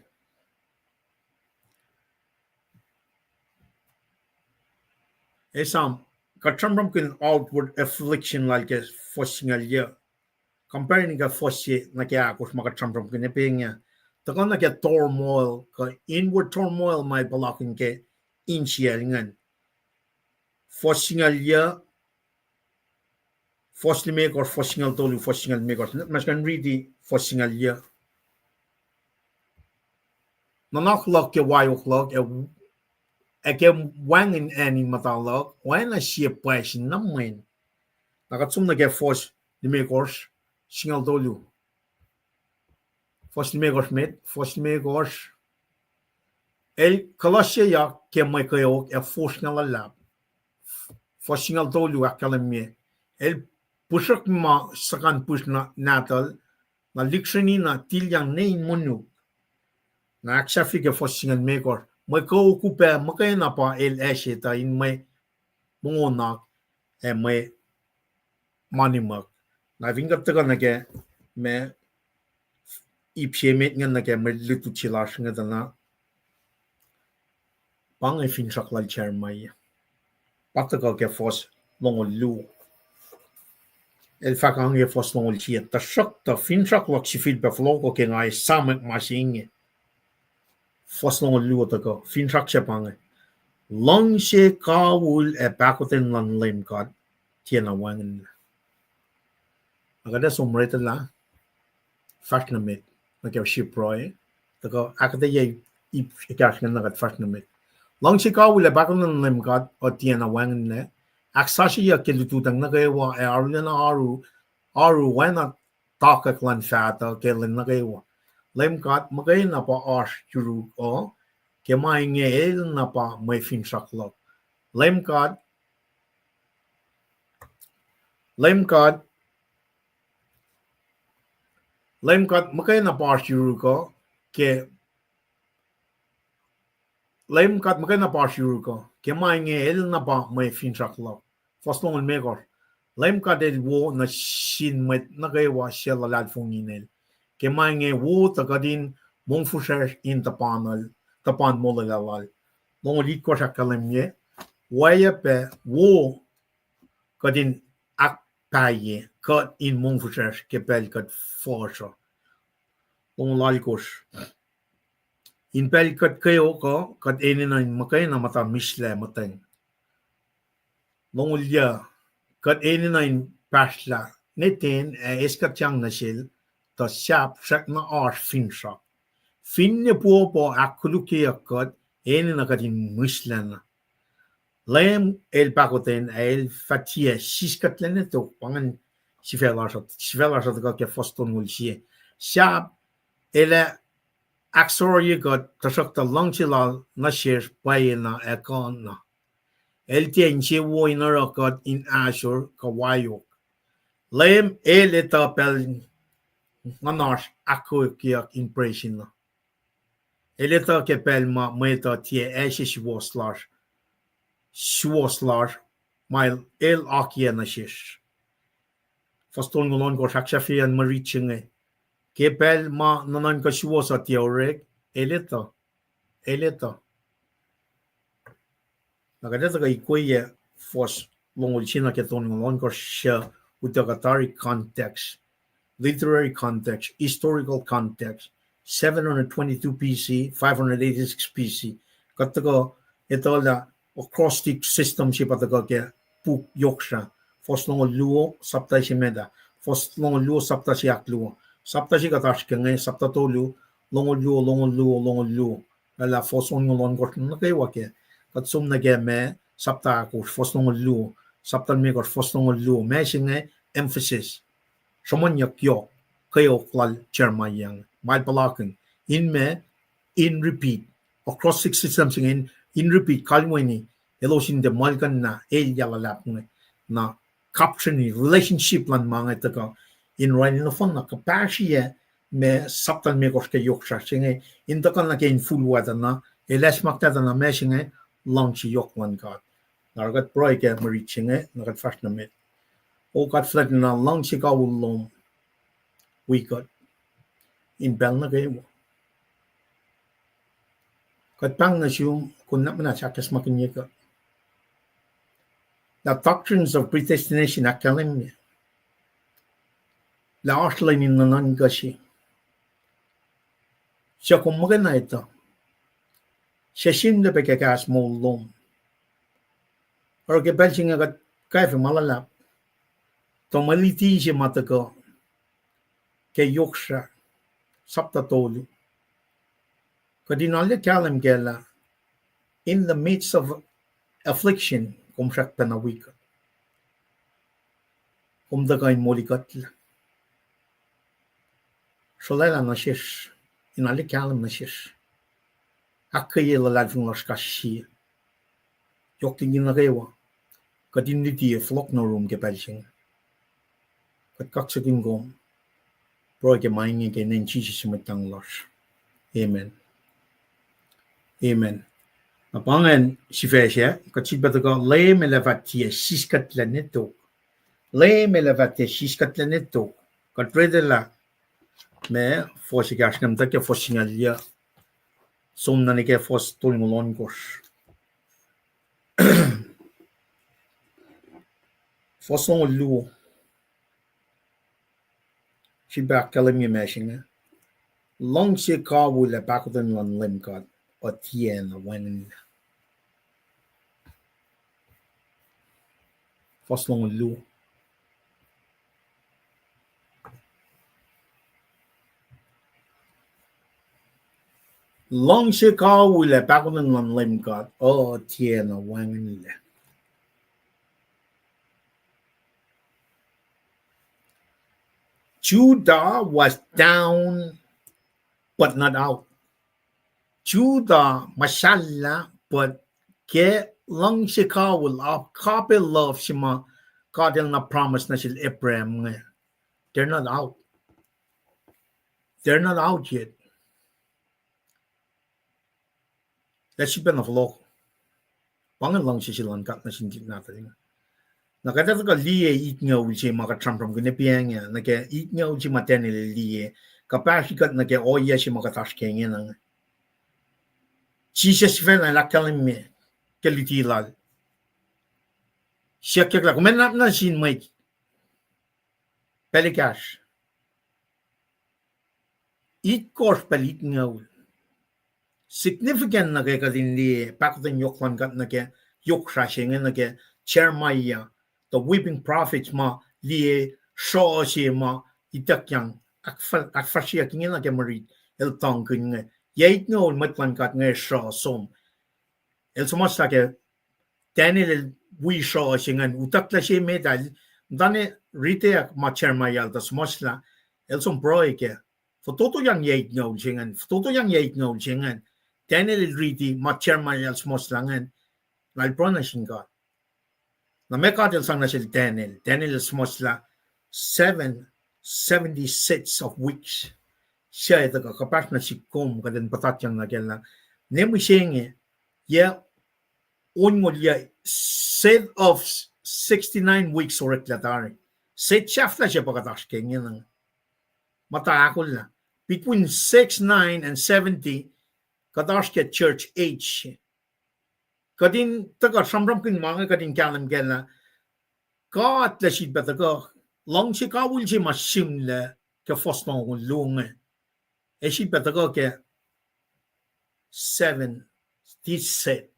Esam, kuht sramsramkihn outward affliction lal ke fuhs singucul yac. Compare nuh ke fuhs se nuh ke ahkosr ma kuht sramsramkihn, e, pa inge. Tuhkuh nuh ke turmoil, kuh inward turmoil ma el puhlakihn ke insiyacl ingacn. Fuhs singucul yac, fuhs limekohsr, fuhs singucul tolu, fuhs singucul limekohsr. Ma se kuh in riti fuhs singucul yac. Nuhnak luhk ke waok luhk, ac, ac ke wacngihn acn in muhta luhk, oacna sie pwacye sin na mwen. Na kuht som nuh ke fuhs limekohsr, singucul tolu. Fuhs limekohsr met, fuhs limekohsr. El kuhluhsyeyak ke mwe kweok ac fosrngah luhlahp. Fuhs singucul tolu ahkkahlwemye, el pihsrihk ma suhkan pihsr na nahtuhl, na lihksreni na tilyang ne in monuk. Na ahksahfye ke fuhs singucul limekohsr, mwe kweok upac muhkwena pa el acse tuh in mwe mongonak ac mwe ma nimuck. Na fin kuht tuhkuh nuh ke ma ip se met ingacn nuh ke mwe lutlut se lasr inge tuh na, pa inge finsrak lal Jeremiah. Pa tuhkuh ke fuhs longoul luo. El fahk inge fuhs longoul sie, tuhsruhktuh finsrak luhk sifilpac fohlohkoh ke nga esamwack ma se inge. Fuhs longoul luo tuhkuh, finsrak se pa inge. Luhngse kawihl ac pahkotwen luhn Leum God tiacna wacngihnlac. Na kuht ac som read lah, fahsr nuh met, nuh ke srihpac pruhe, tuhkuh ahkuhtweyac ip ekahsr ingacn na kuht fahsr nuh met. Luhngse kawihl ac pahkotwen luhn Leum God uh tiacna wacngihnlac, ahksasucyeyuck ke lututacng nuh kwewa ac arulacna oaru, oaru oacna takwack luhn faht uh ke lwen nuh kwewa. Leum God muhkwena pa oasr yuruk uh, ke ma inge el na pa mwe finsrak luhk. Leum God, Leum God, Leum God muhkwena pa oasr yuruk uh, ke Leum God muhkwena pa oasr yuruk uh, ke ma inge el na pa mwe finsrak luhk. Fuhs longoul limekohsr. Leum God el wo nuh sin mwet nuh kwewa suc luhlahlfongi inel. Ke ma inge wo tuh kuht in mongfihsrwacsr in tuhpan, tuhpan molwelah lal. Longoul itkohsr ahkkahlwemye, oacyacpac wo kuht in ahkpahye kuht in mongfihsrwacsr ke pacl kuht fuhsr uh. Longoul alkosr. In pacl kuht kweok uh, kuht enenuh in muhkwena muhta mihslac muhtweng. Longoul yuh, kuht enenuh in pahsrlah ne ten ac eiskuhtyang nuh sel, tuh sahp srackna oasr finsrak. Finne puhpuh ahkkolukyeyuck kuht, enenuh kuht in mihslacna. Leum el pahkotwen ac el fah tiac siskuhtlac ne tok, pa ingacn sifac lasr uh, sifac lasr uh tuhkuh ke fuhs tolngoul sie. Sahp el ac ahksohrohye kuht, tuhsruhktuh luhngse lal nuh sesr pwacyena ac kuhna. El tiac insewowo in oruh kuht in ahsor kuh waok. Leum el etuh pacl nguhnasr ahkkweokyeyuck in presin uh. El etuh ke pacl ma mwet uh tiac acse suwohs lasr, suwohs lasr ma el akiyac nuh sesr. Fuhs tolngoul ohnkohsr, ahksahfyelah mwe rit se inge. Ke pacl ma nuhnuhnkuh suwohs uh tiac orek, el etuh, el etuh. Na kuht etuh kuh ikweyac fuhs longoul sie nuh ke tolngoul ohnkohsr suc utuckuh tari context, literary context, historical context, seven hundred twenty-two B C, five hundred eighty-six B C. Kuht tuhkuh etuh lah acrostic system se pa tuhkuh ke puk yohksrah. Fuhs longoul luo, sapta se met ah. Fuhs longoul luo, sapta se ahkluo. Sapta se kuht oasr ke inge, sapta tolu, longoul luo, longoul luo, longoul luo. Lah fuhs onngoul ohnkohsr nuh kwewa ke. Kuht som nuh ke ma, sapta ahkosr, fuhs longoul luo, sapta limekohsr, fuhs longoul luo. Ma se inge emphasis. Sruhmuhnyuck yohk, kweok lal Jeremiah inge. Ma el puhlakihn. In ma, in repeat. Acrostic system se inge in, in repeat, kalweni, elos in tiac muhlkuhnlah elyah luhlahp inge. Na kapsreni relationship luhn ma inge tuhkuh in orwacni nohfohn na kuhpahsriyac ma sapta limekohsr ke yohksrah se inge in tuhkuh nuh ke infulwactuhna, el acsmaklac tuh na ma se inge luhngse yohk luhn God. Na oruh kuht pruhe ke mwe rit se inge, na kuht fahsr nuh met. O God fuhlwactlana, luhngse kawihl lom wi kuht in pacl nuh kwewa. Kuht pahng nuh sum, kom nuhnak muhnahs ahkacsmakihnye kuht. Lah doctrines of predestination ahkkahlwemye lah oasr lwen in nuhnuhnkuh se, suc kom muhkwena etuh, suc sihmlac pac ke kahs moul lom. Oruh ke pacl se inge kuht kwacfe ma luhlahp tuh mwe luti se ma tuhkuh ke yohksrah, sapta tolu. Kuht in arlac kahlwem kac lah in the midst of affliction, kom srackpacna wi kuht. Kom tuhkuh in molikuhtlac. Sulaclah nuh sesr, in arlac kahlwem nuh sesr. Ahkkweye luhlahlfongi lasr kais sie. Yohk liki nuh kwewa, kuht in luti ac fohlohk nuh yurum ke pacl se inge. Kuht kaksakihn kom. Pruhe ke ma inge ke inen Jisus Mwet Lahngo lasr. Amen. Amen. Na pa ingacn sifac se, kuht sifilpac tuhkuh, Leum El ac fah tiac siskuhtlac ne tok. Leum El ac fah tiac siskuhtlac ne tok. Kuht riti lah ma, fuhs ekahsr nge muhta ke fuhs singucul yac, som nuh ke fuhs tolngoul ohnkohsr. Fuhs longoul luo. Sifilpac ahkkahlwemye ma se inge. Luhngse kawihl ac pahkotwen luhn Leum God uh tiacna wacngihnlac. Fuhs longoul luo. Luhngse kawihl ac pahkotwen luhn Leum God uh tiacna wacngihnlac. Judah was down, but not out. Judah muhsahllah, but ke luhngse kawihl, agape love se ma God El na promise nuh sel Abraham inge, they're not out. They're not out yet. Lah sifilpac na fohlohk. Pa inge luhngse se luhn God nuh sin tuhlihk nahtuhl inge. Na kuht ac tuhkuh liye itngucul se ma kuht sramsramkihn pac inge, nuh ke itngucul se ma Daniel el liye, kuhpahsri kuht nuh ke ohiyac se ma kuht oasr ke ingena inge. Jisus sifacna El ahkkahlwemye ke luti Lal. Siyuckyuck lah kom ac nuhnak nuh sin mwet pacl ekahsr. Itkohsr pacl itngucul. Significant nuh ke kuht in liye pahkotwen yohk luhn God nuh ke yohk srah se inge, nuh ke Jeremiah, the weeping prophets ma liye sruh se ma ituckyang, ahkfah-, ahkfahsryeyuck ingena ke mwe rit el tuhngkihn inge. Yac itngucul mwet luhn God inge sruh som. El suhmuhslah ke Daniel el wi sruh se ingacn, utucklah se met ah, muhtana riteyuck ma Jeremiah el tuh suhmuhslah, el som pruhe kac. Fototoyang yac itngucul se ingacn, fototoyang yac itngucul se ingacn. Daniel el riti ma Jeremiah el suhmuhslah ingacn, na el pruhe nuh sin God. Na meac God el sang nuh sel Daniel? Daniel el suhmuhslah seven, seventy sets of weeks. Suc etuh kuh kuhpahsr nuh sihk kom kuht in puhtatyang nuh kac lah ne mihsenge, yac onngoul yac, set of sixty-nine weeks oreklac tari. Set sahflah se pa kuht oasr ke ingena. Muhta ahkolah. Between six nine and seventy, kuht oasr ke church age. Kuht in tuhkuh sramsramkihn ma inge, kuht in kahlwem kac lah God El sifilpac tuhkuh, luhngse kawihl se ma sihmlac ke fuhs longoul luo inge, El sifilpac tuhkuh ke seven, this set.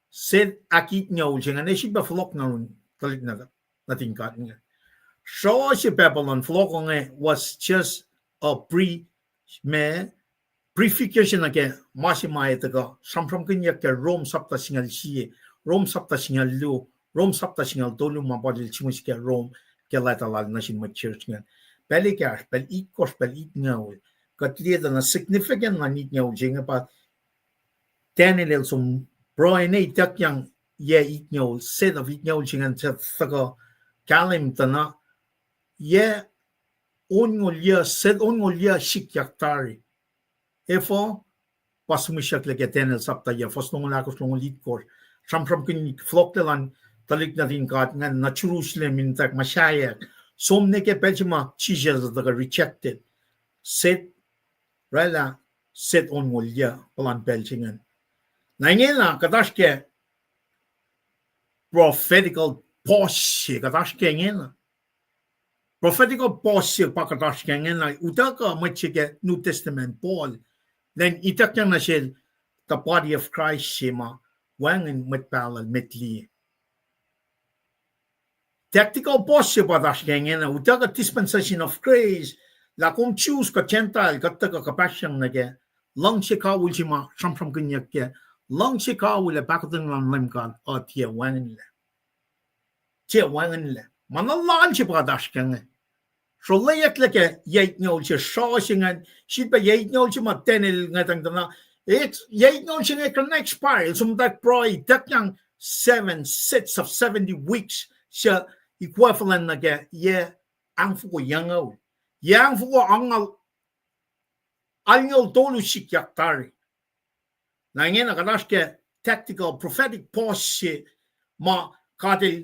Set ahkitngucul se ingacn El sifilpac fohlohk nuh yurin tuhlihk nuhtin God inge. Sruoh se Babylon, fohlohk inge was just a pre, ma, prefiguration nuh ke ma se ma ac tuhkuh sramsramkihnyuck ke Rome sapta singucul sie, Rome sapta singucul luo, Rome sapta singucul tolu, ma Paul el sihmihs ke Rome ke leta lal nuh sin mwet church ingacn. Pacl ekahsr, pacl itkohsr, pacl itngucul. Kuht liye tuh na significant luhn itngucul se inge pa Daniel el som pruhe na ituckyang yac itngucul, set of itngucul se ingacn, se tuhkuh kahlwem tuh na yac onngoul yac, set onngoul yac sikyak tari. Efuh? Pa sihmihsyucklac ke Daniel sapta yac, fuhs longoul ahkosr, longoul itkohsr. Sramsramkihn fohlohklac luhn tuhlihk nuhtin God ingacn nuh Jerusalem in tuh muhsaheack. Som nuh ke pacl se ma Jisus el tuhkuh rejected. Set, oraclah, set onngoul yac, puhlan pacl se ingacn. Na ingena kuht oasr ke prophetical pause se, kuht oasr ke ingena. Prophetical pause se pa kuht oasr ke ingena, utuckuh mwet se ke New Testament, Paul, lwen ituckyang nuh sel the body of Christ se ma wacngihn mwet pahluh met liye. Tactical pause se pa kuht oasr ke ingena, utuckuh dispensation of grace, lah kom Jews kuh Gentile, kuht tuhkuh kuhpahsryang nuh ke luhngse kawihl se ma sramsramkihnyuck ke luhngse kawihl ac pahkotwen luhn Leum God uh tiac wacngihnlac. Tiac wacngihnlac. Ma na lal se pa kuht oasr ke inge. Srohlacyucklac ke yac itngucul se, sruoh se ingacn, sifilpac yac itngucul se ma Daniel ngwetacng tuh na, yac itngucul se inge kuh in expire, el som tuh pruhe ituckyang seven sets of seventy weeks, se equivalent nuh ke yac angfoko yucngucul. Yac angfoko angngaul alngucul tolu sikyak tari. Na ingena kuht oasr ke tactical prophetic pause se ma God el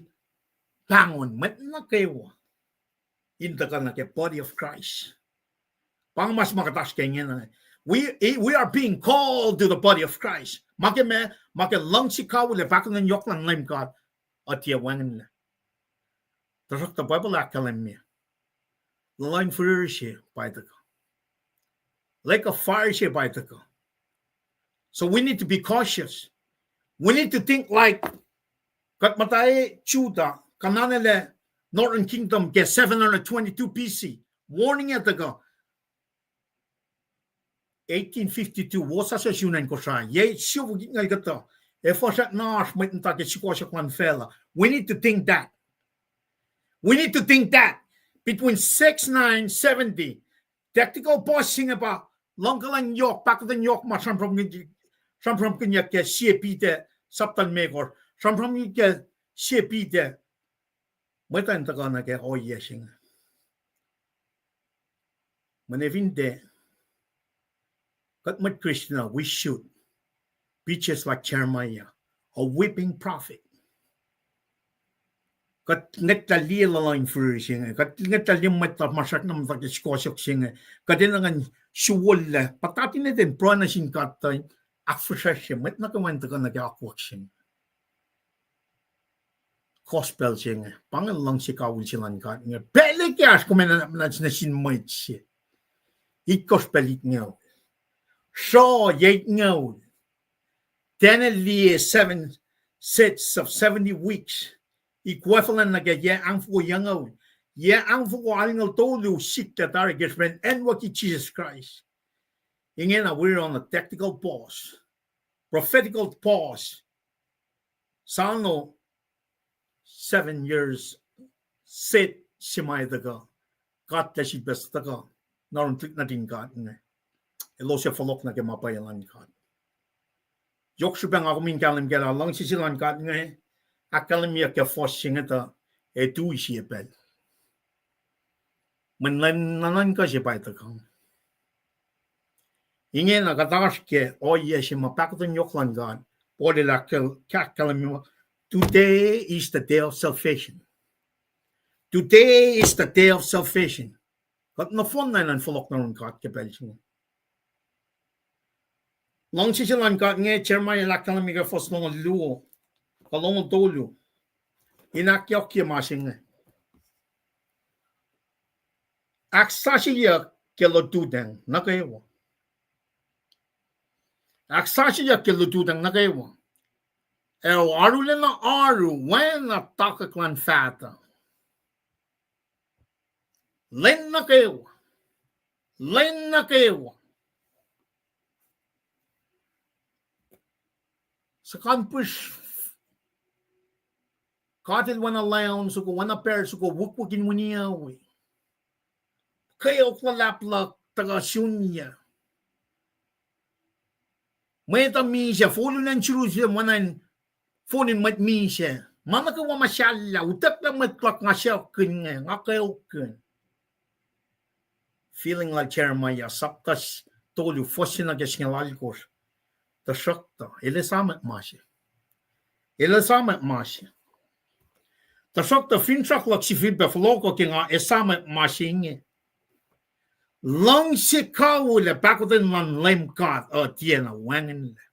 pahngon mwet nuh kwewa in tuhkuh nuh ke body of Christ. Pa inge ma se ma kuht oasr ke ingena. We, we are being called to the body of Christ. Ma ke ma, ma ke luhngse kawihl ac pahkotwen yohk luhn Leum God uh tiac wacngihnlac. Tuhsruhktuh Bible ahkkahlwemye luhluh in fihrihr se pa tuhkuh. Lake of fire se pa tuhkuh. So we need to be cautious. We need to think like kuht muhta Judah, kuh na lah Northern Kingdom ke seven hundred twenty-two B C. Warning ac tuhkuh eighteen fifty-two, wosasuc sun acn Kosrae. Yac siofok itngucul kuhtuh. Efuh srackna oasr mwet muhta ke sukohsohk luhn facluh? We need to think that. We need to think that. Between six, nine, seventy. Tactical pause se inge pa luhngkuhlwacng yohk, pahkotwen yohk ma sramsramkihnyuck ke Sie Peter, sapta limekohsr. Sramsramkihnyuck ke Sie Peter. Mwet uh in tuhkuh nuh ke ohiyac se inge. Mweyen fin tiac, kuht mwet Christian uh, we should be just like Jeremiah, a weeping prophet. Kuht ngwetlah liye luhluh in fihrihr se inge, kuht ngwetlah liye mwet uh ma srackna muhta ke sukohsohk se inge, kuht enenuh in suwollac, puhtati ne ten pruhe nuh sin God tuh in ahkfihsracsrye mwet nuh kwewa in tuhkuh nuh ke akwuck se inge. Gospel se inge, pa inge luhngse kawihl se luhn God inge. Pacl ekahsr kom enenuh nuh sin mwet se. Itkohsr pacl itngucul. Sruoh yac itngucul. Daniel liye seven sets of seventy weeks. Equivalent nuh ke yac angfoko yucngucul. Yac angfoko alngucul tolu sikyak tari ke srihpen acnwucki Jisus Kraist. Ingena we're on a tactical pause. Prophetical pause. Sano seven years set se ma tuhkuh. God El sifilpac tuhkuh nuh yurin tuhlihk nuhtin God inge. Elos ac fohlohk nuh ke ma pwacye luhn God. Yohk srihpac nga kom in kahlwem kac lah luhngse se luhn God inge ahkkahlwemyeyuck ke fuhs se inge tuh ac tui sie pacl. Mweyen lwen nuhnuhnkuh se pa tuhkuh. Ingena kuht oasr ke ohiyac se ma pahkotwen yohk luhn God. Paul el ahk-, ahkkahlwemye, today is the day of salvation. Today is the day of salvation. Kuht nohfohn na enenuh in fohlohk nuh yurin God ke pacl se inge. Luhngse se luhn God inge, Jeremiah el ahkkahlwemye ke fuhs longoul luo, kuh longoul tolu, in ahkyohkye ma se inge. Ahksasucye ke lututacng nuh kwewa. Ahksasucye ke lututacng nuh kwewa. Ac arulacna oaru oacna tohkohk luhn faht uh. Lwen nuh kwewa. Lwen nuh kwewa. Suc kampihsr God el oacna lion soko, oacna bear soko, wukwuck in winiowi. Kweok luhlahp luhk tuhkuh sunyuc. Mwet uh misac, folin acn Jerusalem oacna in folin mwet misac. Ma nuh kwewa ma sahlah, utucklah mwet luhk nga siyuckkihn inge, nga kweokkihn. Feeling lal Jeremiah, sapta tolu, fuhs se nuh ke singucul alkosr. Tuhsruhktuh el esamwack ma se. El esamwack ma se. Tuhsruhktuh finsrak luhk sifilpac fohlohkoh ke nga esamwack ma se inge. Luhngse kawihl ac pahkotwen luhn Leum God uh tiacna wacngihnlac.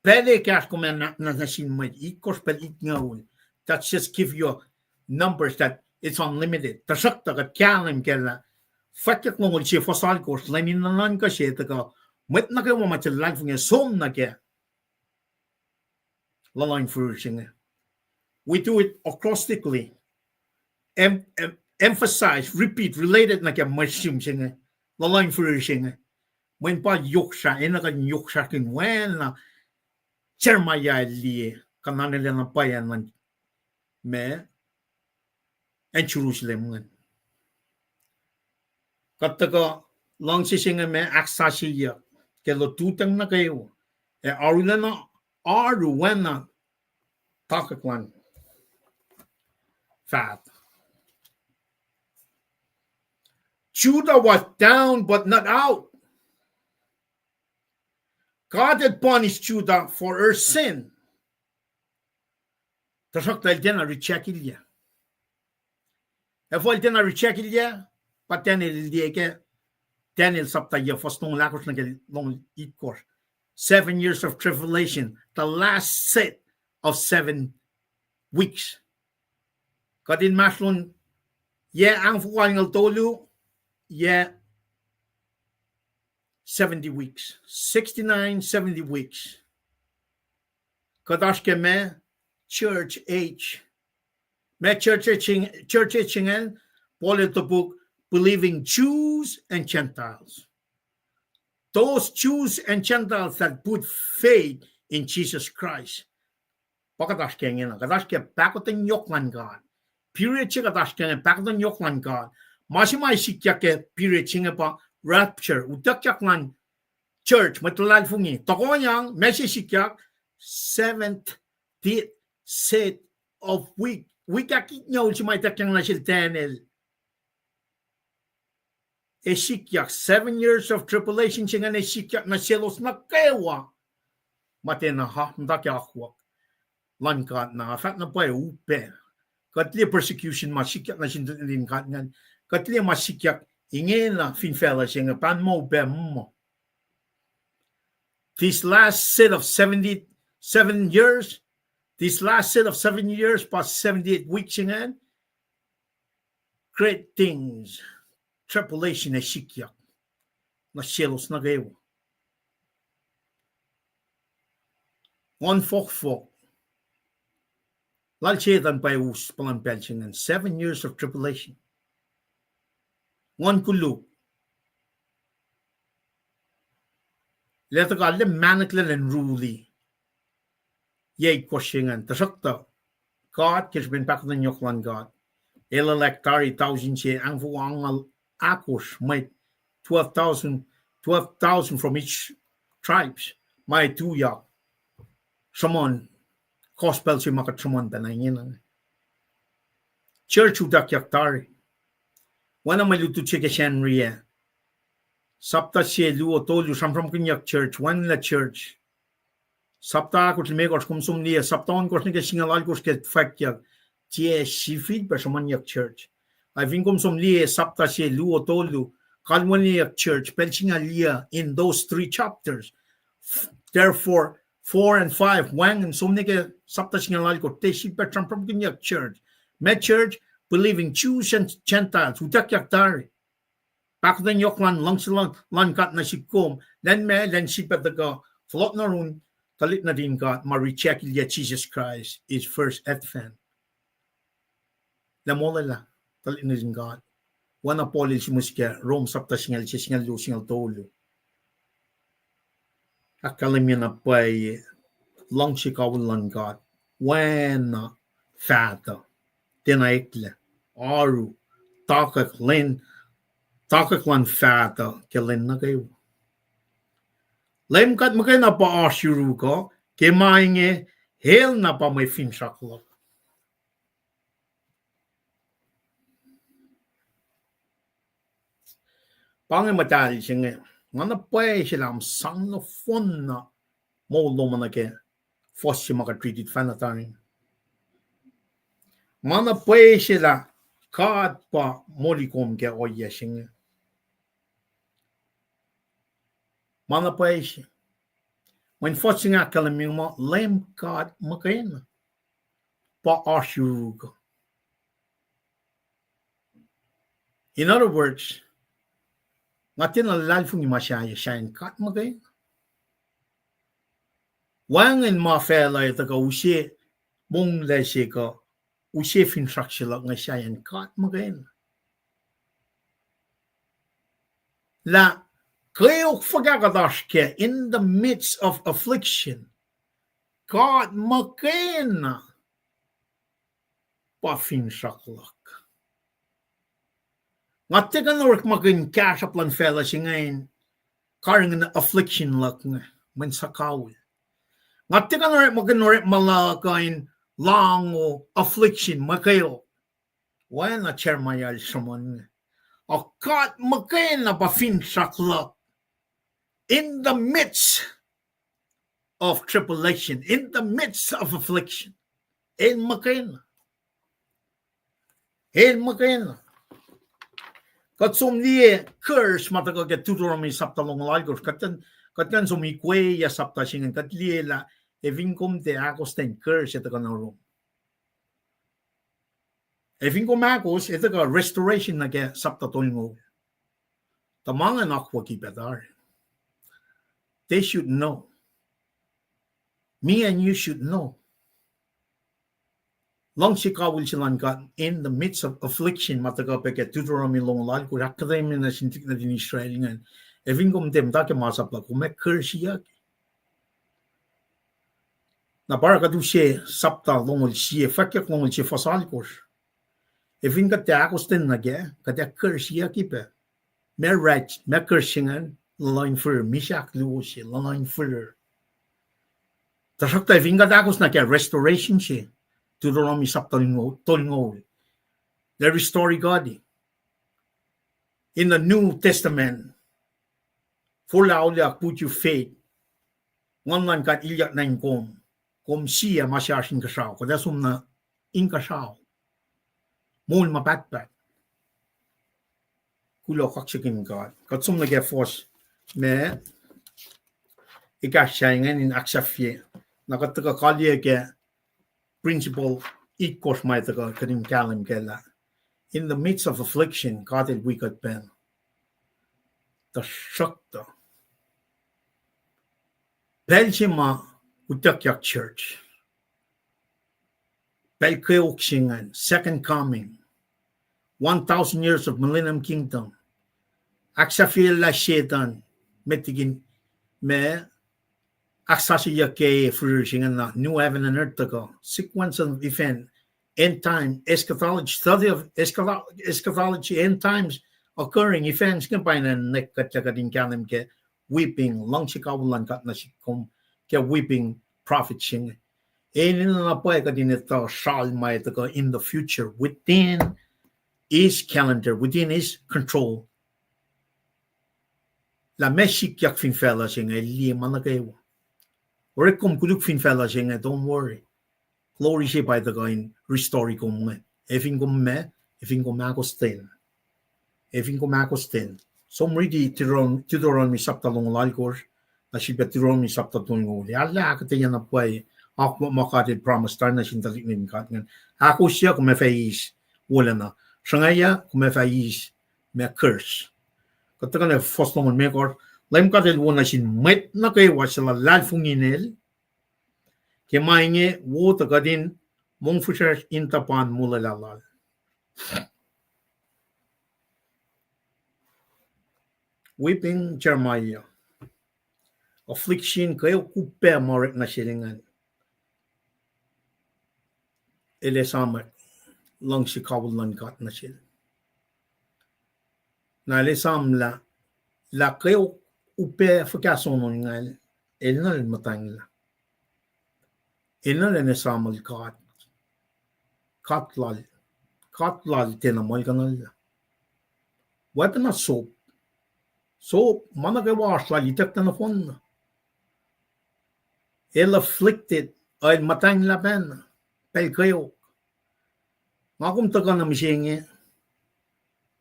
Pacl ekahsr kom ac na, na, nuh sin mwet, itkohsr pacl itngucul. That's just give you numbers that it's unlimited. Tuhsruhktuh kuht kahlwem kac lah fwackyuck longoul sie fuhs alkosr, lwen in nuhnuhnkuh se tuhkuh mwet nuh kwewa ma luhlahlfongi som nuh ke luhluh in fihrihr se inge. We do it acrostically. Em-, em-, emphasize, repeat, related nuh ke mwe sihm se inge. Luhluh in fihrihr se inge. Mweyen pa yohk srah, enenuh kuht in yohk srahkihn oacna Jeremiah el liye, kuh na el na pwacye nuh ma acn Jerusalem ingacn. Kuht tuhkuh luhngse se inge ma ahksasucye ke lututacng nuh kwewa. Ac arulacna oaru oacna tohkohk luhn faht. Judah was down but not out. God had punished Judah for her sin. Tuhsruhktuh el tiacna reject-ilyac. Efuh el tiacna reject-ilyac? Pa Daniel el liye ke Daniel sapta yac, fuhs longoul ahkosr nuh ke longoul itkohsr. Seven years of tribulation, the last set of seven weeks. Kuht inmahsrlon yac angfoko angngaul tolu, yac seventy weeks, sixty-nine, seventy weeks. Kuht oasr ke ma church age. Ma church age, church age ingacn, Paul el topuk believing Jews and Gentiles. Those Jews and Gentiles that put faith in Jesus Christ. Pa kuht oasr ke ingena, kuht oasr ke pahkotwen yohk luhn God. Period se kuht oasr ke inge, pahkotwen yohk luhn God. Ma se ma sikyak ke period se inge pa rapture, utuckyak luhn church, mwet luhlahlfongi. Tohkohyang, ma se sikyak, seventh day, set of week. Week ahkitngucul se ma ituckyang nuh sel Daniel. Ac sikyak, seven years of tribulation se ingacn ac sikyak nuh selos nuh kwewa ma tiacna muhta ke akwuck luhn God na, fahk na pwacye upac. Kuht liye persecution ma sikyak nuh sin tuhlihk nuhtin God ingacn. Kuht liye ma sikyak ingena fin facluh se inge, pa ma upac muh. This last set of seventy-seven years, this last set of seven years pa seventy-eight weeks ingacn, great things, tribulation ac sikyak nuh selos nuh kwewa. Nguhn fohkfohk lal Setuhn pa us puhlan pacl se ingacn, seven years of tribulation. Nguhn koluk. Lwelah tuh God el mahnuhklac in rule yac itkohsr se ingacn. Tuhsruhktuh God, ke srihpen pahkotwen yohk luhn God, el luhlahlfongi tari tausin se angfoko angngaul ahkosr, mwet twelve thousand, twelve thousand from each tribes, ma tuyak sruhmuhn gospel se ma kuht sruhmuhn pacna ingena. Church utuckyak tari. Oacna mwe lutlut se ke Sacnri ah, sapta se, luo, tolu, sramsramkihnyuck church, wacngihnlac church. Sapta ahkosr, limekohsr, kom som liye, sapta ohnkohsr nuh ke singucul alkohsr ke fwackyuck. Tiac sifilpac sruhmuhnyuck church. Ac fin kom som liye sapta se luo tolu, kalweniyuck church, pacl singucul yac in those three chapters. Therefore, four and five, wacngihn som nuh ke sapta singucul alkosr, tiac sifilpac sramsramkihnyuck church. Met church, believing Jews and Gentiles, utuckyak tari. Pahkotwen yohk luhn luhngse luhn, luhn God nuh sihk kom, lwen ma, lwen sifilpac tuhkuh, fohlohk nuh yurin tuhlihk nuhtin God ma reject-ilyac Jesus Christ, his first advent. Lah molwelah tuhlihk nuhtin God. Oacna Paul el sihmihs ke Rom sapta singucul se, singucul luo, singucul tolu. Ahkkahlwemye na pwacye luhngse kawihl luhn God, oacna fahtuh, tiacna eklac, oaru, takwack lwen, takwack luhn fahtuh ke lwen nuh kwewa. Leum God muhkwena pa oasr yuruk uh, ke ma inge, el na pa mwe finsrak luhk. Pa inge muhtahl se inge, nga na pwacye se lah sang nohfohn na moul lom nuh ke fuhs se ma kuht riti fahna tari. Nga na pwacye se lah God pa moli kom ke ohiyac se inge. Ma na pwacye se. Mweyen fuhs se inge ahkkahlwemye muh Leum God muhkwena pa oasr yuruk uh. In other words, nga tiacna luhlahlfongi ma sahyac, sahyacn God muhkwena. Wacngihn ma facluh etuh kuh use monglac se kuh use finsrak se luhk inge sahyacn God muhkwena. Lah kweok fuhkah kuht oasr kac in the midst of affliction, God muhkwena pa finsrak luhk. Nga tiac kuh in orekmakihn kahsruhp luhn facluh se inge in karihngihn affliction luhk inge, mweyen suhkawihl. Nga tiac kuh in orekmakihn orekma luhk uh in lahngo affliction, mwe kweok. Oacna Jeremiah el sruhmuhn inge. A God muhkwena pa finsrak luhk in the midst of tribulation, in the midst of affliction. El muhkwena. El muhkwena. Kuht som liye curse ma tuhkuh ke Deuteronomy sapta longoul alkosr. Kuht kuh in, kuht kuh in som ikweyac sapta se ingacn, kuht liye lah, ac fin kom tiac ahkos ten curse etuh kuh nuh rom. Ac fin kom ahkos, etuh kuh restoration nuh ke sapta tolngoul. Tuh ma ingacn akwucki pac tari. They should know. Me and you should know. Luhngse kawihl se luhn God in the midst of affliction, ma tuhkuh pac ke Deuteronomy longoul alkosr, ahkkahlwemye nuh sin tuhlihk nuhtin Israel ingacn. Ac fin kom tiac muhta ke masap luhk, kom ac curse-iyucki. Na pa oruh kuht use sapta longoul sie, fwackyuck longoul sie fuhs alkosr. Ac fin kuht tiac ahkos ten nuh kac, kuht ac curse-iyucki pac. Ma wrath, ma curse se ingacn, luhluh in fihrihr, misac ahkluo se, luhluh in fihrihr. Tuhsruhktuh fin kuht ahkos nuh ke restoration se, Deuteronomy sapta tolngoul, tolngoul, the restore God in the New Testament, forlah auliyak, put your faith, Nguhn luhn God ilyak nuh in kom, kom sie ma se oasr inkuhsrao, kuht ac som nuh inkuhsrao, moul ma pahtpaht. Kuloh, kaksakihn God. Kuht som nuh ke fuhs ma ekahsr se ingacn in ahksahfye. Na kuht tuhkuh kaliyac ke principle itkohsr ma tuhkuh kuht in kahlwem kac lah in the midst of affliction, God El wi kuht pacna. Tuhsruhktuh pacl se ma utuckyak church, pacl kweok se ingacn, second coming, one thousand years of millennium kingdom, ahksahfyelah Setuhn, met liki ma ahksasucyeyuck ke fihrihr se ingacn, new heaven and earth tuhkuh, sequence of event, end time, eschatology, study of eschato-, eschatology, end times, occurring events, ingacn pa ingacn kuht, kuht in kahlwem ke weeping, luhngse kawihl luhn God nuh sihk kom, ke weeping prophet se inge. Enenuh na pwacye kuht in etuh sral ma tuhkuh in the future, within his calendar, within his control. Lah meac sikyak fin facluh se inge, liye ma nuh kwewa. Orek kom koluk fin facluh se inge, don't worry. Glory se pa tuhkuh in restore kom inge. Efin kom ma, efin kom ahkostwen. Efin kom ahkostwen. Som riti Deuteron-, Deuteronomy sapta longoul alkosr, na srihpac Deuteronomy sapta tolngoul. Arlac ahkuhtweyac na pwacye, akwuck ma God El promise tari nuh sin tuhlihk nuhtin God ingacn. Ahkosr, kom ac fah eis wolacna. Sruhngwacyuck, kom ac fah eis ma curse. Kuht tuhkuh nuh fohs longoul limekohsr, Leum God El wo nuh sin mwet nuh kwewa suc luhlahlfongi in El. Ke ma inge wo tuh kuht in mongfihsrwacsr in tuhpan molwelah Lal. Weeping Jeremiah. Affliction, kweok upac ma orek nuh sel ingacn. El esam luhngse kawihl luhn God nuh sel. Na el esamlah, lah kweok upac fuhkah sonon ingacn, enenuh in muhtwacnglah. Enenuh in esamlah God. God lal, God lal tiacna muhlkuhnlah. Weapon na sop. Sop, ma nuh kwewa oasr lal ituckyang nohfohnna. El afflicted, el muhtwacnglah pacna, pacl kweok. Nga kom tuhkuh nuh mihsenge,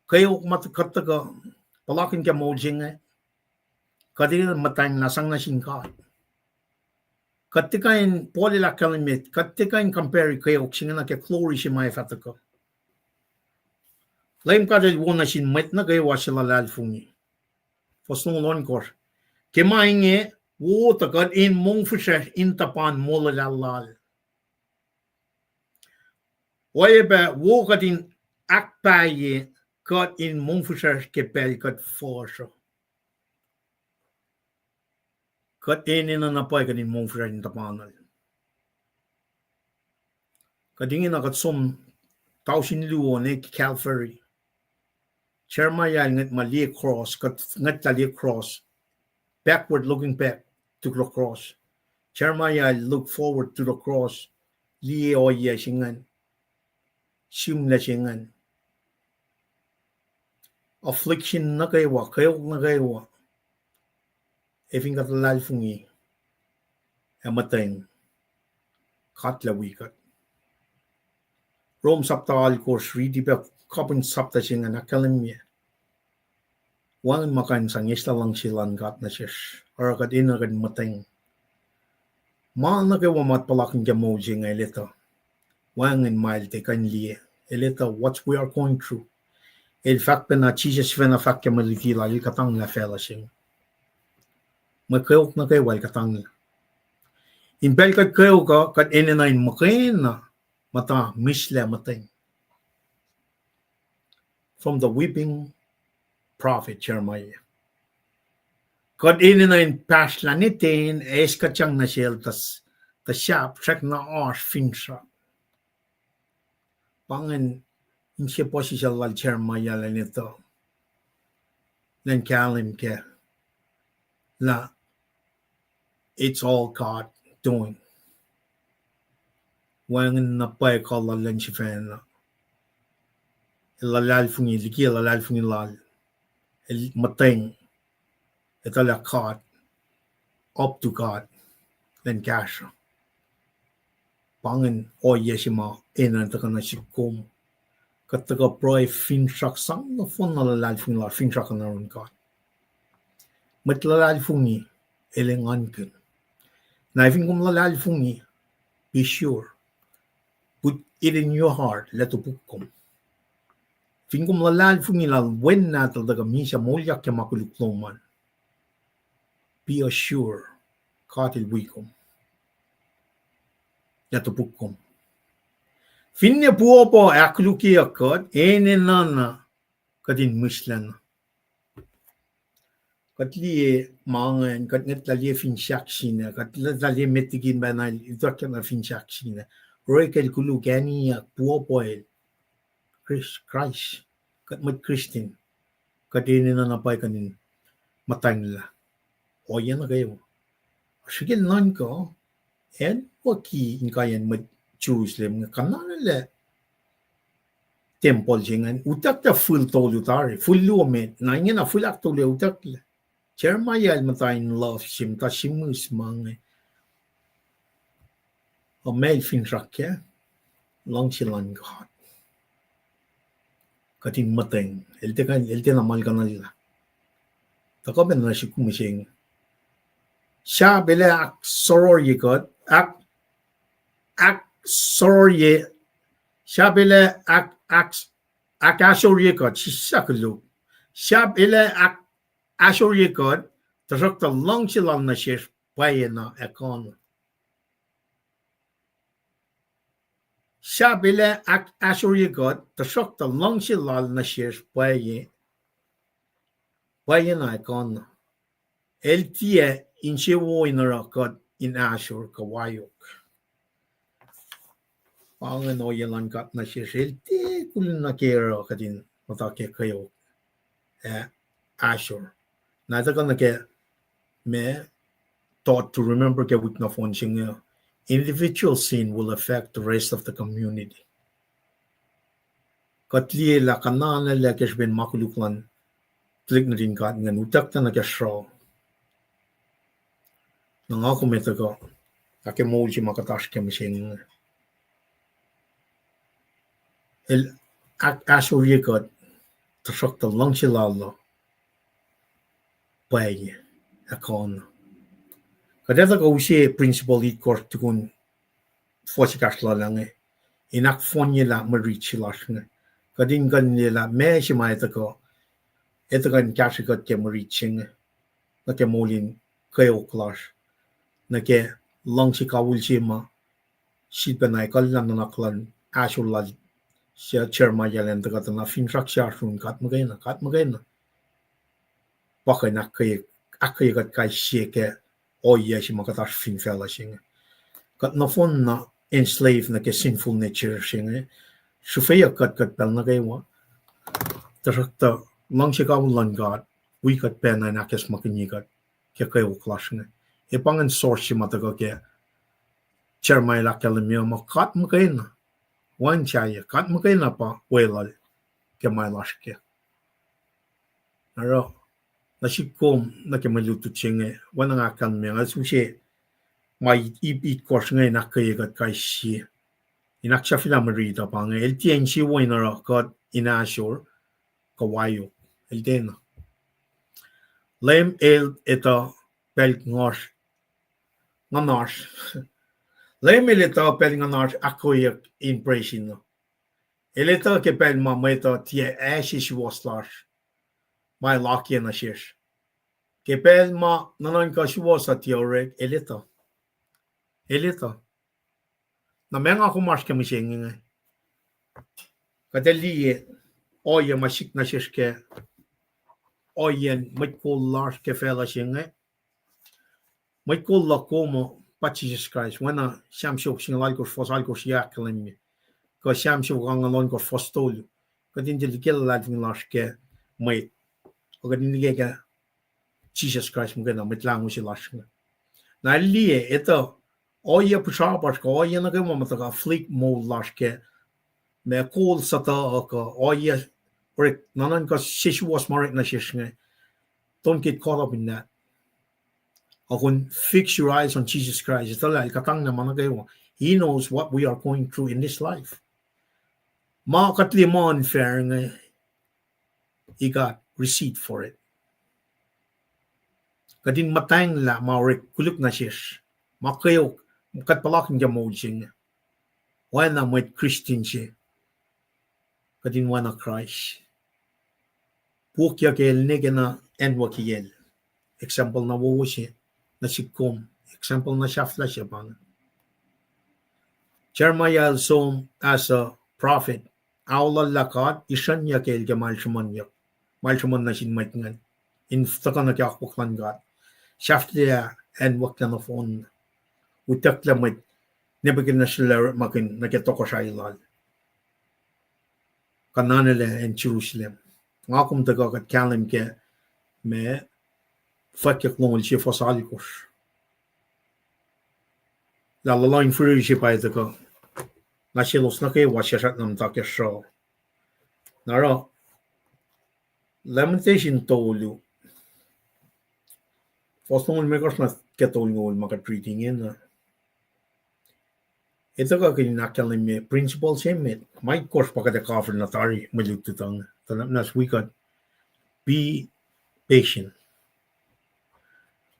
kweok ma kuht tuhkuh puhlakihn ke moul se inge, kuht in muhtwacnglah sang nuh sin God. Kuht tiac kuh in, Paul el ahkkahlwemye, kuht tiac kuh in compare kweok se inge nuh ke glory se ma ac fah tuhkuh. Leum God El wo nuh sin mwet nuh kwewa suc luhlahlfongi. Fohs longoul ohnkohsr. Ke ma inge, wo tuh kuht in mongfihsrwacsr in tuhpan molwelah Lal. Oacyacpac wo kuht in ahkpahye kuht in mongfihsrwacsr ke pacl kuht fuhsr uh. Kuht enenuh na pwacye kuht in mongfihsrwacsr in tuhpan Lal. Kuht ingena kuht som tausin luo nuh Calvary. Jeremiah el ngwet ma liye cross, kuht ngwetlah liye cross. Backward looking back to the cross. Jeremiah el look forward to the cross. Liye ohiyac se ingacn. Sihmlac se ingacn. Affliction nuh kwewa, kweok nuh kwewa. Ac fin kuht luhlahlfongi ac muhtweng, God El wi kuht. Rome sapta alkosr, riti pac kapihn sapta se ingacn ahkkahlwemye. Wacngihn ma kuh in sang eslah luhngse luhn God nuh sesr, oruh kuht enenuh kuht in muhtweng. Ma nuh kwewa ma puhlakihn ke moul se inge el etuh. Wacngihn ma el tiac kuh in liye. El etuh what we are going through. El fahk pacna, Jisus sifacna fahk ke mwe luti lal, el kuhtanglah facluh se inge. Mwe kweok nuh kwewa el kuhtanglah. In pacl kuht kweok uh, kuht enenuh in muhkwena muhta mihslac muhtweng. From the weeping prophet Jeremiah. Kuht enenuh in pahsrlah neten, eis kuhtyang nuh sel tuh, tuh sahp srackna oasr finsrak. Pa ingacn inse puhsisacl lal Jeremiah elan etuh, elan kahlwem kac lah it's all God doing. Wacngihn na pwacye kuh lal Leum sifacna. El luhlahlfongi, liki luhlahlfongi lal, el muhtweng, etuh lah God, up to God, elan kahsruh. Pa ingacn ohiyac se ma enenuh tuhkuh nuh sihk kom. Kuht tuhkuh pruhe finsrak sang nohfohn na luhlahlfongi lal, finsrak nuh yurin God. Mwet luhlahlfongi, el engankihn. Na fin kom luhlahlfongi, be sure. Put it in your heart, lah topuk kom. Fin kom luhlahlfongi lah Wen nahtuhl tuhkuh misac moulyak ke ma koluk lom an, be assured, God El wi kom. Lah topuk kom. Finne puopuh ahkkolukyeyuck kuht, enenuh na kuht in mihslac na. Kuht liye ma ingacn, kuht ngwetlah liye finsrak se inge, kuht ngwetlah liye met liki pacna el utuckyak nuh finsrak se inge. Orek el koluk, aniyuck, puopuh el. Chris-, Christ, kuht mwet Christian, kuht enenuh na pwacye kuht in muhtwacnglah. Ohiyac nuh kwewa. Srihke nuhnkuh, acn wo ki inkaiyacn mwet Jerusalem inge, kuhnahoslah tempuhl se ingacn, utucklah fihl tolu tari, fihl luo met, na ingena fihl ahktolu utucklah. Jeremiah el muhta in love se, muhta sihmihs ma inge. Ac ma el finsrak ke luhngse luhn God. Kuht in muhtweng, el tiac, el tiacna malkanulla. Tuhkuh pacna nuh sihk kom mihsenge. Sahp el ac ahksohrohrye kuht, ahk, ahksohrohrye, sahp el ac ahk, ahk, ahkahsrohrye kuht, sislah koluk. Sahp el ac ahk, ahsrohrye kuht, tuhsruhktuh luhngse lal nuh sesr pwacyena ac kuh na. Sahp el ac ahk, ahsrohrye kuht, tuhsruhktuh luhngse lal nuh sesr pwacye, pwacyena ac kuh na. El tiac insewowo in oruh kuht in ahsor kuh waok. Pa ingacn ohiyac luhn God nuh sesr, el tiac kul nuh ke oruh kuht in muhta ke kweok ac ahsor. Na tuhkuh nuh ke ma taught to remember ke wik nohfohn se inge, individual sin will affect the rest of the community. Kuht liye lah kuh na lah ke srihpen ma koluk luhn tuhlihk nuhtin God ingacn utucklac nuh ke sruh. Na nga kom etuh kuh, ac ke moul se ma kuht oasr ke mihsenge, el ahk, ahsrohrye kuht, tuhsruhktuh luhngse lal uh pwacye ac kuh na. Kuht etuh kuh use principle itkohsr tukun fuhs ekahsr lal inge, in ahkfohnye lah mwe rit se lasr inge. Kuht in kuh in liye lah ma se ma etuh kuh, etuh kuh in kahsrwe kuht ke mwe rit se inge nuh ke moul in kweok lasr, nuh ke luhngse kawihl se ma sifilpacna ekuhllah nuhnak luhn ahsor lal Jeremiah elan tuhkuh tuh na finsrak se oasr lun God muhkwena, God muhkwena. Pa kuh in ahkkweye, ahkkweye kuht kais sie ke ohiyac se ma kuht oasr fin facluh se inge. Kuht nohfohn na enslave nuh ke sinful nature se inge. Srihfeyuck kuht, kuht pacl nuh kwewa. Tuhsruhktuh luhngse kawihl luhn God wi kuht pacna in ahkacsmakihnye kuht ke kweok lasr inge. Ac pa ingacn source se ma tuhkuh ke Jeremiah el ahkkahlwemye muh God muhkwena, wacngihn sahyac, God muhkwena pa weluhl ke ma el oasr kac. Oruh, nuh sihk kom nuh ke mwe lutlut se inge, oacna nga ahkkahlwemye, nga use ma it, it, itkohsr inge in ahkkweye kuht kais sie. In ahksahfyelah mwe rit uh pa inge, el tiac insewowo in oruh kuht in ahsor kuh waok. El tiacna. Leum el etuh pacl nguhn, nguhnasr. Leum el etuh pacl nguhnasr ahkkweyeyuck in presin uh. El etuh ke pacl ma mwet uh tiac ase suwohs lasr ma el akiyac nuh sesr. Ke pacl ma nuhnuhnkuh suwohs uh tiac orek, el etuh. El etuh. Na ma nga kom oasr ke mihsenge inge, kuht ac liye ohiyac ma sik nuh sesr ke ohiyacn mwet kol lasr ke facluh se inge. Mwet kol luhk kom uh pa Jisus Kraist, oacna Sam siofok singucul alkosr, fuhs alkosr ah ahkkahlwemye, kuh Sam siofok angngaul ohnkohsr, fuhs tolu. Kuht in tiac liye luhlahlfongi lasr ke mwet, kuht in liye ke Jisus Kraist muhkwena, Mwet Lahngo se lasr inge. Na el liye, etuh, ohiyac pihsrapasr kuh ohiyac nuh kwewa ma tuhkuh afflict moul lasr ke, ma kol sutuh uh kuh ohiyac orek, nuhnuhnkuh sesuwohs ma orek nuh sesr inge. Don't get caught up in that. Akun fix your eyes on Jesus Christ. Etuh lah el kuhtanglah ma nuh kwewa. He knows what we are going through in this life. Ma kuht liye ma unfair inge, he got receipt for it. Kuht in muhtwacnglah ma orek koluk nuh sesr, ma kweok, kuht puhlakihn ke moul se inge. Oacna mwet Christian se, kuht in oacna Kraist. Puk yuck el nwe ke na acnwucki el. Example na wowo se nuh sihk kom. Example na sahflah se pa inge. Jeremiah el som as a prophet. Aollah lah God isrucnyuck el ke ma el sruhmuhn nuh sin mwet ingacn in tuhkuh nuh ke akwuck luhn God. Sahflah acnwucklah nohfohn. Utucklah mwet Nebuchadnezzar el orekmakihn nuh ke tohkohsrahi lal, kuh nuhnlah acn Jerusalem. Nga kom tuhkuh kuht kahlwem ke ma fwackyuck longoul sie fuhs alkosr, lah luhluh in fihrihr se pa tuhkuh nuh selos nuh kwewa suc srackna muhta ke sruh. Na oruh, Lamentation tolu, fuhs longoul limekohsr nuh ke tolngoul ma kuht riti ingena. Etuh kuh in ahkkahlwemye principle se met, ma itkohsr pa kuht ac cover na tari mwe lutlut an, tuh na wi kuht, be patient.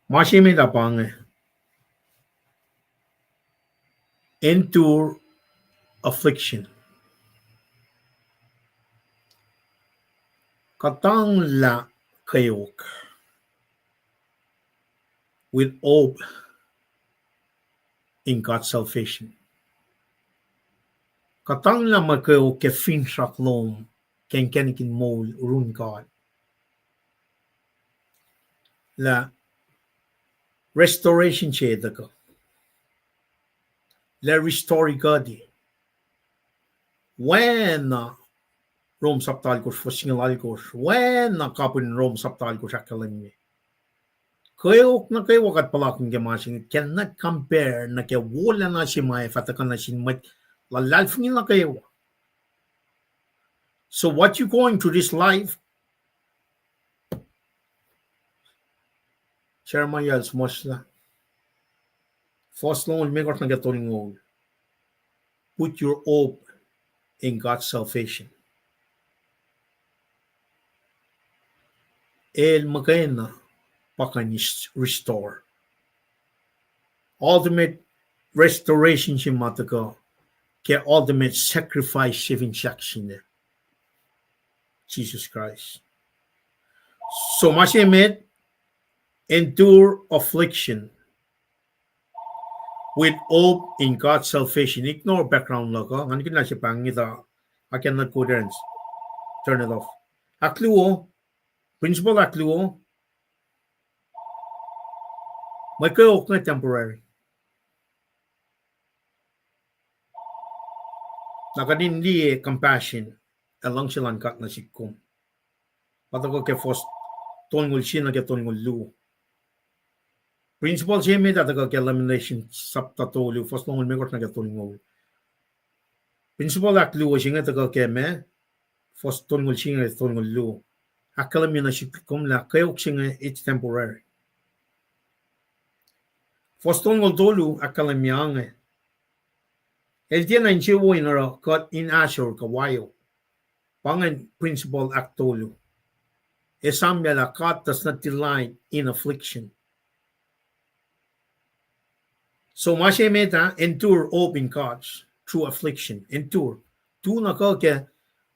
Ma se met ah pa inge, endure affliction. Kuhtanglah kweok with hope in God's salvation. Kuhtanglah mwe kweok ke finsrak lom ke inkacnek in moul yurin God. Lah restoration se tuhkuh. Lah restore kuht. Oacna Rom sapta alkosr, fuhs singucul alkosr, oacna kapihn Rom sapta alkosr ahkkahlwemye, kweok nuh kwewa kuht puhlakihn ke ma se inge cannot compare nuh ke wolacna se ma ac fah tuhkuh nuh sin mwet luhlahlfongi nuh kwewa. So what you going through this life, Jeremiah el suhmuhslah, fuhs longoul limekohsr nuh ke tolngoul, put your hope in God's salvation. El muhkwena pa kuh in restore. Ultimate restoration se ma tuhkuh ke ultimate sacrifice se fin sahk se inge, Jisus Kraist. So ma se met, endure affliction with hope in God's salvation. Ignore background luhk uh, nga nikihn lah se pahng inge tuh I cannot go there and turn it off. Ahkluo, principle ahkluo, mwe kweok inge temporary. Na kuht in liye compassion ac luhngse luhn God nuh sihk kom. Pa tuhkuh ke fuhs tolngoul sie nuh ke tolngoul luo. Principle se met ah tuhkuh ke Lamentation sapta tolu, fuhs longoul limekohsr nuh ke tolngoul. Principle ahkluo se inge tuhkuh ke ma, fuhs tolngoul sie nuh ke tolngoul luo. Ahkkahlwemye nuh sihk kom lah kweok se inge it's temporary. Fuhs tolngoul tolu ahkkahlwemye inge, el tiacna insewowo in oruh kuht in ahsor kuh waiok. Pa ingacn principle ahktolu. Esamyacl lah God does not delight in affliction. So ma se met ah, endure hope in God's through affliction. Endure. Tu na kuh ke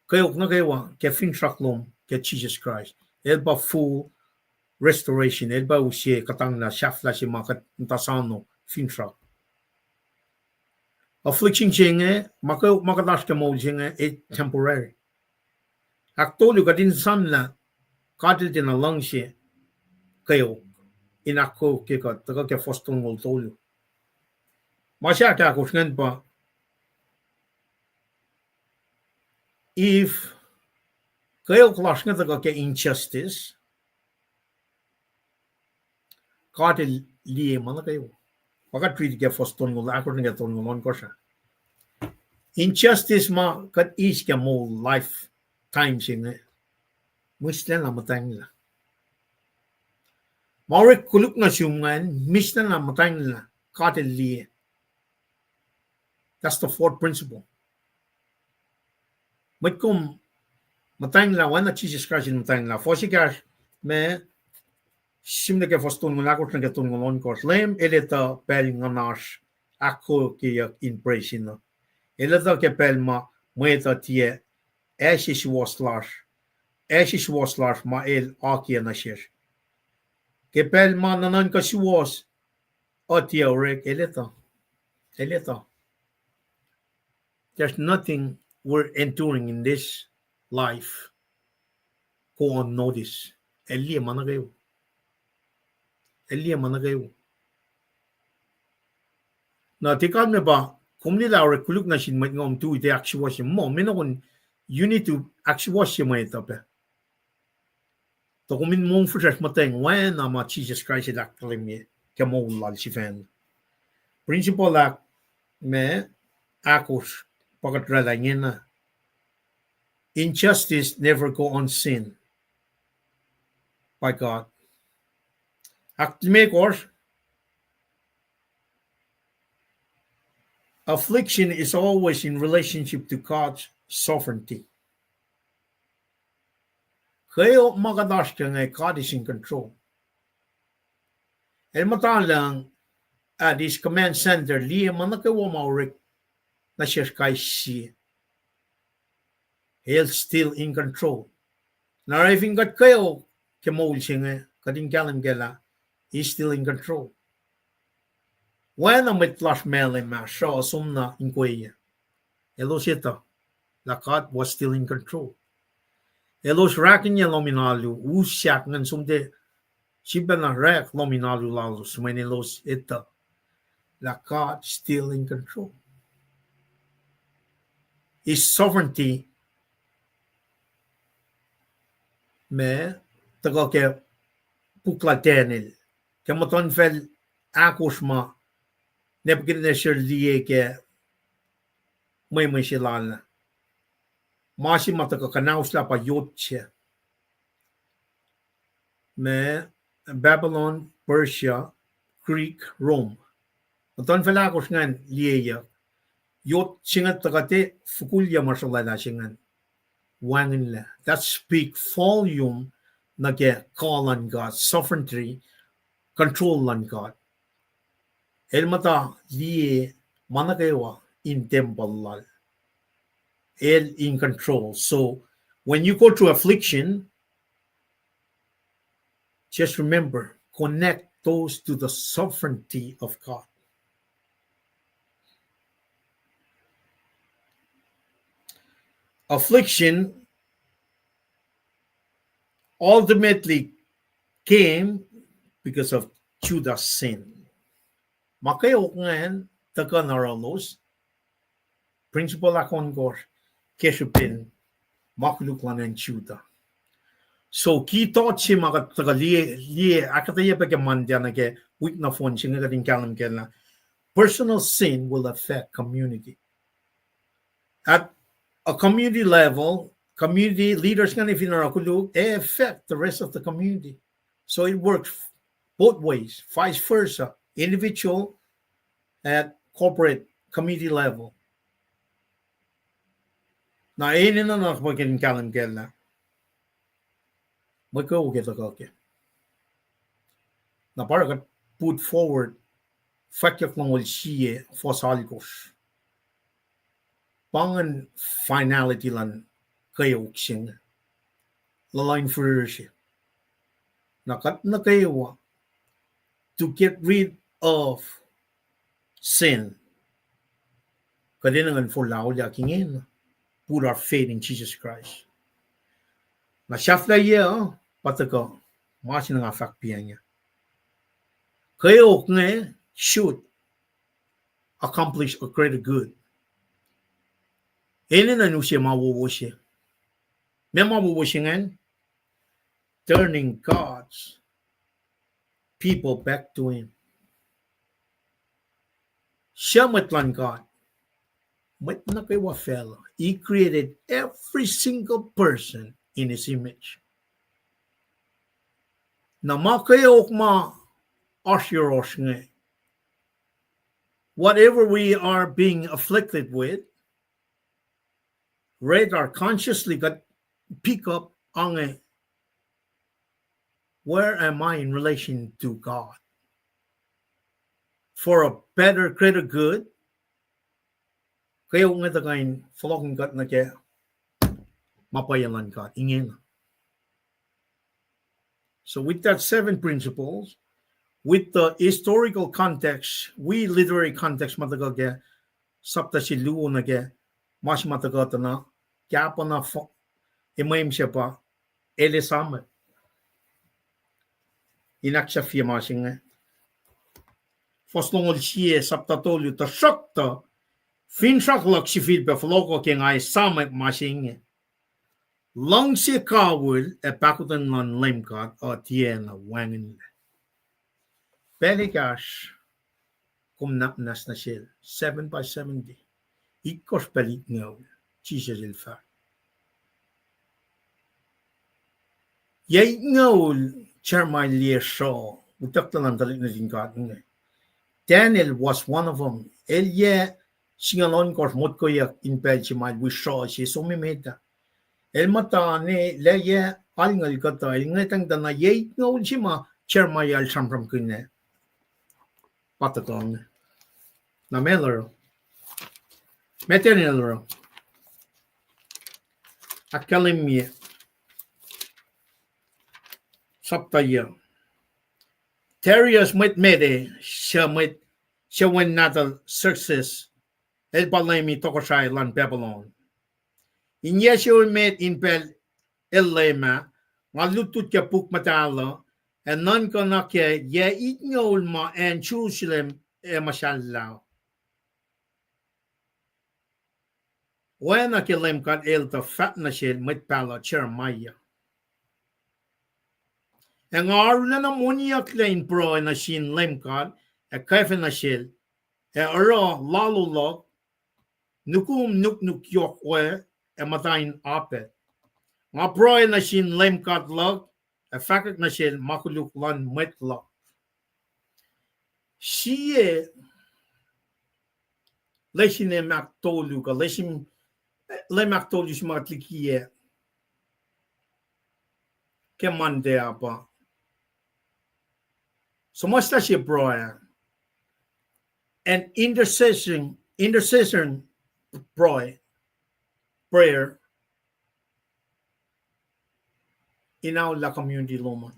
kweok nuh kwewa ke finsrak lom ke Jisus Kraist. El pa full restoration. El pa use kuhtanglah sahflah se ma kuht muhta soano finsrak. Affliction se inge, ma kuht oasr ke moul se inge, e temporary. Ahktolu, kuht in esamlah God el tiacna luhngse kweok in ahkkweok ke kuht, tuhkuh ke fuhs tolngoul tolu. Ma se ahkahkosr ingacn pa, if kweok lasr inge tuhkuh ke injustice, God el liye ma nuh kwewa. Pa kuht riti ke fuhs tolngoul ahkosr nuh ke tolngoul ohnkohsr ah. Injustice ma kuht eis ke moul life time se inge, mihslacna muhtwacnglah. Ma orek koluk nuh sum ingacn, mihslacna muhtwacnglah, God el liye. That's the fourth principle. Mwet kom muhtwacnglah oacna Jisus Kraist el muhtwacnglah. Fuhs ekahsr, ma, sihmlac ke fuhs tolngoul ahkosr nuh ke tolngoul ohnkohsr. Leum el etuh pacl nguhnasr ahkkeokyeyuck in presin uh. El etuh ke pacl ma mwet uh tiac ase suwohs lasr, ase suwohs lasr ma el akiyac nuh sesr. Ke pacl ma nuhnuhnkuh suwohs uh tiac orek, el etuh. El etuh. There's nothing we're enduring in this life go unnoticed. El liye ma nuh kwewa. El liye ma nuh kwewa. Na tiac kalmac pa, kom liye lah orek koluk nuh sin mwet ingacn, tui tiac ahksuwohsye. Muh, mwe nuhkun, you need to ahksuwohsye mwet uh pac. Tuh kom in mongfihsrwacsr muhtweng oacna ma Jisus Kraist el ahkkahlwemye ke moul lal sifacna. Principle ahk, ma, ahkosr, pa kuht oraclah ingena. Injustice never go unseen by God. Ahklimekohsr, Affliction is always in relationship to God's sovereignty. Kweok ma kuht oasr ke inge, God is in control. El muhta lucng at his command center, liye ma nuh kwewa ma orek nuh sesr kais sie. El still in control. Na oruh fin kuht kweok ke moul se inge, kuht in kahlwem kac lah he's still in control. Oacna mwet lasr Malem ah sruh somna inkweye, elos etuh lah God was still in control. Elos rakihnyac lohm in alu, us sahk ingacn som tuh sifacna orek lohm in alu lalos, mweyen elos etuh lah God still in control. His sovereignty, ma tuhkuh ke puk lal Daniel, ke muhtuhnfacl ahkosr ma Nebuchadnezzar liye ke mwemwe se lal ah. Ma se ma tuhkuh kuhnaoslah pa yot se. Ma Babylon, Persia, Greek, Rome. Muhtuhnfacl ahkosr ingacn liyeyuck. Yot se inge tuhkuh tiac fokulyac ma sruhlwaclah se ingacn. Wacngihnlac. That speak volume nuh ke kuh luhn God, sovereignty, control luhn God. El muhta liye ma nuh kwewa in tempuhl lal. El in control. So when you go through affliction, just remember, connect those to the sovereignty of God. Affliction ultimately came because of Judah's sin. Ma kweok ingacn tuhkuh na oruhlos, principle ahkohnkohsr, ke srihpen ma koluk luhn acn Judah. So ki tot se ma kuht tuhkuh liye, liye ahkuhtweyac pac ke Monday nuh ke wik nohfohn se inge, kuht in kahlwem kac lah personal sin will affect community. At a community level, community leaders ingacn fin oruh koluk, ac affect the rest of the community. So it works both ways, vice versa, individual at corporate community level. Na enenuh na pa kuht in kahlwem kac lah mwe kweok ke tuhkuh kac. Na pa oruh kuht put forward, fwackyuck longoul sie, fuhs alkosr. Pa ingacn finality luhn kweok se inge. Luhluh in fihrihr se. Na kuht nuh kwewa, to get rid of sin, kuht enenuh in forlah auliyak ingena, put our faith in Jesus Christ. Na sahflahiyac uh pa tuhkuh ma se na nga fahk pa inge. Kweok inge should accomplish a greater good. Enenuh in use ma wowo se. Ma ma wowo se ingacn, turning God's people back to Him. Suc mwet luhn God? Mwet nuh kwewa facluh. He created every single person in His image. Na ma kweok ma oasr yohrohsr inge, whatever we are being afflicted with, radar consciously kuht pick up ange, where am I in relation to God? For a better, greater good, kweok inge tuhkuh in fohlohkihn kuht nuh ke ma pwacye luhn God ingena. So with that seven principles, with the historical context, wi literary context ma tuhkuh ke sapta se luo nuh ke ma se ma tuhkuh tuh na, kapana fo-, emwem se pa, el esam in ahksahfye ma se inge. Fuhs longoul sie, sapta tolu, tuhsruhktuh, finsrak luhk sifilpac fohlohkoh ke nga esam ma se inge. Luhngse kawihl ac pahkotwen luhn Leum God uh tiacna wacngihnlac. Pacl ekahsr, kom nwacsnwacs nuh sel, seven by seventy. Itkohsr pacl itngoul, Jisus el fahk. Yac itngoul Jeremiah el yac sruh, utucklac luhn tuhlihk nuhtin God inge. Daniel was one of them. El yac singucul ohnkohsr motkoyuck in pacl se ma el wi sruh se som emet ah. El muhta ne lah yac alngucul kuhtuh, el ngwetacng tuh na yac itngoul se ma Jeremiah el sramsramkihn ah. Pa tuhkuh inge. Na meac el oruh? Meac Daniel el oruh? Ahkkahlwemye. Sapta yac. Darius mwet Mede, suc mwet, suc wen nahtuhl Xerxes, el pa leumi tohkohsrahi luhn Babylon. In yac se emet in pacl el leum ah, nga lutlut ke puk muhtahl uh, ac nuhnkuh ke yac itngoul ma acn Jerusalem ac muhsahllah. Oacna ke Leum God El tuh fahk nuh sel mwet pahluh Jeremiah. Ac nga arulacna moniyucklac in pruhe nuh sin Leum God, ac kwacfe nuh sel, ac oruh lalo luhk, nukum nuknuk yohk we, ac muhta in apac. Nga pruhe nuh sin Leum God luhk, ac fahkwack nuh sel ma koluk luhn mwet luhk. Sie lesin ahktolu kuh lesin, leum ahktolu se ma kuht likiyac ke Monday uh pa suhmuhslah se pruhe, an intercession, intercession pruhe, prayer in our community lom an.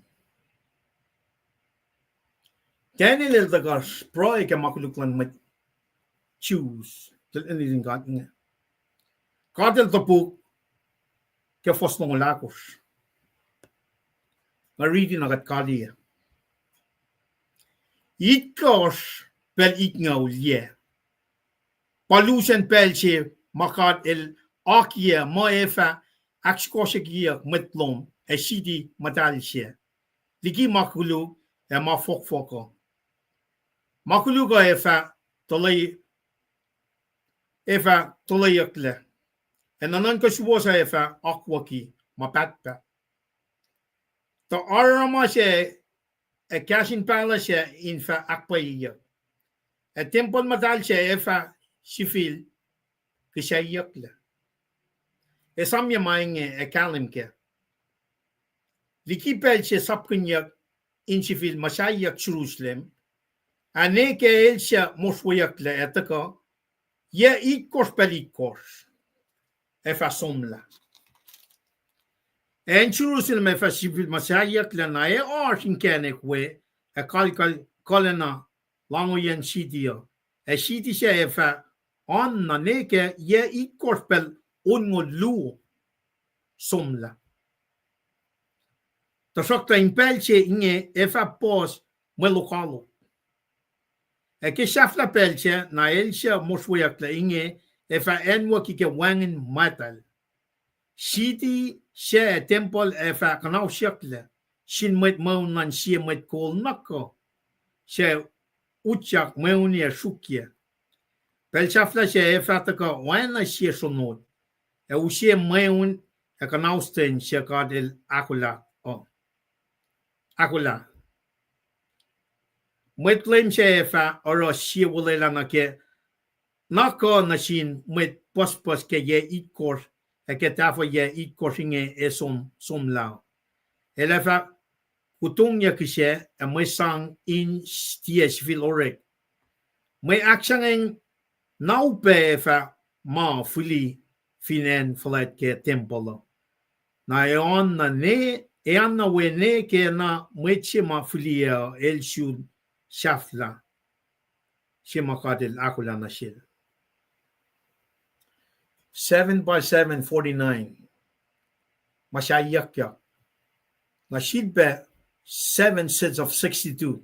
Daniel el tuhkuh pruhe ke ma koluk luhn mwet Jews, el in God inge. God El topuk ke fuhs longoul ahkosr. Nga riti na kuht kaliyac. Itkohsr pacl itngoul yac, pa lusen pacl se ma God El akiyac muh ac fah ahksukohsohkyeyuck mwet lom ac siti muhtahl sac liki ma koluk ac ma fohkfohk uh. Ma koluk uh ac fah tuhlwe, ac fah tuhlweyucklac, ac nuhnuhnkuh suwohs uh ac fah akwucki ma pahtpaht. Tuh aruruma sac ac kahs in pahluh sac in fah ahkpwacyeyuck, ac tempuhl muhtahl sac ac fah sifil kihsacyucklac. Ac esamyac ma inge ac kahlwem kac. Liki pacl se sapkihnyuck in sifil muhsahyuck Jerusalem, ac ne ke el suc mosrweyucklac ac tuhkuh, yac itkohsr pacl itkohsr ac fah somlah. Acn Jerusalem ac fah sifil muhsahyucklac na ac oasr inkacnek we, ac kalkal kuhlacna lahngoyacn siti uh. Ac siti sac ac fah oan na ne ke yac itkohsr pacl onngoul luo somlah. Tuhsruhktuh in pacl se inge ac fah puhs mwe lokoalok. Ac ke sahflah pacl sac na el suc mosrweyucklac inge ac fah anwucki ke wacngihn matwacl. Siti sac ac tempuhl ac fah kuhnausyucklac sin mwet mweun luhn sie mwet kol nuh kuh suc utyak mweuni ac sruokyac. Pacl sahflah sac ac fah tuhkuh oacna sie sronot, ac use mweun ac kuhnaustwen suc God El ahkolah uh. Ahkolah. Mwet Leum sac ac fah oruh sie olwelah nuh ke, na kuh nuh sin mwet pucspucs ke yac itkohsr, ac ke tahfuh yac itkohsr inge ac som, somlah. El ac fah kutongyuck kihsac, ac mwe sang in tiac sifil orek. Mwe ahksangeng na upac ac fah ma fihli fin acn fuhlwact ke tempuhl uh. Na eanna ne, eanna we ne ke na mwet se ma fihliyac uh el sun sahflah se ma God El ahkolah nuh sel. Seven by seven, forty-nine. Muhsahyuckyak. Na sifilpac seven sets of sixty-two.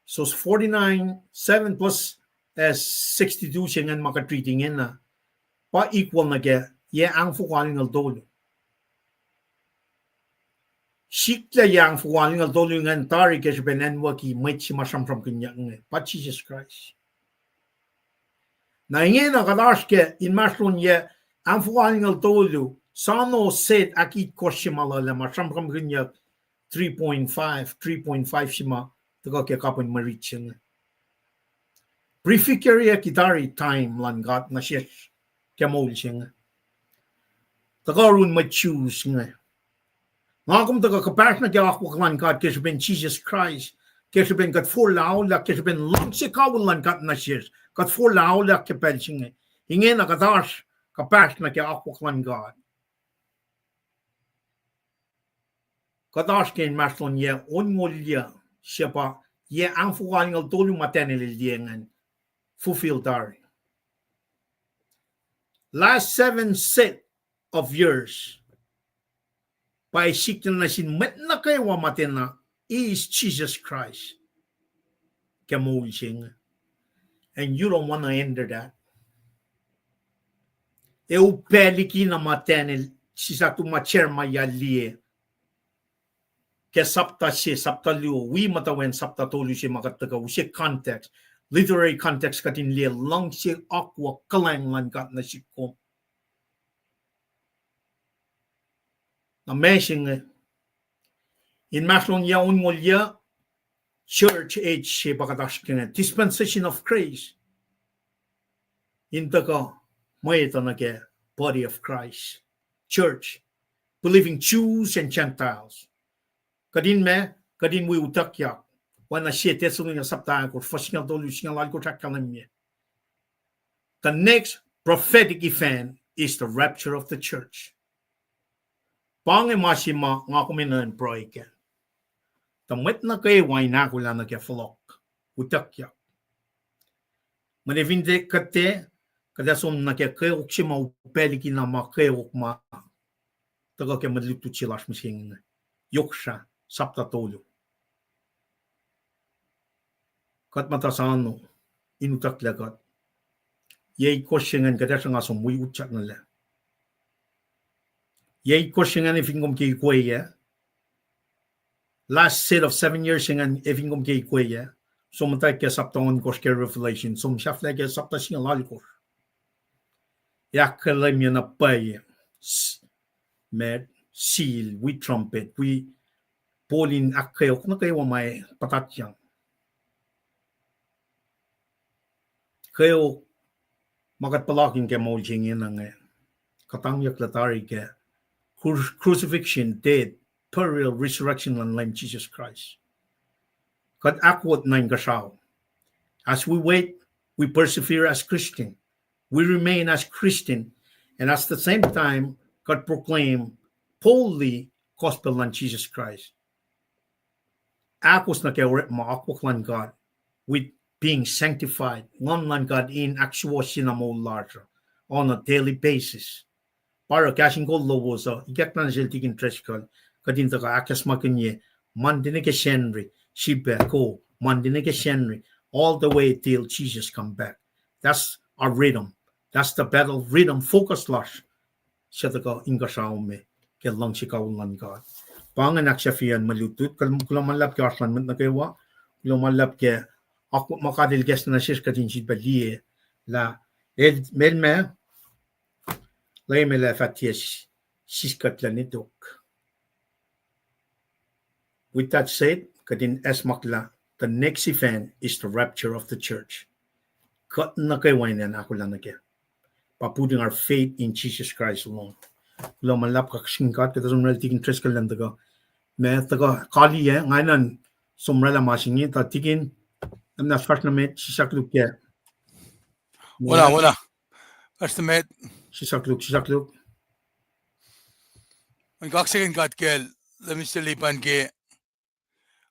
So forty-nine, seven plus, eh, sixty-two se ingacn ma kuht riti ingena, pa equal nuh ke yac angfoko alngoul tolu. Sikla yac angfoko alngoul tolu ingacn tari ke srihpen anwucki mwet se ma sramsramkihnyuck inge, pa Jisus Kraist. Na ingena kuht oasr ke inmahsrlon yac angfoko alngoul tolu, soano set ahkitkohsr se ma luhlahp ma sramsramkihnyuck three point five, three point five se ma tuhkuh ke kapihn mwe rit se inge. prefigure-i tari time luhn God nuh sesr ke moul se inge. Tuhkuh yurin mwet Jews inge. Nga kom tuhkuh kuhpahsr nuh ke akwuck luhn God ke srihpen Jisus Kraist, ke srihpen kuht forlah auliyak, ke srihpen luhngse kawihl luhn God nuh sesr, kuht forlah auliyak ke pacl se inge. Ingena kuht oasr kuhpahsr nuh ke akwuck luhn God. Kuht oasr ke inmahsrlon yac onngoul yuc, se pa yac ahngfoko alngoul tolu ma Daniel el liye ingacn, fulfill tari. Last seven set of years, pa sikyak nuh sin mwet nuh kwewa ma tiacna, is Jesus Christ ke moul se inge. And you don't want to enter that. Ac upac liki na ma Daniel, sisaktu ma Jeremiah liye ke sapta se, sapta luo, wi muhtwacwacack sapta tolu se ma kuht tuhkuh use context, literary context kuht in liye luhngse akwuck kuhlwacng luhn God nuh sihk kom. Na ma se inge, inmahsrlon yac onngoul yuc, church age se pa kuht oasr ke inge, dispensation of grace. In tuhkuh mwet uh nuh ke body of Christ, church, believing Jews and Gentiles. Kuht in ma, kuht in wi utuckyak, oacna sie Thessalonians sapta ahkosr, fuhs singucul tolu, singucul alkosr ahkkahlwemye. The next prophetic event is the rapture of the church. Pa inge ma se ma nga kom enenuh in pruhe kac. Tuh mwet nuh kwewa in ahkolah nuh ke fohlohk, utuckyak. Mweyen fin kuht tiac, kuht ac som nuh ke kweok se ma upac liki na ma kweok ma tuhkuh ke mwe lutlut se lasr mihsenge inge. Yoksrah, sapta tolu. Kuht muhta sano in utucklac kuht. Yac itkohsr se ingacn kuht ac sruhnga som wi utyak nuh lac. Yac itkohsr se ingacn fin kom ke ikweyac, last set of seven years se ingacn fin kom ke ikweyac, som muhtwacwacack ke sapta ohnkohsr ke Revelation, som sahflah ke sapta singucul alkosr. Ac ahkkahlwemye na pwacye, s-, met, seal, wi trumpet, wi bowl in ahkkweok nuh kwewa ma puhtatyang. Kweok ma kuht puhlakihn ke moul se ingena inge, kuhtangyucklah tari ke cru-, crucifixion, death, burial, resurrection luhn Leum Jisus Kraist. Kuht ahkwot nuh inkuhsrao. As we wait, we persevere as Christian. We remain as Christian. And at the same time, kuht proclaim boldly gospel luhn Jisus Kraist. Ahkos nuh ke orekma akwuck luhn God with being sanctified, Nguhn luhn God in ahksuwohsye na moul lasr uh on a daily basis. Pa oruh kahs in kol lowos uh, ikackna nuh sel Tikin Driscoll, kuht in tuhkuh ahkacsmakihnye Monday nuh ke Sacnri, srihpac ko, Monday nuh ke Sacnri, all the way till Jesus come back. That's our rhythm. That's the battle rhythm focus lasr. Suc tuhkuh inkuhsrao me ke luhngse kawihl luhn God. Pa ingacn ahksahfyeyacn mwe lutlut, kuloh ma luhlahp ke oasr luhn mwet nuh kwewa, kuloh ma luhlahp ke akwuck ma God El kahs nuh sesr kuht in sifilpac liye lah el, el ma, Leum El ac fah tiac siskuhtlac netok. With that said, kuht in esmaklah, the next event is the rapture of the church. Kuht nuh kwewa in ahkolah nuh kac by putting our faith in Jesus Christ alone. Kuloh ma luhlahp kaksakihn God, kuht ac som oraclah Tikin Driscoll elan tuhkuh, ma tuhkuh kaliyac, nga enenuh in som oraclah ma se inge, tuh Tikin, am na srasr nuh met, sisakluhk ke. Wona, wona. Srasr nuh met. Sisakluhk, sisakluhk. Nga kaksakihn God kacl, Mister Lipan, ke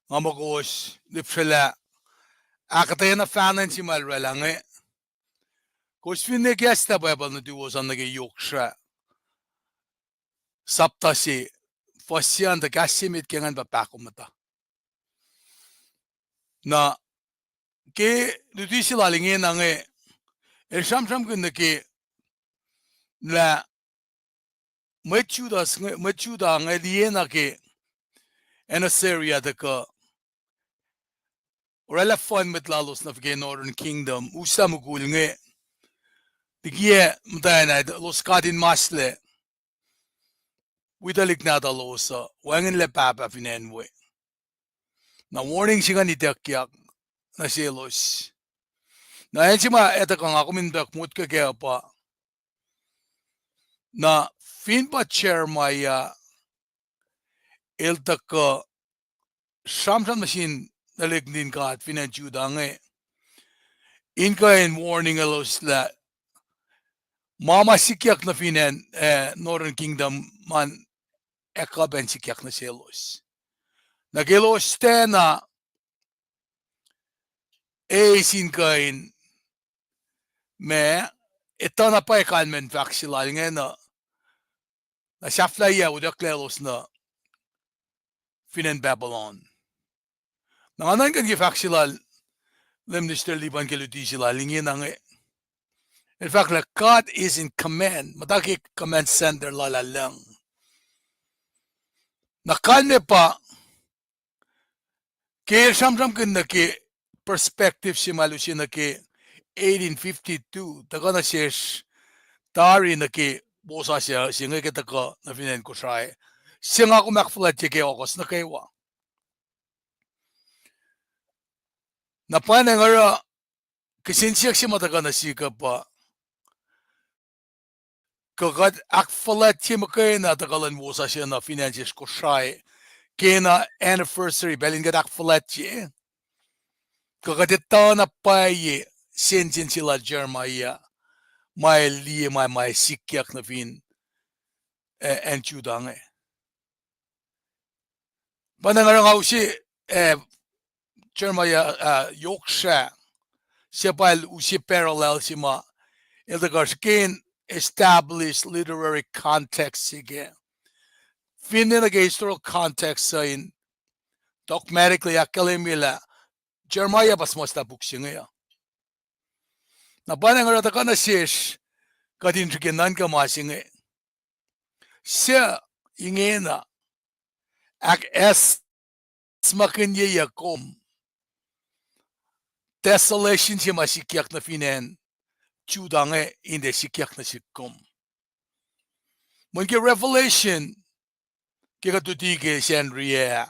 nga muh kowos lihpsrwelah ahkuhtweyac na fahna in sie ma el oraclah inge. Kowos finne kahslah Bible nuhtuwos an nuh ke Yoksrah sapta se, fuhs se an tuh kahs se met ke ingacn pa pahkomuhta. Na ke luti se lal ingena inge, el sramsramkihn nuh ke lah mwet Judah, mwet Judah inge liyena ke acn Assyria tuhkuh oraclah fohn mwet lalos nuh ke Northern Kingdom, uslah mukul inge, likiyac muhtwacn ah, elos katinmas lac wi tuhlihk nahtuhlos uh, wacngihnlac pahpah fin acn we. Na warning se ingacn ituckyang nuh selos. Na acn se ma etuh kuh nga kom in tuh motko kac pa, na fin pa Jeremiah el tuhkuh sramsram nuh sin tuhlihk nuhtin God fin acn Judah inge, in kuh in warning elos lah ma ma sikyak nuh fin acn, eh, Northern Kingdom ma ac kuh pac in sikyak nuh selos. Na ke elos tiacna eis in kuh in, ma, etuh na pwacye kalmacn fahk se lal inge na, na sahflahiyac utucklac elos nuh fin acn Babylon. Na nga nuhnkuh ke fahk se lal Minister Lipan ke luti se lal ingena inge. El fahk lah God is in command. Muhta ke command center lal ah lucng. Na kalmac pa, ke el sramsramkihn nuh ke perspective se ma el use nuh ke eighteen fifty-two, tuhkuh nuh sesr tari nuh ke wosasuc se inge ke tuhkuh nuh fin acn Kosrae, se nga kom ahkfuhlwactye ke August nuh kwewa. Na pwacnwacng oruh kihsen siyuck se ma tuhkuh nuh sihk uh pa, kuh kuht ahkfuhlwactye muhkwena tuhkuh luhn wosasuc nuh fin acn sesr Kosrae, kena anniversary pacl in kuht ahkfuhlwactye, kuh kuht etuh na pwacye sensen se lal Jeremiah ma el liye ma ma sikyak nuh fin, eh, acn Judah inge. Pa na nga oruh nga use, eh, Jeremiah, ah, yohk srah, se pa el use parallel se ma el tuhkuh srihke in establish literary context se ke. Finne nuh ke historical context uh in dogmatically ahkkahlwemye lah Jeremiah pa suhmuhslah puk se inge uh. Na pa na nga oruh tuhkuh nuh sesr, kuht in srihke nuhnkuh ma se inge. Se ingena, ahkacsmakihnyeyuck kom desolation se ma sikyak nuh fin acn Judah inge in tiac sikyak nuh sihk kom. Mweyen ke Revelation, ke kuht luti ke Sacnri ah,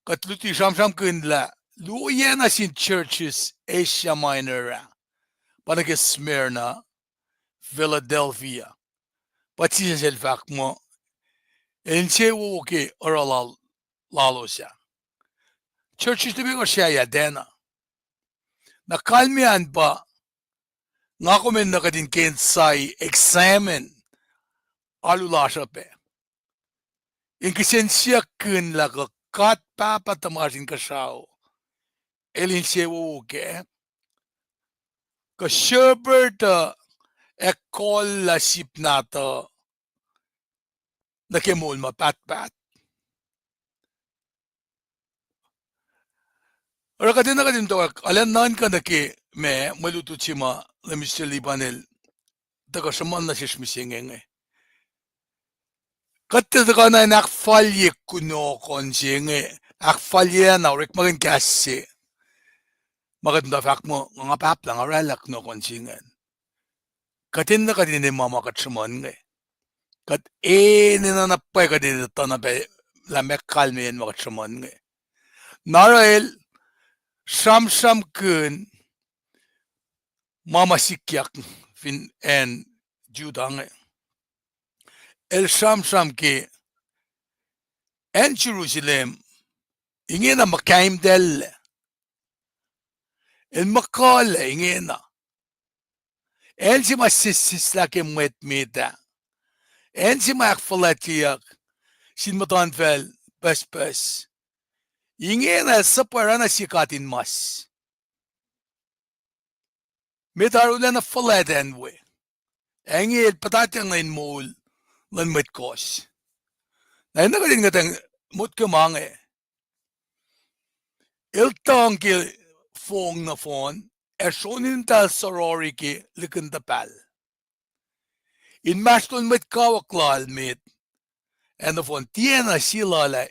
kuht luti sramsramkihn lah luo oacna sin churches Asia Minor ah, pa nuh ke Smyrna, Philadelphia, pa Jisus el fahk muh el insewowo ke oruh lal, lalos ah. Churches limekohsr sahyac tiacna. Na kalmac an pa, nga kom enenuh kuht in ke in sa examine alu lasr uh pac, in kihsen siyuckkihn lah kuh God Pahpah tuhmasr Inkuhsrao el insewowo kac, kuh shepherd uh ac kohllah sip nahtuh nuh ke moul ma pahtpaht. Oruh kuht enenuh kuht in tok, arlac nuhnkuh nuh ke ma mwe lutlut se ma Minister Lipan el tuhkuh sruhmuhn nuh sesr mihsenge inge. Kuht tiac tuhkuh na in ahkfalye kunohkohn se inge, ahkfalye na orekmakihn kahs se ma kuht muhta fahk muh nga pahplah, nga oraclah kunohkohn se ingacn. Kuht enenuh kuht in ma ma kuht sruhmuhn inge. Kuht enenuh na pwacye kuht in etuh na pac lah meac kalmeyacn ma kuht sruhmuhn inge. Na oruh el sramsramkihn ma ma sikyak fin acn Judah inge. El sramsram ke acn Jerusalem ingena muhkahimtacllac. El muhkuhlac ingena. Acn se ma sesseslah ke mwet met ah. Acn se ma ahkfuhlwactyeyuck sin muhtuhnfacl pucspucs. Ingena el suhpwacr oacna sie katinmas. Met arulacna fuhlwactacn we. Ac inge el puhtatyang nuh in moul luhn mwet kohs. Na enenuh kuht in kuhtang motko ma inge. El tuhng ke fong nohfohn, ac sronintahl sorori ke likin tuhpahl. Inmahsrlon mwet kawuck lal met, ac nohfohn tiacna sie lal ah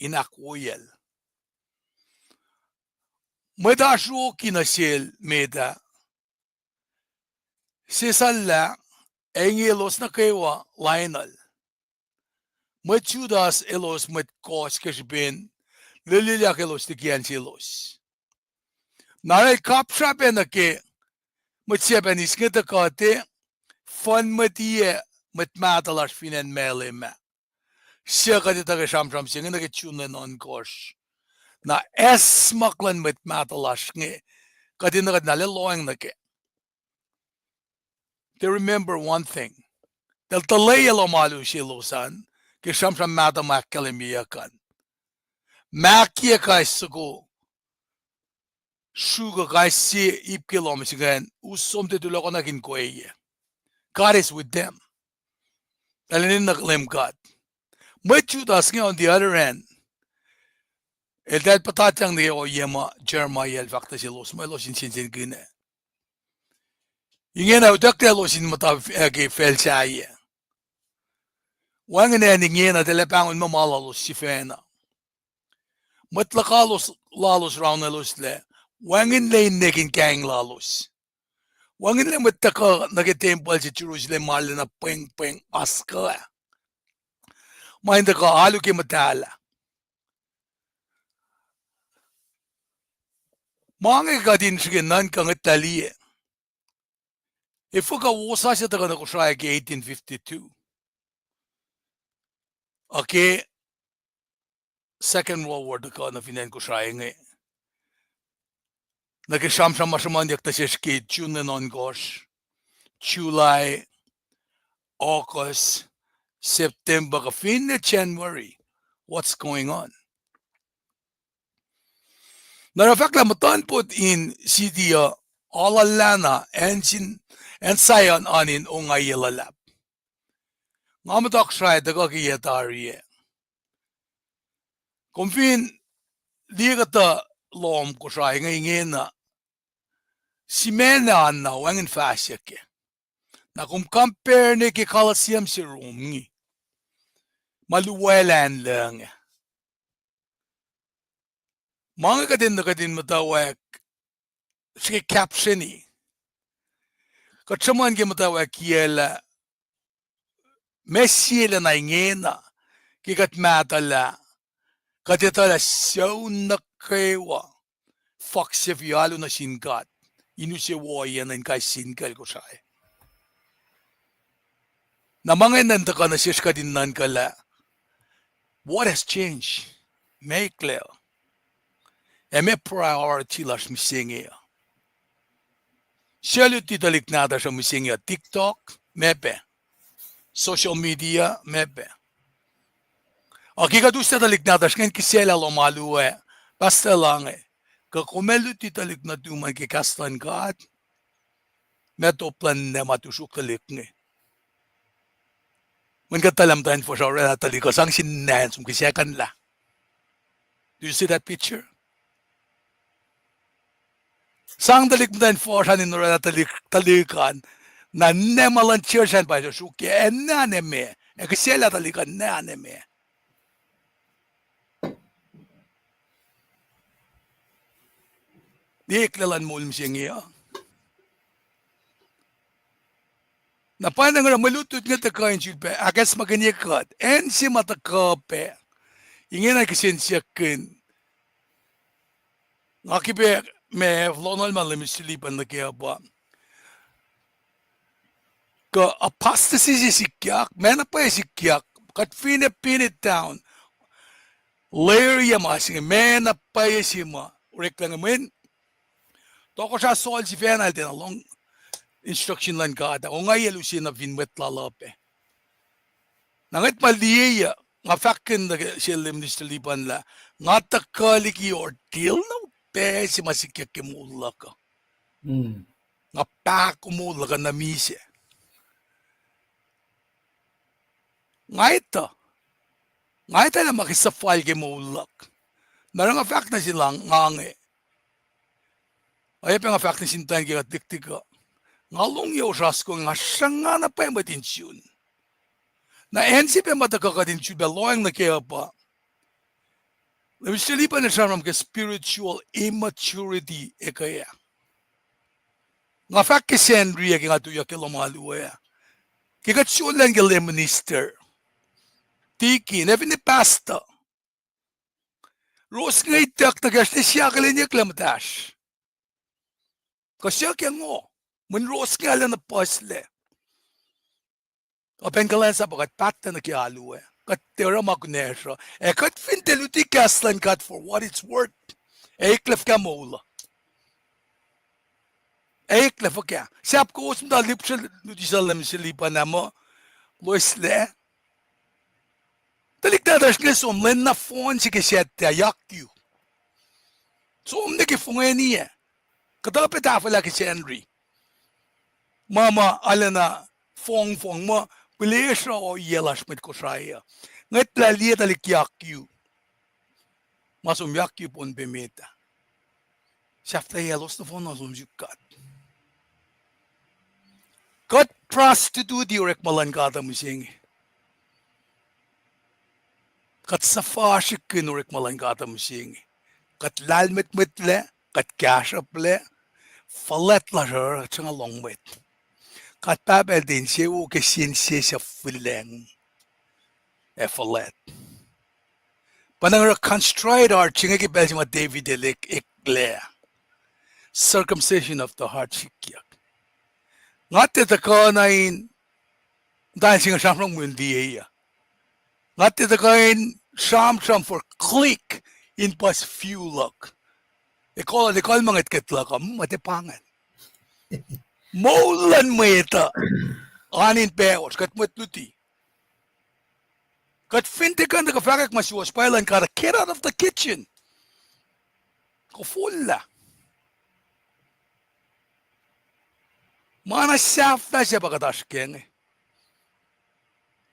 in ahkwoyacl. Mwet oasr ruoki nuh sel met ah, sesahlah, ac inge elos nuh kwewa lainuhl. Mwet Judah elos mwet kohs ke srihpen lelelyak elos liki acn selos. Na el kapsrah pac nuh ke mwet Japanese inge tuh kuht e fun mwet iyac mwet mahtuh lasr fin acn Malem ah. Suc kuht etuh ke sramsram se inge nuh ke June lwen ohnkohsr. Na acsmak luhn mwet mahtuh lasr inge, kuht enenuh kuht na lah lohacng nuh kac. They remember one thing. Eltahl tuhlac lohm alu selos an, ke sramsram mahtuh ma ahkkahlwemyeyuck an. Mahkiyac kais soko sruok kais sie ip ke lohm se ingacn, us som tiac tulohkohnak in kweyac. God is with them. Eltahl enenuh Leum God. Mwet Judah inge on the other hand, eltahl puhtatyang nuh ke ohiyac ma Jeremiah el fahk tuh selos, ma elos in sensenkihn ah. Ingena utucklac elos in muhta ke facl sahyac. Wacngihn acn ingena eltahl pahngon muh ma lalos sifacna. Mwet luhk lalos, lalos raunweloslac, wacngihnlac in nekin kaing lalos. Wacngihnlac mwet tuhkuh nuh ke tempuhl se Jerusalem ma lacna pwengpweng oaskuh ah. Ma in tuhkuh alu ke muhtahlah. Ma inge kuht in srihke nuhnkuh ngwetlah liye. Efuh kuh wosasuc tuhkuh nuh Kosrae ke eighteen fifty-two? Ac ke Second World War tuhkuh nuh fin acn Kosrae inge. Nuh ke sramsram ma sruhmuhnyuck nuh sesr ke June lwen ohnkohsr, July, August, September, kuh finne January, what's going on? Na oruh fahk lah muhtuhnpot in city uh aluhlahna acn sin, acn Zion an in ongaiyac luhlahp. Nga muhta Kosrae tuhkuh ke yac tari ah. Kom fin liye kuhtuh lohm Kosrae inge ingena, simacna an na wacngihn fahsruh kac. Na kom compare ne ke Colosseum se Rome inge, ma luo lacnlucng ah. Ma inge kuht enenuh kuht in muhtwacwacack srihke captioni. Kuht sruhmuhn ke muhtwacwacackiyac lah ma sie lacna ingena, ke kuht mahtuhlah, kuht etuh lah sucu nuh kwewa fuhkah sifil alu nuh sin God in use woiyacn in kais sie kuh Kosrae. Na ma inge nuhn tuhkuh nuh sesr kuht in nuhnkuh lah what has changed? Meac eklac? Ac meac priority lasr mihsenge uh? Suc luti tuhlihk nahtuhsr uh mihsenge uh? TikTok, meac pac? Social media, meac pac? Ac ke kuht uslah tuhlihk nahtuhsr ingacn kihsaclah lohm alu ah, pastor, lah inge, kuh kom ac luti tuhlihk nuhtum an ke kahs luhn God? Meac top luhn ninac ma tusruk tuhlihk inge? Mweyen kuht tuhlac muhtwacn fuhsr uh oraclah tuhlihk uh, sang sin ninac som kihsackuhnlah. Do you see that picture? Sang tuhlihk muhtwacn fuhsr an in oraclah tuhlihk, tuhlihk an, na ninac ma luhn church an pa sruokyac, ac ninac ma, ac kihsaclah tuhlihk an ninac ma. Eklac luhn moul mihsenge uh. Na pa na nga oruh mwe lutlut inge tuhkuh in sulpac ahkacsmakihnye kuht acn se ma tuhkuh pac. Ingena kihsen siyuck kihn, nga ke pac ma longoul ma Leum Mister Lipan nuh ke uh pa, kuh apostasy se sikyak, ma na pwacye sikyak, kuht finne pin it down, layer ye ma se inge, ma na pwacye se ma oreklac inge, mweyen tohkohsrah Saul sifacna el tiacna lohng instruction luhn God ah, ongaiyac lusen fin mwet lal uh pac. Na ngwet ma liye uh, nga fahkkihn nuh sel Leum Mister Lipan lah nga tuhkuh liki ordeal na upac se ma sikyak ke moul luhk uh. Nga pahkomuhta kuh na misac. Nga etuh. Nga etuh lah ma ke suhfal ke moul luhk. Na oruh nga fahk nuh sel lah nga inge, oacyacpac nga fahk nuh sin muhtwacn ke kuht lihktik uh, nga lohng ye osra soko inge, nga sruhnga na pwacye mwet in sun. Na acn se pac ma tuhkuh kuht in sulpac lohacng nuh ke uh pa, Leum Mister Lipan el sramsram ke spiritual immaturity ekuh ah. Nga fahk ke Sacnri ah ke nga tuyak ke lohm alu ah, ke kuht sollac ke lay minister, deacon, ac finne pastor, ros inge ituck nuh ke oasr ne sie akihlenyucklac muhtahsr. Kuh suk ke ngo, mwe ros inge arulacna puhslac. Open kuhlwacnsap uh kuht pahtlac nuh ke alu ah. Kuht tiac oruh ma kunacsr uh. Ac kuht fin tiac luti kahs luhn God for what it's worth, ac eklac fuhkah moul uh? Ac eklac fuhkah? Sahp kowos muhta lipsre luti sel Mister Lipan ah muh, loeslac. Tuhlihk nahtuhsr inge som lwen na fohn se ke Saturday, yakyu. Som nuh ke fongweni ah. Kuhtuh pac tahfwelah ke Sacnri. Ma ma arulacna fongfong muh, pihlesruh ohiyac lasr mwet Kosrae uh. Ngwetlah liye tuhlihk yakyu. Ma som yakyu Pohnpei met ah. Sahflahiyac elos nohfohn na som suk God. Kuht prostitute orekma luhn God uh mihsenge. Kuht suhfasrihkkihn orekma luhn God uh mihsenge. Kuht lahlmwetmwetlac, kuht kahsruhplac, fuhlwact lasr uh sruhnga lohng mwet. God Pahpah el tiac insewowo ke sense suc fihlacng ac fuhlwact. Pa na oruh contrite heart se inge ke pacl se ma David el ek-, eklac. Circumcision of the heart sikyak. Nga tiac tuhkuh na in, muhta in se inge sramsram mwe in liye uh. Nga tiac tuhkuh in sramsram for click in puhs view luhk. Ekuhl, ekuhl ma ngwetngwet luhk uh, mm, ma tiac pa ingacn. Moul luhn mwet uh, oan in pac os, kuht mwet luti. Kuht fin tiac kuh in tuhkuh fahkwack ma suwohs pwacye luhn God, get out of the kitchen. Kof ollah. Ma na sahflah se pa kuht oasr kac inge.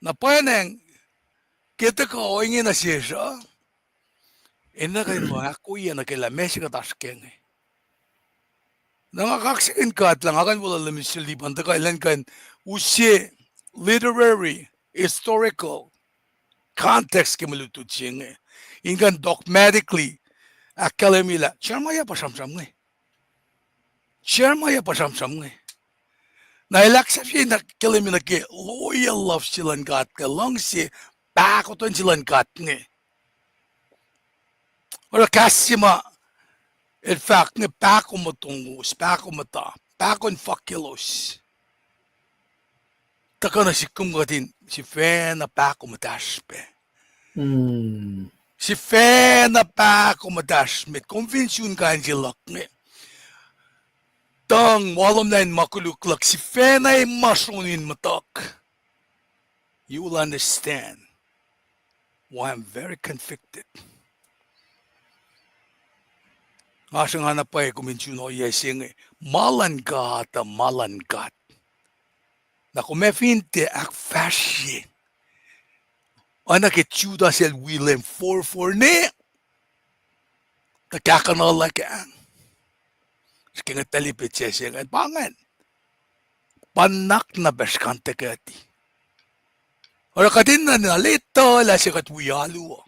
Na pwacnwacng ke tuhkuh ohinge nuh sesr uh, enenuh kuht in lohng ahkwoye nuh ke lah meac se kuht oasr kac inge. Na nga kaksakihn God lah nga kuh in wolac lem Mister Lipan tuhkuh elan kuh in use literary, historical context ke mwe lutlut se inge, in kuh in dogmatically ahkkahlwemye lah Jeremiah pa sramsram inge. Jeremiah pa sramsram inge. Na el ahksahfye in ahkkahlwemye nuh ke loyal love se luhn God, ke luhngse pahkotwen se luhn God inge. Oruh kahs se ma el fahk inge, pahkomuhtongos, pahkomuhta, pahkomuhta, pahkomuhta. Tuhkuh nuh sihk kom kuht in sifacna pahkomuhtasr pac. Sifacna pahkomuhtasr met, kom fin sun kain se luhk inge. Tuhng walomlah in ma koluk luhk, sifacna ma sron in muhtuhk. You will understand why I'm very convicted. Nga sruhnga na pwacye kom in sun ohiyac se inge. Ma luhn God uh ma luhn God. Na kom ac fin tiac ahkfahsrye, oacna ke Judas el wi Leum forfor ne, tuh kahkuhnuhllac kac. Srihke ngwet tuh lipet se se ingacn pa ingacn. Pa nuhnak na pac srihkantekuhti. Oruh kuht in nuh na letuh lah se kuht wi alu uh.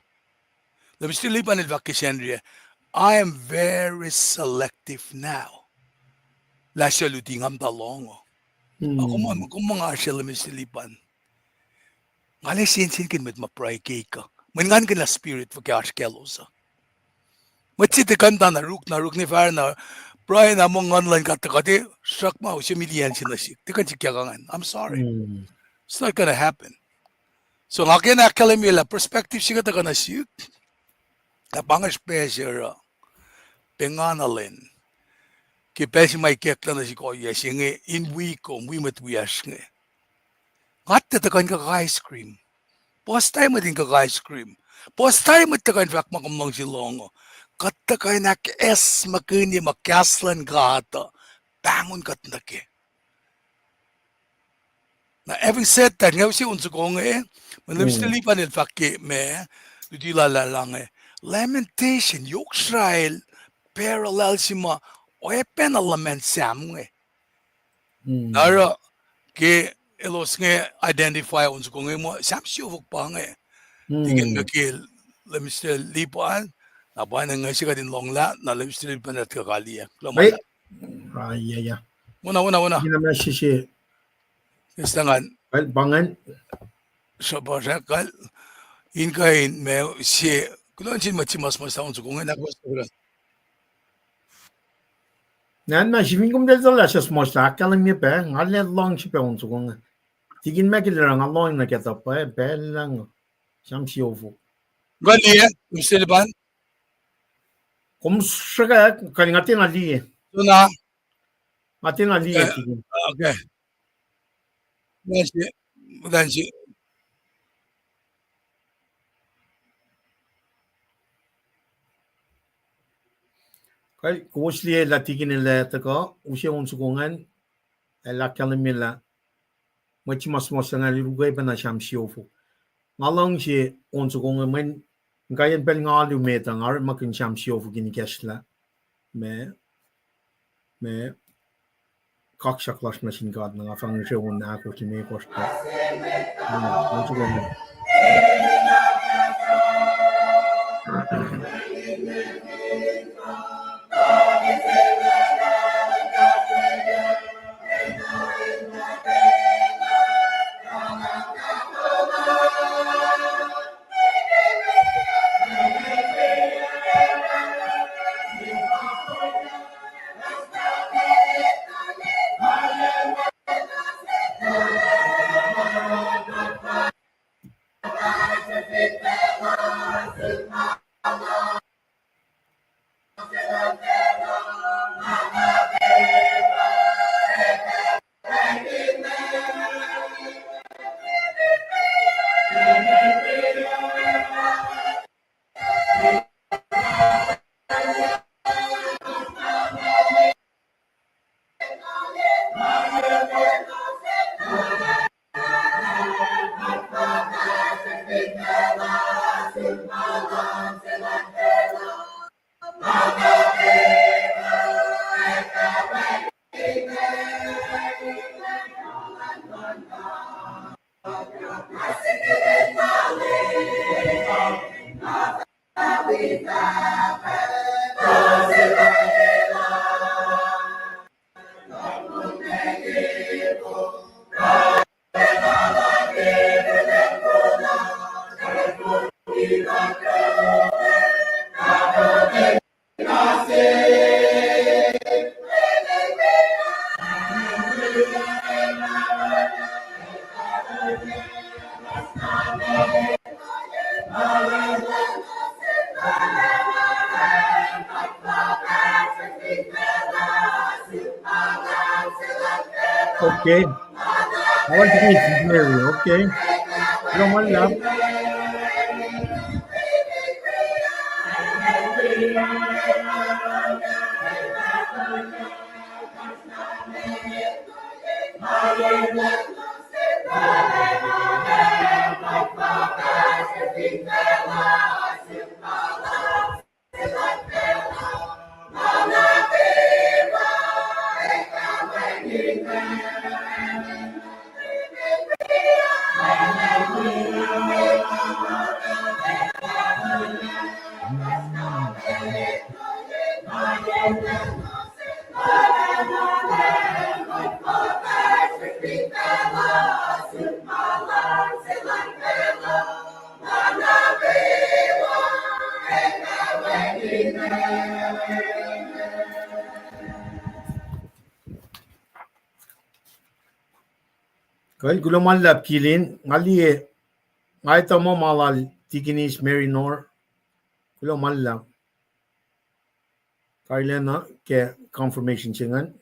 Lemister Lipan el fahk ke Sacnri ah, I am very selective now. Lah suc luti nga muhta lohng uh. Kom, kom nga sel Lemister Lipan. Nga lac sensenkihn mwet ma pruhe keik uh. Mweyen ngan kihn lah spirit fuhkah oasr kaclos uh. Mwet se tiac kuh in muhta na ruk, na ruk ne fahsr na pruhe na muh Nguhn luhn God tuhkuh, tiac sruhk ma use million se nuh sihk. Tiac kuh in sikyak ingacn. I'm sorry. It's not gonna happen. So nga ke na ahkkahlwemye lah perspective se inge tuhkuh nuh sihk. Lah pa inge srihpac se oruh, pengana lwen, ke pacl se ma ikacklah nuh sihk ohiyac se inge in wi kom, wi mwet wiyacsr inge. Nga tiac tuhkuh in kuh ice cream. Puhs tari mwet in kuh ice cream. Puhs tari mwet tuhkuh in fahk ma kom luhngse lohng uh. Kuht tuhkuh in ahkacsmakihnye ma kahs luhn God uh pahngon kuht nuh kac. Na having said that, nga use on soko inge, mweyen Lemister Lipan el fahk ke ma luti lal ah inge, Lamentation, yohk srihsrihk, parallel se ma oacpacna luhman Sam inge. Na oruh ke elos inge identify on soko inge muh Sam siofok pa inge. Tikin nuh ke Lemister Lipan, na pa inge se kuht in lohnglah, na Lemister Lipan el tuhkuh kaliyac. Kuloh ma luhlahp. Wona, wona, wona. Estangan. Kal pa ingacn. Srihpac srihk kal. In kuh in ma se, kuloh nuh sin mwet se ma suhmuhslah on soko inge, na kuh Nan ma sifin kom teltahl lah sesr muhslah ahkkahlwemye pac, nga lah lohng srihpac on soko inge. Tikin Mac Ilera, nga lohng nuh kac tuh pac, pacl lah nga Sam Siofok. Nga liye, Mister Lipan. Kom sruhkwack, kuh nga tiacna liye. Suna. Nga tiacna liye, eh, Tikin. Okay. Nga se, nga se. Kuh, kowos liye lah Tikin el ac tuhkuh, use on soko ingacn, el ahkkahlwemye lah mwet se ma suhmuhslah nga liki ukwe pacna Sam Siofok. Nga luhngse on soko inge mweyen inkaiyacn pacl nga alu met uh, nga orekmakihn Sam Siofok in ikacslah ma, ma kaksak lasr nuh sin God, na nga fahk nuh sel on ahkosr limekohsr. Okay. Alan, Mary, okay. Kuloh ma luhlahp. Kuh, kuloh ma luhlahp Kilin, nga liye, nga etuh muh ma lal Tikinis Mary Nor, kuloh ma luhlahp. Kailacna ke confirmation se ingacn.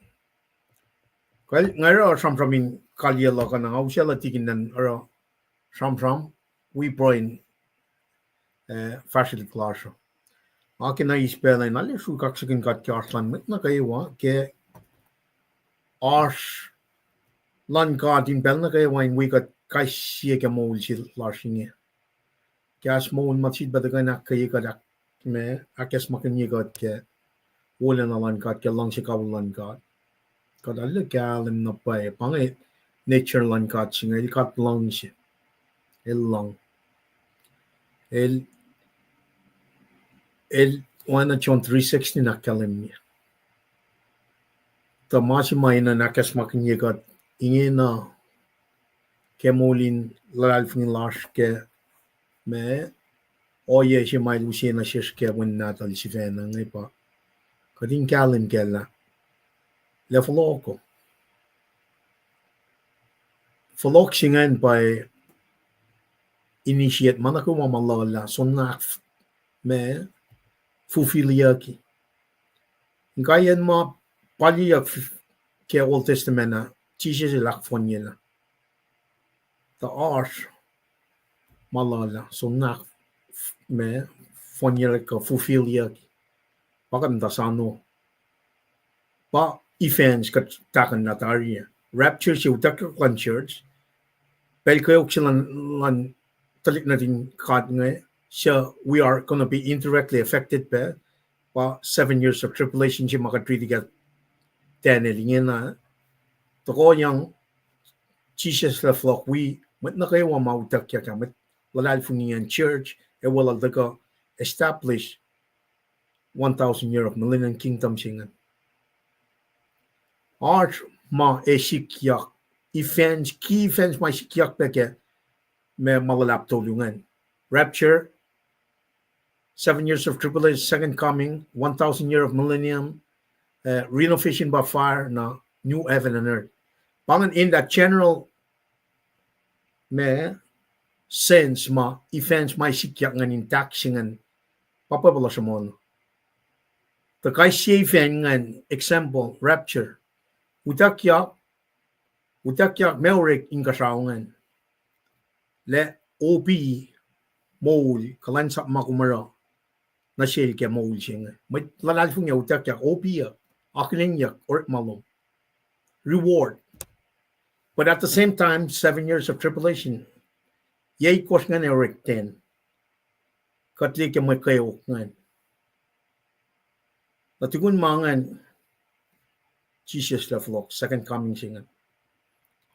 Kuh, nga oruh sramsram in kaliyac luhk uh na, nga usaclah Tikin an oruh sramsram, wi pruhe in, eh, fahsrwelihk lasr uh. Nga kena eis pacl uh in arlac sruhk kaksakihn God ke oasr luhn mwet nuh kwewa, ke oasr luhn God in pacl nuh kwewa in wi kuht kais sie ke moul se lasr inge. Kahs moul ma sifilpac tuhkuh in ahkkweye kuht, ahk-, ma, ahkacsmakihnye kuht ke wolacna luhn God, ke luhngse kawihl luhn God. Kuht arlac kahlwem na pwacye, pa inge nature luhn God se inge, el God luhngse. El luhng. El, el, oacna John three sixteen ahkkahlwemye. Tuh ma se ma enenuh in ahkacsmakihnye kuht ingena ke moul in luhlahlfongi lasr ke ma ohiyac se ma el use nuh sesr ke wen nahtuhl sifacna inge pa kuht in kahlwem kac lah lah fohlohk. Fohlohk se ingacn pa initiate ma nuh kwewa ma luhlah, soenna ahk-, ma fulfillyucki. Inkaiyacn ma palyeyuck ke Old Testament ah, Jisus el ahkfohnyelah. Tuh oasr ma luhlah, soenna ahk-, ma fohnyelah kuh fulfillyucki. Pa kuht muhta sano. Pa events kuht tahkuhnlah tari. Rapture se utuckyak luhn church. Pacl kweok se luhn, luhn tuhlihk nuhtin God inge, suc we are gonna be indirectly affected pac, pa seven years of tribulation se ma kuht riti ke Daniel ingena. Tuhkuhyang Jisus el fohlohk wi mwet nuh kwewa ma utuckyak ah, mwet luhlahlfongi an church, ac weluhl tuhkuh establish one thousand year of millennium kingdom se ingacn. Oasr ma ac sikyak, events, key events ma sikyak pac ke ma, ma luhlahp tolu ingacn. Rapture, seven years of tribulation, second coming, one thousand year of millennium, uh, renovation by fire, na new heaven and earth. Pa ingacn in that general ma sense ma events ma sikyak ingacn in tak se ingacn, pa Bible uh sruhmuhn. Tuh kais sie event ingacn, example, rapture. Utuckyak, utuckyak ma orek inkuhsrao ingacn. Lah opi moul, kuhlwacnsap ma kom oruh nuh sel ke moul se inge. Mwet luhlahlfongi uh utuckyak, opiyuck, akihlenyuck orekma lom. Reward. But at the same time, seven years of tribulation. Yac itkohsr ingacn ac orek ten. Kuht liye ke mwe kweok ingacn. Na tukun ma ingacn, Jisus el fohlohk, second coming se ingacn.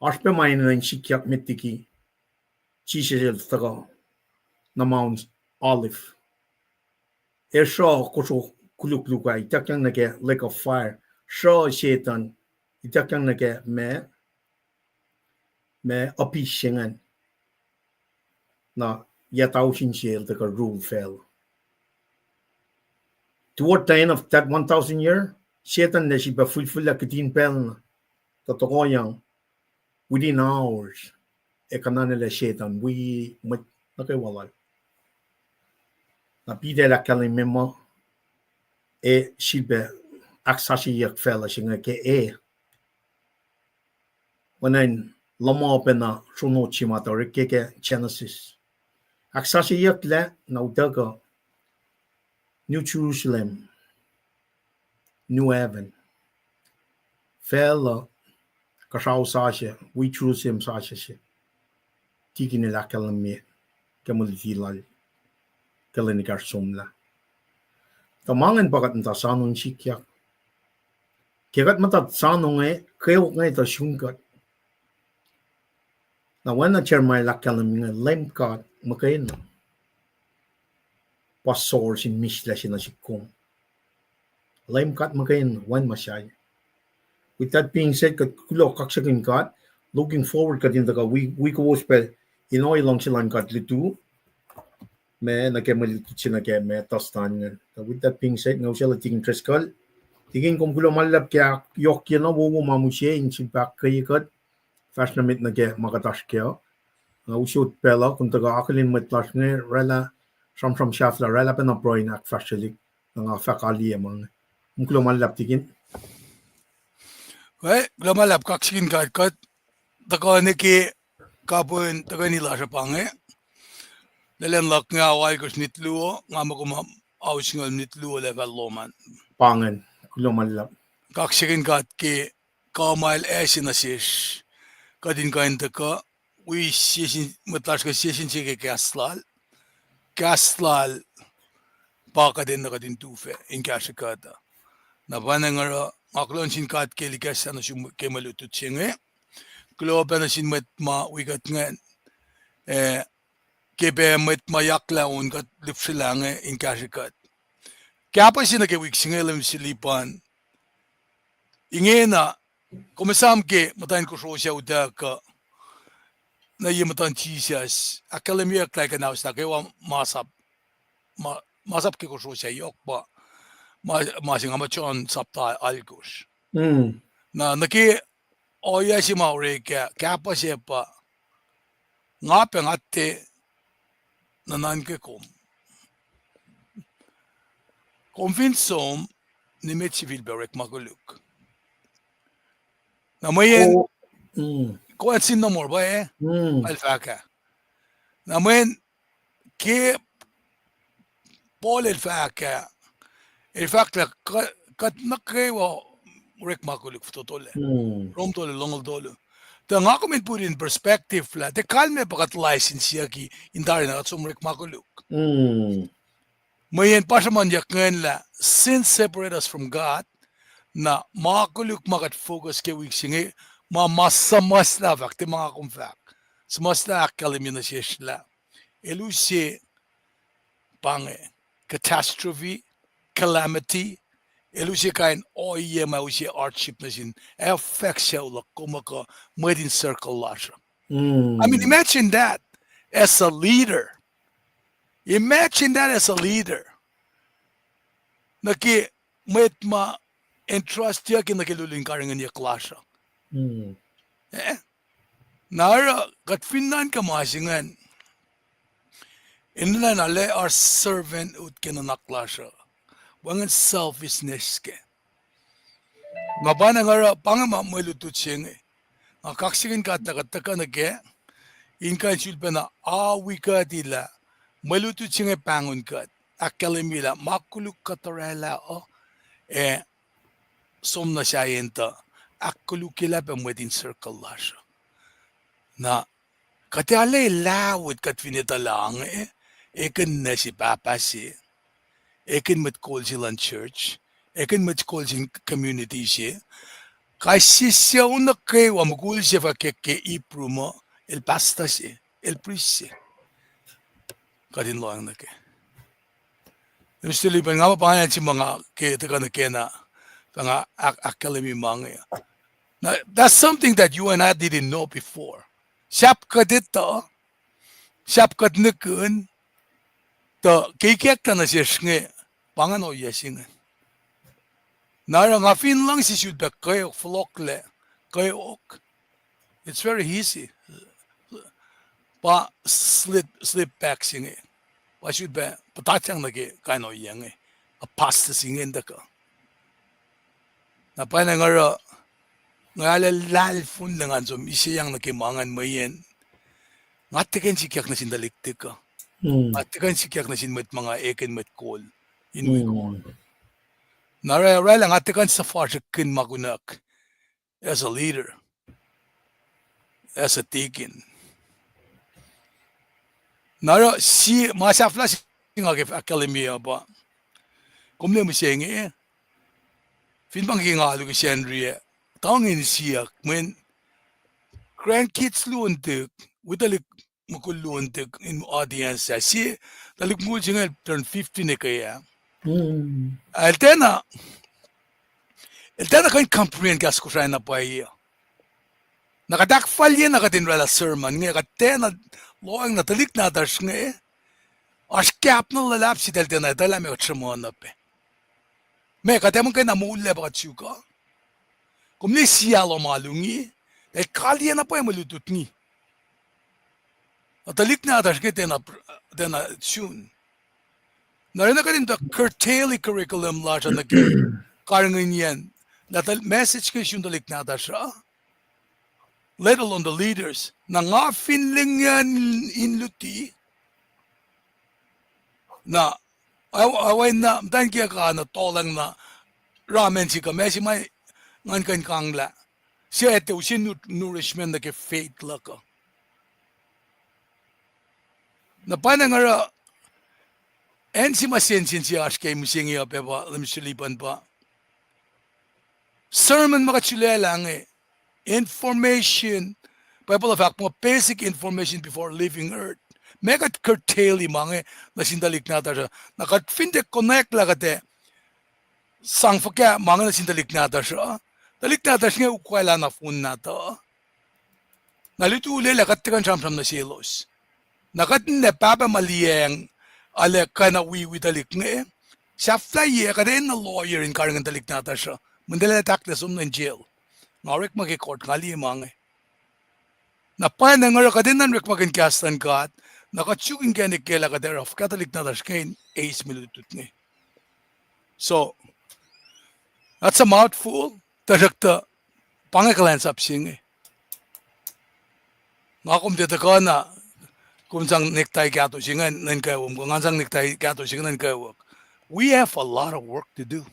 Oasr pac ma enenuh in sikyak met liki Jisus el tuhkuh nuh Mount Olive. El sruh kosro kolukluk ah, ituckyang nuh ke lake of fire. Sruh Setuhn, ituckyang nuh ke ma, ma abyss se ingacn. Na yac tausin se el tuhkuh rule facluh. Toward the end of that one thousand year, Setuhn el sifilpac fulfilllah kihtin pacl na, tuh tuhkuhyang within hours, ac kuhnanelah Setuhn wi mwet nuh kwewa lal. Na Peter el ahkkahlwemye muh, ac sifilpac ahksasucyeyuck facluh se inge ke e. Oacna in luhmuh pacna sronot se ma tuh orek ke, ke Genesis. Ahksasucyeyucklac na utuckuh New Jerusalem, New Heaven. Facluh kuhsrao sasuc, wi Jerusalem sasuc se. Tikin el ahkkahlwemye ke mwe luti lal ke lwen ekahsr somlah. Tuh ma ingacn pa kuht muhta soano in sikyak. Ke kuht muhta soano inge, kweok inge tuh sun kuht. Na oacna Jeremiah el ahkkahlwemye inge, Leum God muhkwena pa source in mihslac se nuh sihk kom. Leum God muhkwena, wacngihn ma sahyac. With that being said, kuht kuloh kaksakihn God, looking forward kuht in tuhkuh wi, wi kowos pac in ohiyac luhngse luhn God lutu, ma nuh ke mwe lutlut se nuh ke ma Thursday ingacn. With that being said, nga usaclah Tikin Driscoll. Tikin, kom kuloh ma luhlahp ke ahkyohkye na wowo ma mihsenge in sifilpac ahkkweye kuht fahsr nuh met nuh ke ma kuht oasr kac uh. Nga usot pacl uh kom tuhkuh akihlen mwet lasr inge oraclah sramsram sahflah, oraclah pacna pruhe in ahkfahsrelihk, na nga fahk alu ma inge. Kom kuloh ma luhlahp Tikin. Kuloh ma luhlahp, kaksakihn God kuht tuhkuh nuh ke kapihn tuhkweni lasr uh pa inge. Lwelah luhk inge ao alkosr minit luo, nga muh kom ao singucul minit luo lah fal lohm an. Pa ingacn, kuloh ma luhlahp. Kaksakihn God ke kuh ma el ase nuh sesr, kuht in kuh in tuhkuh wi sie sin mwet lasr ke session se ke kahs lal. Kahs lal pa kuht enenuh kuht in tufah in kahsrwe kuht uh. Na pwacnwacng oruh nga kuloh nuh sin God ke ikacslah nuh sum ke mwe lutlut se inge. Kuloh pacna nuh sin mwet ma wi kuht ingacn, eh, ke pac mwet ma yaklah on kuht lihpsrelah inge in kahsrwe kuht. Kahpah se nuh ke wik se inge Leum silipan. Ingena, kom esam ke muhtwacn kosro sac utuckuh nuh ye muhtuhn Jisus, ahkkahlwemyeyuck lah kuhnauslah kwewa masap, ma, masap ke kosro sac yohk pa ma, ma se nga muh John sapta alkosr. Na nuh ke ohiyac se ma orek ah, kahpuh se pa, nga pac nga tiac nuhnuhnkuh kom. Kom fin som, nimet sifilpac orekma koluk. Na mweyen, ko an sin nomor pa, eh? Al fahk ah. Na mweyen, ke Paul el fahk ah, el fahk lah kuht nuh kwewa orekma koluk fototolac. Rom tolu, longoul tolu. Tuh nga kom in put in perspective lah tiac kalmac pa kuht license siyucki in tari na kuht som orekma koluk. Mweyen pa sruhmuhnyuck ingacn lah sin separate us from God, na ma koluk ma kuht focus ke wik se inge, ma, ma suhmuhslah fahk, tiac ma nga kom fahk. Suhmuhslah ahkkahlwemye nuh sesr lah el use pa inge, catastrophe, calamity, el use kain ohiyac ma use hardship nuh sin, ac fahk sucu luhk kom uh kuh mwet in circle lasr uh. I mean, imagine that as a leader. Imagine that as a leader. Nuh ke mwet ma entrustiyucki nuh ke lulun karihngihnyuck lasr uh. Na oruh kuht fin nuhnkuh ma se ingacn, enenuh na lah oasr servanthood ke nuhnak lasr uh, wacngihn selfishness kac. Na pa na nga oruh pa inge ma mwe lutlut se inge. Nga kaksakihn God na kuht tuhkuh nuh kac, in kuh in sulpacna awi kuht lah mwe lutlut se inge pahngon kuht, ahkkahlwemye lah ma koluk kuht orwaclah uh, ac som nuh sahyacn tuh ahkkolukyelah pac mwet in circle lasr uh. Na kuht arlac lah wot kuht fin etuh lah inge, ekihn ninac se pahpah se, ekihn mwet kol se luhn church, ekihn mwet kol se in community se, kais sie sucu nuh kwewa, mukul se fah ke, ke Hebrew muh, el pastor se, el priest se. Kuht in lohacng nuh kac. Mister Lipan, nga muh pa ingacn se ma nga ke tuhkuh nuh kac na, pa nga ahk-, ahkkahlwemye ma inge. Now, that's something that you and I didn't know before. Sahp kuht etuh, sahp kuht nihkihn, tuh ke ikacklah nuh sesr inge, pa ingacn ohiyac se inge. Na oruh nga fin luhngse sifilpac kweok, fohlohklac, kweok, it's very easy. Pa slip, slip back se inge. Pa sifilpac puhtatyang nuh ke kain ohiyac inge. Apostasy inge in tuhkuh. Na pwacnwacng oruh, nga arlac lahlfonlac ngan som iseyang nuh ke ma ingacn mweyen nga tiac kuh in sikyak nuh sin tuhlihk tikuh. Nga tiac kuh in sikyak nuh sin mwet ma nga ekihn mwet kol in wi kol. Na oruh, orwaclah nga tiac kuh in suhfasrihkkihn ma kunuhk as a leader, as a deacon. Na oruh sie ma sahflah se nga ke ahkkahlwemye uh pa, kom liye mihsenge, fin pa inge ke nga alu ke Sacnri ah, tuhngin siyuck mweyen grandkids luo nuhtihk, wi tuhlihk mukul luo nuhtihk in audience ah, sie tuhlihk mukul se inge el turn fifteen ekuh ah. El tiacna, el tiacna kuh in comprehend kahs Kosrae na pwacye uh. Na kuht ahkfalye na kuht in oraclah sermon inge, kuht tiacna lohacng na tuhlihk nahtuhsr inge, oasr gap na luhlahp se eltahl tiacna etuh lah meac kuht sruhmuhn uh pac. Meac kuht ac muhkwena moullac pa kuht suk uh? Kom liye sie lohm alu inge, el kaliyac na pwacye mwe lutlut inge. Na tuhlihk nahtuhsr inge tiacna, tiacna sun. Na oacna kuht in tuh curtail curriculum lasr uh nuh ke karihngihnyacn, na tuh message ke sun tuhlihk nahtuhsr uh, let alone the leaders. Na nga fin lengyan in luti, na, oacna muhtwacn kiyuhk ah na tohlacng na ramen se kuh ma se ma ngan kuh in kanglah, se tiac use nu-, nourishment nuh ke faith luhk uh. Na pwacnwacng oruh, acn se ma sensen se oasr ke mihsenge uh pac pa, lem srilipan pa sermon ma kuht sulaclah inge, information, Bible uh fahk muh basic information before leaving earth. Meac kuht curtail ma inge nuh sin tuhlihk nahtuhsr uh? Na kuht fin tiac connect lah kuht ac sang fuhkah ma inge nuh sin tuhlihk nahtuhsr uh, tuhlihk nahtuhsr inge ukwaclah na fon nahtuh. Na lututacng lah kuht tiac kuh in sramsram nuh selos. Na kuht ninac pahpah ma liyacacng, arlac kuh na wi wi tuhlihk inge, sahflahiyac kuht enenuh lawyer in karihngihn tuhlihk nahtuhsr uh, mweyen eltahl ac tahklac som nuh in jail. Nga orekma ke court, nga liye ma inge. Na pa na nga oruh kuht enenuh in orekmakihn kahs luhn God, na kuht suk inkacnek ke lah kuht oruh Catholic nahtuhsr ke in eis mwe lutlut inge. So, that's a mouthful, tuhsruhktuh, pa inge kuhlwacnsap se inge. Nga kom tiac tuhkuh na, kom sang necktie kahto se inge nuh kwewa, kom kuh ngan sang necktie kahto se inge nuh kwewa. We have a lot of work to do.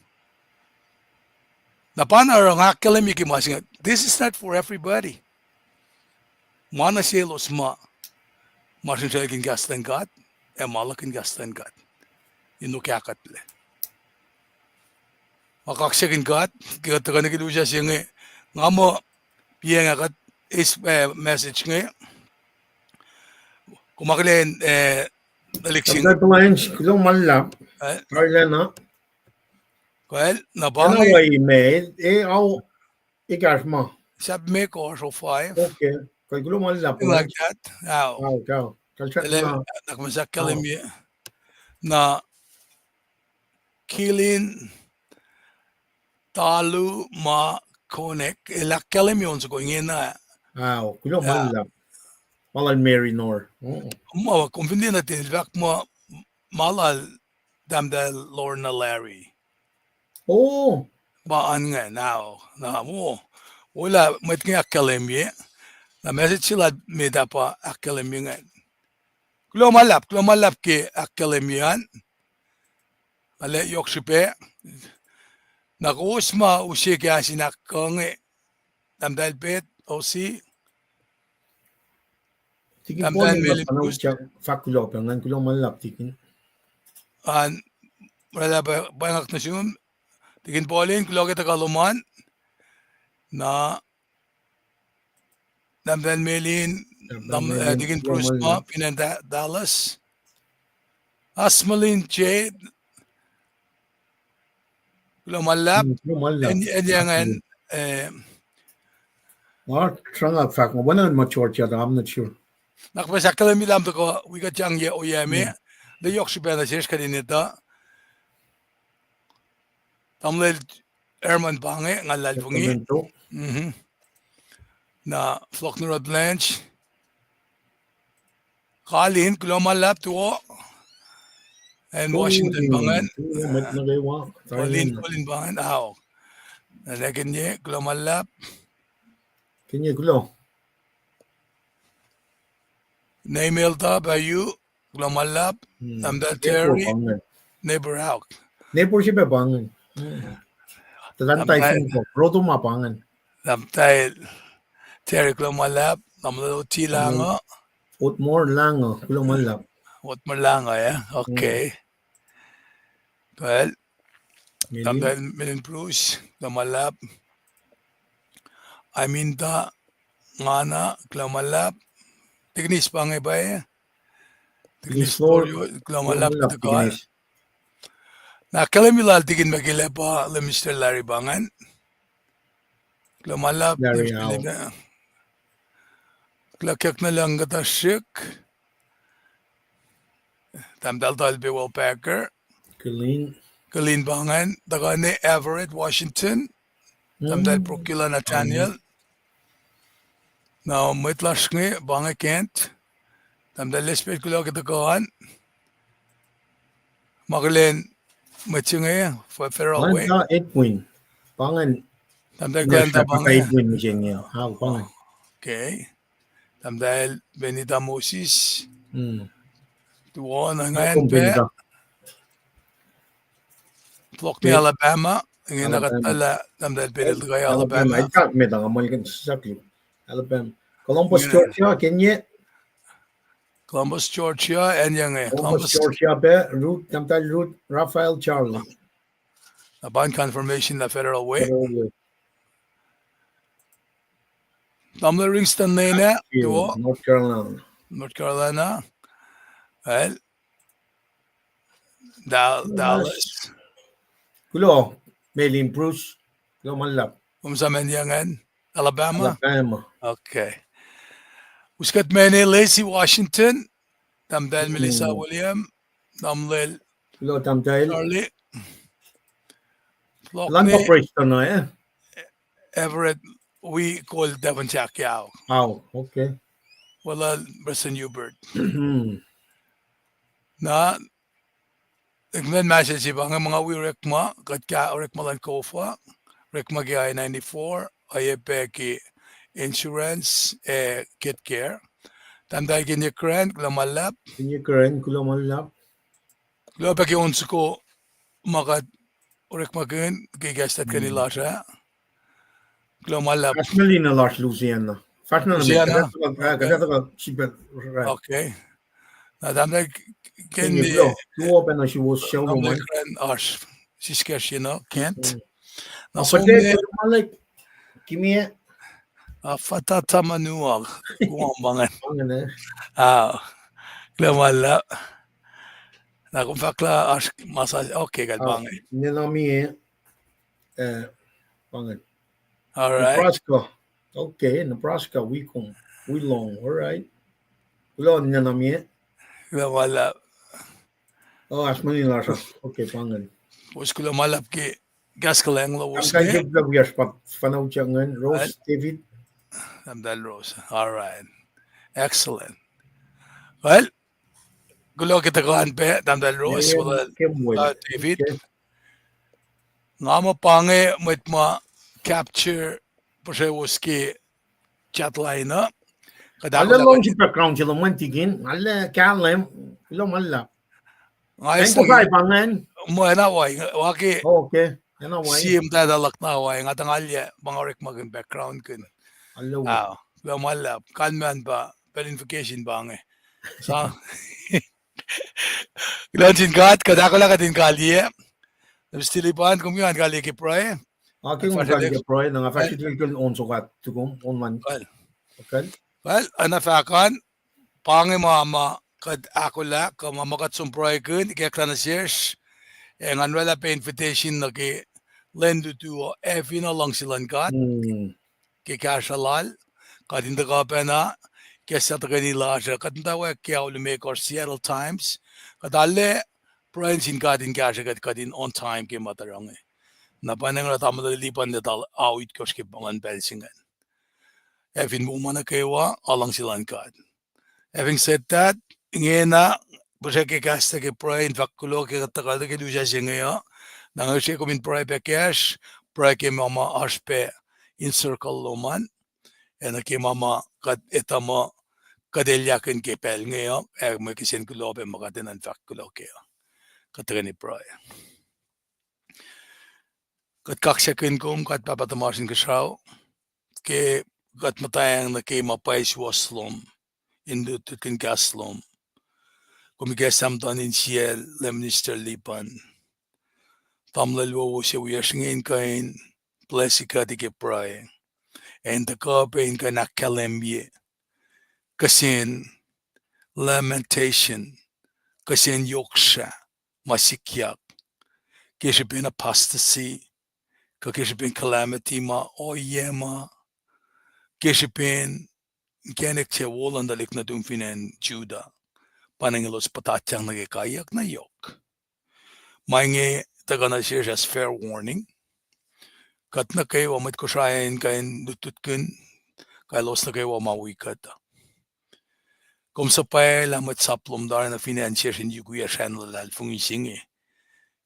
Na pa na oruh nga ahkkahlwemye ke ma se inge, this is not for everybody. Ma nuh selos ma, ma sruhngwackihn kahs luhn God, ac ma luhkin kahs luhn God. In okahkatlac. Nga kaksakihn God, ke kuht tuhkuh nuh ke lusa se inge, nga muh piacng ah kuht eis, eh, message inge. Kom akihlen, eh, tuhlihk se inge. Kuloh ma luhlahp. Eh? Karlana. Kal, na pa inge. Email, eh, ao, ekahsr ma. Sahp me kosr oh five. Okay. Kal kuloh ma luhlahp. Something like that. Ao. Ao, ao. Kal sahp ma. Nak mwe sahk ahkkahlwemye. Na Kilin Talu ma Konek, el ahkkahlwemye on soko ingena. Ao, kuloh ma luhlahp. Ma lal Mary Nor. Ma kom fin liye nuh ten, el fahk muh ma lal Tahmtahel Lorna Larry. Oh. Pa an ingacn, ao, na, wo, wo lah mwet inge ahkkahlwemye. Na message se lal met ah pa ahkkahlwemye ingacn. Kuloh ma luhlahp, kuloh ma luhlahp ke ahkkahlwemye an. Arlac yohk srihpac. Na kowos ma use kahs in ahkkuh inge, Tahmtahel Pet, O C. Tikin Paul, fahk kuloh pac ingacn, kuloh ma luhlahp tikin. An, oraclah pwengak nuh sum, Tikin Paul in, kuloh ke tuhkuh lom an. Na Tahmtahel Melin, Tikin Bruce ma fin acn Dallas. Asmalin J, kuloh ma luhlahp. Kuloh ma luhlahp. Acn, acn ingacn, eh, ma sruhnga fahk ma, wacngihn ma Georgia, I'm not sure. Nak pa sahk kahlwem lah tuhkuh wi kuht yang ye oyac me. Tuh yohk srihpac nuh sesr kuht in etuh. Tamuhlwel Herman pa inge, ngal luhlahlfongi. Na Faulkner Blanche. Kalin, kuloh ma luhlahp tuo. Acn Washington pa ingacn. Kalin, Kalin pa ingacn, ao. Na Kinye, kuloh ma luhlahp. Kinye, kuloh. Nemelta Bayu, kuloh ma luhlahp. Tahmtahel Terry, neighbor, ao. Neighbor srihpac pa ingacn. Tahmtahel, Rotoma pa ingacn. Tahmtahel Terry, kuloh ma luhlahp. Tamuhlwel Oti Lahngo. Otmar Lahngo, kuloh ma luhlahp. Otmar Lahngo, yeah? Okay. Kal, Tahmtahel Melin Bruce, kuloh ma luhlahp. Aminta Ngana, kuloh ma luhlahp. Tikinis pa inge pa, Tikinis Torio, kuloh ma luhlahp, Tikinis. Na ahkkahlwemye lal Tikin Mekile pa, Minister Larry pa ingacn. Kuloh ma luhlahp, Larry, ao. Kuloh ke nuh lucng kuhtuh srihk. Tahmtahel Talbe Will Packer. Killeen. Killeen pa ingacn, tuhkuh nuh Everett, Washington. Tahmtahel Procula Nathaniel. Na mwet lasr inge pa inge Kent. Tahmtahel Lesbeth, kuloh ke tuhkuh an. Ma akihlen mwet se inge, Federal Way. Glenda Edwin. Pa ingacn. Tahmtahel Glenda pa ingacn. Edwin mihsenge, ao, pa ingacn. Okay. Tahmtahel Benita Moses. Tuo na ingacn pac. Fohlohk nuh Alabama, ingena kuht tuh lah Tahmtahel Benita tuhkuh Alabama. Alabama. Columbus, Georgia, Kenye. Columbus, Georgia, acn inge. Columbus, Georgia pac, Ruth, Tahmtahel Ruth, Raphael, Charlie. Na pa in confirmation lah Federal Way. Tamuhlwel Ringston Lena, tuo. North Carolina. North Carolina. Well, Dallas. Kuloh, Melin Bruce. Kuloh ma luhlahp. Kom sang acn ingacn, Alabama? Alabama. Okay. Us kuht mani Lacey, Washington. Tahmtahel Melissa William. Tamuhlwel, kuloh Tahmtahel Charlie. London, Preston, eh? Everett, wi kol Devon Sakyao. Ao, okay. Weluhl Prestuhn Hubert. Na, ekmen message se pa inge, ma nga wi orekma, kuht ke orekma luhn kof uh, orekma ke I ninety-four, oacyacpac ke insurance, ac KidCare. Tahmtahel Kenye Kren, kuloh ma luhlahp. Kenye Kren, kuloh ma luhlahp. Kuloh pac ke on soko ma kuht orekmakihn ke kahs tuh tuhkweni lasr ah. Kuloh ma luhlahp. Fahsr na lina lasr Louisiana. Fahsr na Louisiana. Kuht etuh sipel, right. Okay. Na tahmtahel Kenye, kuloh, tuo pacna suwohs sel Roman. Oasr siskacsr, you know, Kent. Na som ne, kuloh ma luhlahp. Kimmih. Ah, fatata manuag, kuam pa ingacn. Pa ingacn, eh. Ah, kuloh ma luhlahp. Na kom fahk lah oasr ma sa, okay, kal pa inge. Ninac mie, eh, pa ingacn. All right. Nebraska. Okay, Nebraska, wi kom, wi lohng, all right. Kuloh ninac mie. Kuloh ma luhlahp. Oh, oasr mani lasr uh. Okay, pa ingacn. Kowos kuloh ma luhlahp ke kahs kuhlwacng lowos inge. Wiyacsr pa fanautyak ingacn, Rose David. Tahmtahel Rose. All right. Excellent. Well, kuloh ke tuhkuh an pac, Tahmtahel Rose, David. Nga muh pa inge mwet ma capture puhsrewos ke chat line uh. Kuht arlac lohng sin background se lom an tikin, arlac kahlwem, kuloh ma luhlahp. Nga eis pa ingacn. Muh ena wai, wa ke sie muhtwacta luhk na wai, nga tuh ngalyac, pa nga orekmakihn background kihn. Kuloh ma luhlahp, kalmacn pa, pacl in vacation pa inge. Kuloh nuh sin God, kuht ahkolah kuht in kaliyac. Mister Lipan, kom ke ngan kaliyac ke pruhe? Nga ke ngan kaliyac ke pruhe, na nga fahsr sritacl on soko ah tukom, on lan. Well, oacna fahk an, pa inge ma ma kuht ahkolah, kuh ma ma kuht som pruhekihn, ikacklah nuh sesr, ac ngan oraclah pac invitation nuh ke lwen lutu uh, ac fin luhngse luhn God ke kahsruh lal, kuht in tuhkuh pacna, kahs tuhkweni lasr uh, kuht muhtwacwacack ke ao limekohsr Seattle Times, kuht arlac pruhe nuh sin God in kahsrwe kuht, kuht in on time ke ma tuhruh inge. Na pa inge nga tamuhlwel Lipan, lwelah ao itkohsr ke puhlan pacl se ingacn. Ac fin wo ma nuh kwewa, luhngse luhn God. Having said that, ingena, puhsra ke kahs tuh ke pruhe in fahk kuloh ke kuht tuhkuh ke lusac se inge uh. Na nga use kom in pruhe pac kacsr, pruhe ke ma ma oasr pac in circle lom an. Ac nuh ke ma ma kuht etuh muh kuht elyahkihn ke pacl inge uh, ac mwe kihsen kuloh pac ma kuht enenuh in fahk kuloh kac uh. Kuht tuhkweni pruhe. Kuht kaksakihn kom, God Pahpah tuhmasr Inkuhsrao, ke kuht muhtwacng nuh ke ma pwacye suwohs lom in lutlutkihn kahs lom. Kom ikacslah muhtuhn insiyacl Minister Lipan, tamuhlwel wowo se wiyacsr inge, in kuh in bless kuht ke pruhe, ac in tuhkuh pac in kuh in ahkkahlwemye kihsen lamentation, kihsen yoksrah ma sikyak, ke srihpen apostasy, kuh ke srihpen calamity ma ohiyac ma, ke srihpen inkacnek se wo luhn tuhlihk nuhtum fin acn Judah, pa inge elos puhtatyang nuh ke kaiyuck na yohk. Ma inge tuhkuh nuh sesr as fair warning. Kuht nuh kwewa mwet Kosrae in kuh in lutlutkihn, kuh elos nuh kwewa ma wi kuht uh. Kom suhpwaclah mwet sap lom tari nuh fin acn sesr in yukwiyac sracn luhlahlfongi se inge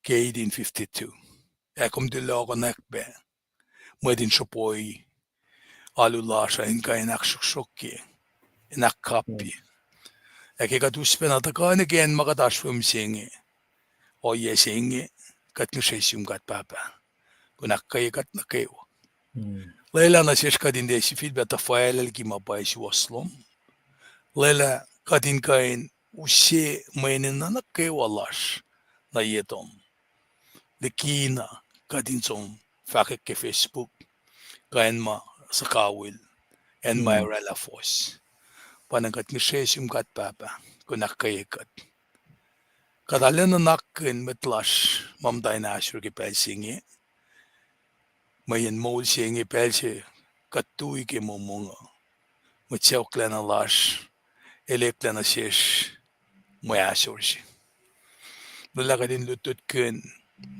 ke eighteen fifty-two. Ac kom tulokonwack pac mwet in sruhpoi alu lasr uh in kuh in ahksruhksruhkye, in ahkkapye. Ac ke kuht us pacna tuhkuh nuh ke acn ma kuht oasr we mihsenge, ohiyac se inge, kuht ngihsre sum God Pahpah, kom ahkkweye kuht nuh kwewa. Lwelah nuh sesr kuht in tiac sifilpac tuhfwaclah liki ma pwacye suwohs lom. Lwelah kuht in kuh in use mwe enenuh nuh kwewa lasr nuh ye tom. Likina kuht in som fahkwack ke Facebook, kuh acn ma suhkawihl, acn ma oraclah fohs. Pa na kuht ngihsre sum God Pahpah, kom ahkkweye kuht. Kuht arlac nuhnakkihn mwet lasr ma muhta in ahsor ke pacl se inge. Mweyen moul se inge pacl se kuht tui ke momong uh. Mwet sacohklacna lasr el eklac nuh sesr mwe ahsor se. Lwelah kuht in lutlutkihn,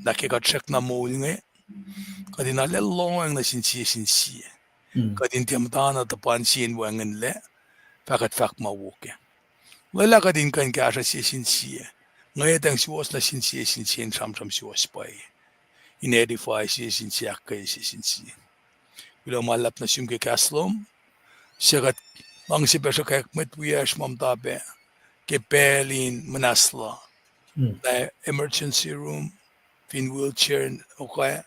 na ke kuht srackna moul inge, kuht in arlac lohacng nuh sin sie sin sie. Kuht in tiac muhtana tuhpan sie in wacngihnlac, fah kuht fahk ma wo kac. Lwelah kuht in kuh in kahsruh sie sin sie. Ngwetacng suwohs nuh sin sie sin sie in sramsram suwohs pwacye, in edify sie sin sie, ahkkweye sie sin sie. Kuloh ma luhlahp nuh sum ke kahs lom. Suc kuht luhngse pac sruhkwack mwet wiyacsr ma muhta pac ke pacl in muhnahslah, lah emergency room, fin wheelchair in oka,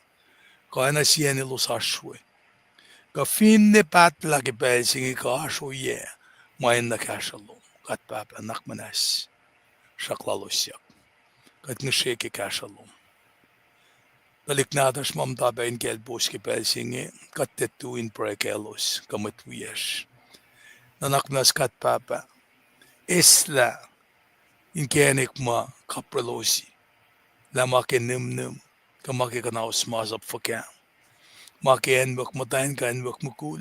kuh na sie acn elos oasr we, kuh finne pahtlah ke pacl se inge kuh oasr ohiyac, ma enenuh kahsruh lom, kuht Pahpah nuhnak muhnahs, sruhk lalos siyuck. Kuht ngihsre ke kahsruh lom. Tuhlihk nahtuhsr ma muhta pac in kaclpous ke pacl se inge, kuht tiac tu in pruhe kaclos kuh mwet wiyacsr. Nuhnak muhnahs kuht Pahpah, eslah inkacnek ma kaprelosi, lah ma ke nihmnihm, kuh ma ke kuhnaus masap fuhkah, ma ke acnwuck muhtwacn kuh acnwuck mukul.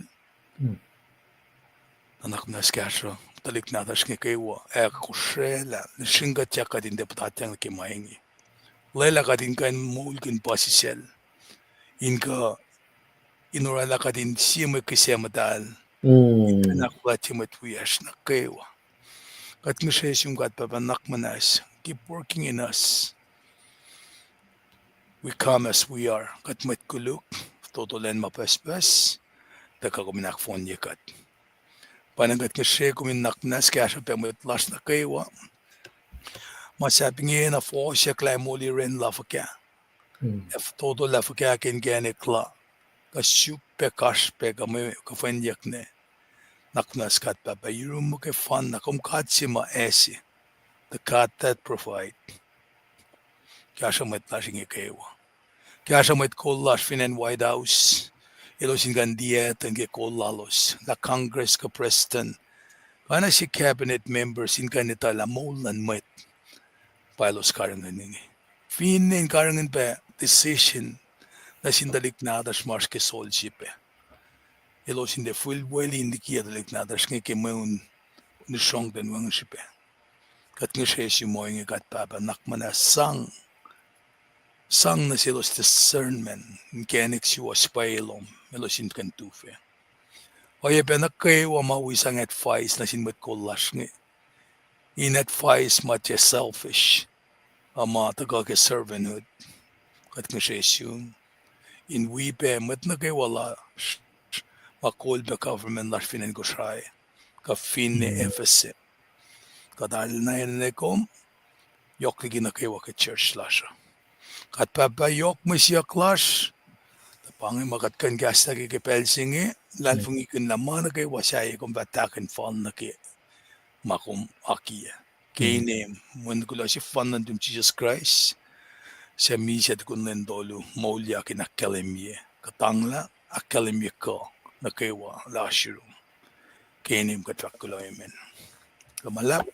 Nuhnak muhnahs kahsruh tuhlihk nahtuhsr inge kwewa, ac kosraclah nuh srihk kuht, ac kuht in tiac puhtatyang nuh ke ma inge. Lwelah kuht in kuh in moulkihn puhsisacl, in kuh in oraclah kuht in sie mwe kihsac muhtahl, in kuh in ahkfuhlwactye mwet wiyacsr nuh kwewa. Kuht ngihsre sum kuht Pahpah nuhnak muhnahs, keep working in us. We come as we are. Kuht mwet koluk, fototo lwen ma pucspucs, tuhkuh kom in ahkfohnye kuht. Pwacnwacng kuht ngihsre kom in nuhnak muhnahs kahsruh pac mwet lasr nuh kwewa. Ma sahp ingena fohsyuck lah moli ren la fuhkah, ac fototo lah fuhkah ke inkacnek la, kuh suk pac, kasrpac, kuh mwe kuhfwenyuck ne. Nuhnak muhnahs kuht Pahpah, yurum muh ke fanna kom God se ma ase, the God that provide. Kahsruh mwet lasr inge kwewa. Kahsruh mwet kol lasr fin acn White House, elos in kuh in tiac etuh ke kol lalos, lah Congress kuh President, kuh na sie cabinet members in kuh in etuh lah moul luhn mwet pa elos karihngihn inge. Finne in karihngihn pac decision nuh sin tuhlihk nahtuhsr ma oasr ke sol srihpac, elos in tiac fihlwelihn liki tuhlihk nahtuhsr inge ke mweun in srongten wacngihn srihpac. Kuht ngihsre sum ohinge kuht Pahpah nuhnak muhnahs, sang, sang nuh selos discernment, inkacnek suwohs pwacye lom elos in kuh in tuhfah. Oacyacpac nuh kwewa ma wi sang advice nuh sin mwet kol lasr inge, in advice ma tiac selfish, a ma tuhkuh ke servanthood. Kuht ngihsre sum in wi pac mwet nuh kwewa lasr ma kol pac government lasr fin acn Kosrae, kuh finne F S M. Kuht arulacna enenuh kom, yohk liki nuh kwewa ke church lasr uh. Kuht Pahpah, yohk mwe siyuck lasr, tuh pa inge ma kuht kuh in kahslah ke ke pacl se inge, luhlahlfongi kihn lah ma nuh kwewa sahyac kom fah tahk in fal nuh ke ma kom akiyac. Ke inem Wen nuhtin kuloh sefanna nuhtum Jisus Kraist, suc misac tukun lwen tolu, moulyak in ahkkahlwemye kuhtanglah, ahkkahlwemye kuh nuh kwewa lah oasr yurum. Ke inem kuht fahk kuloh, amen. Kuloh ma luhlahp.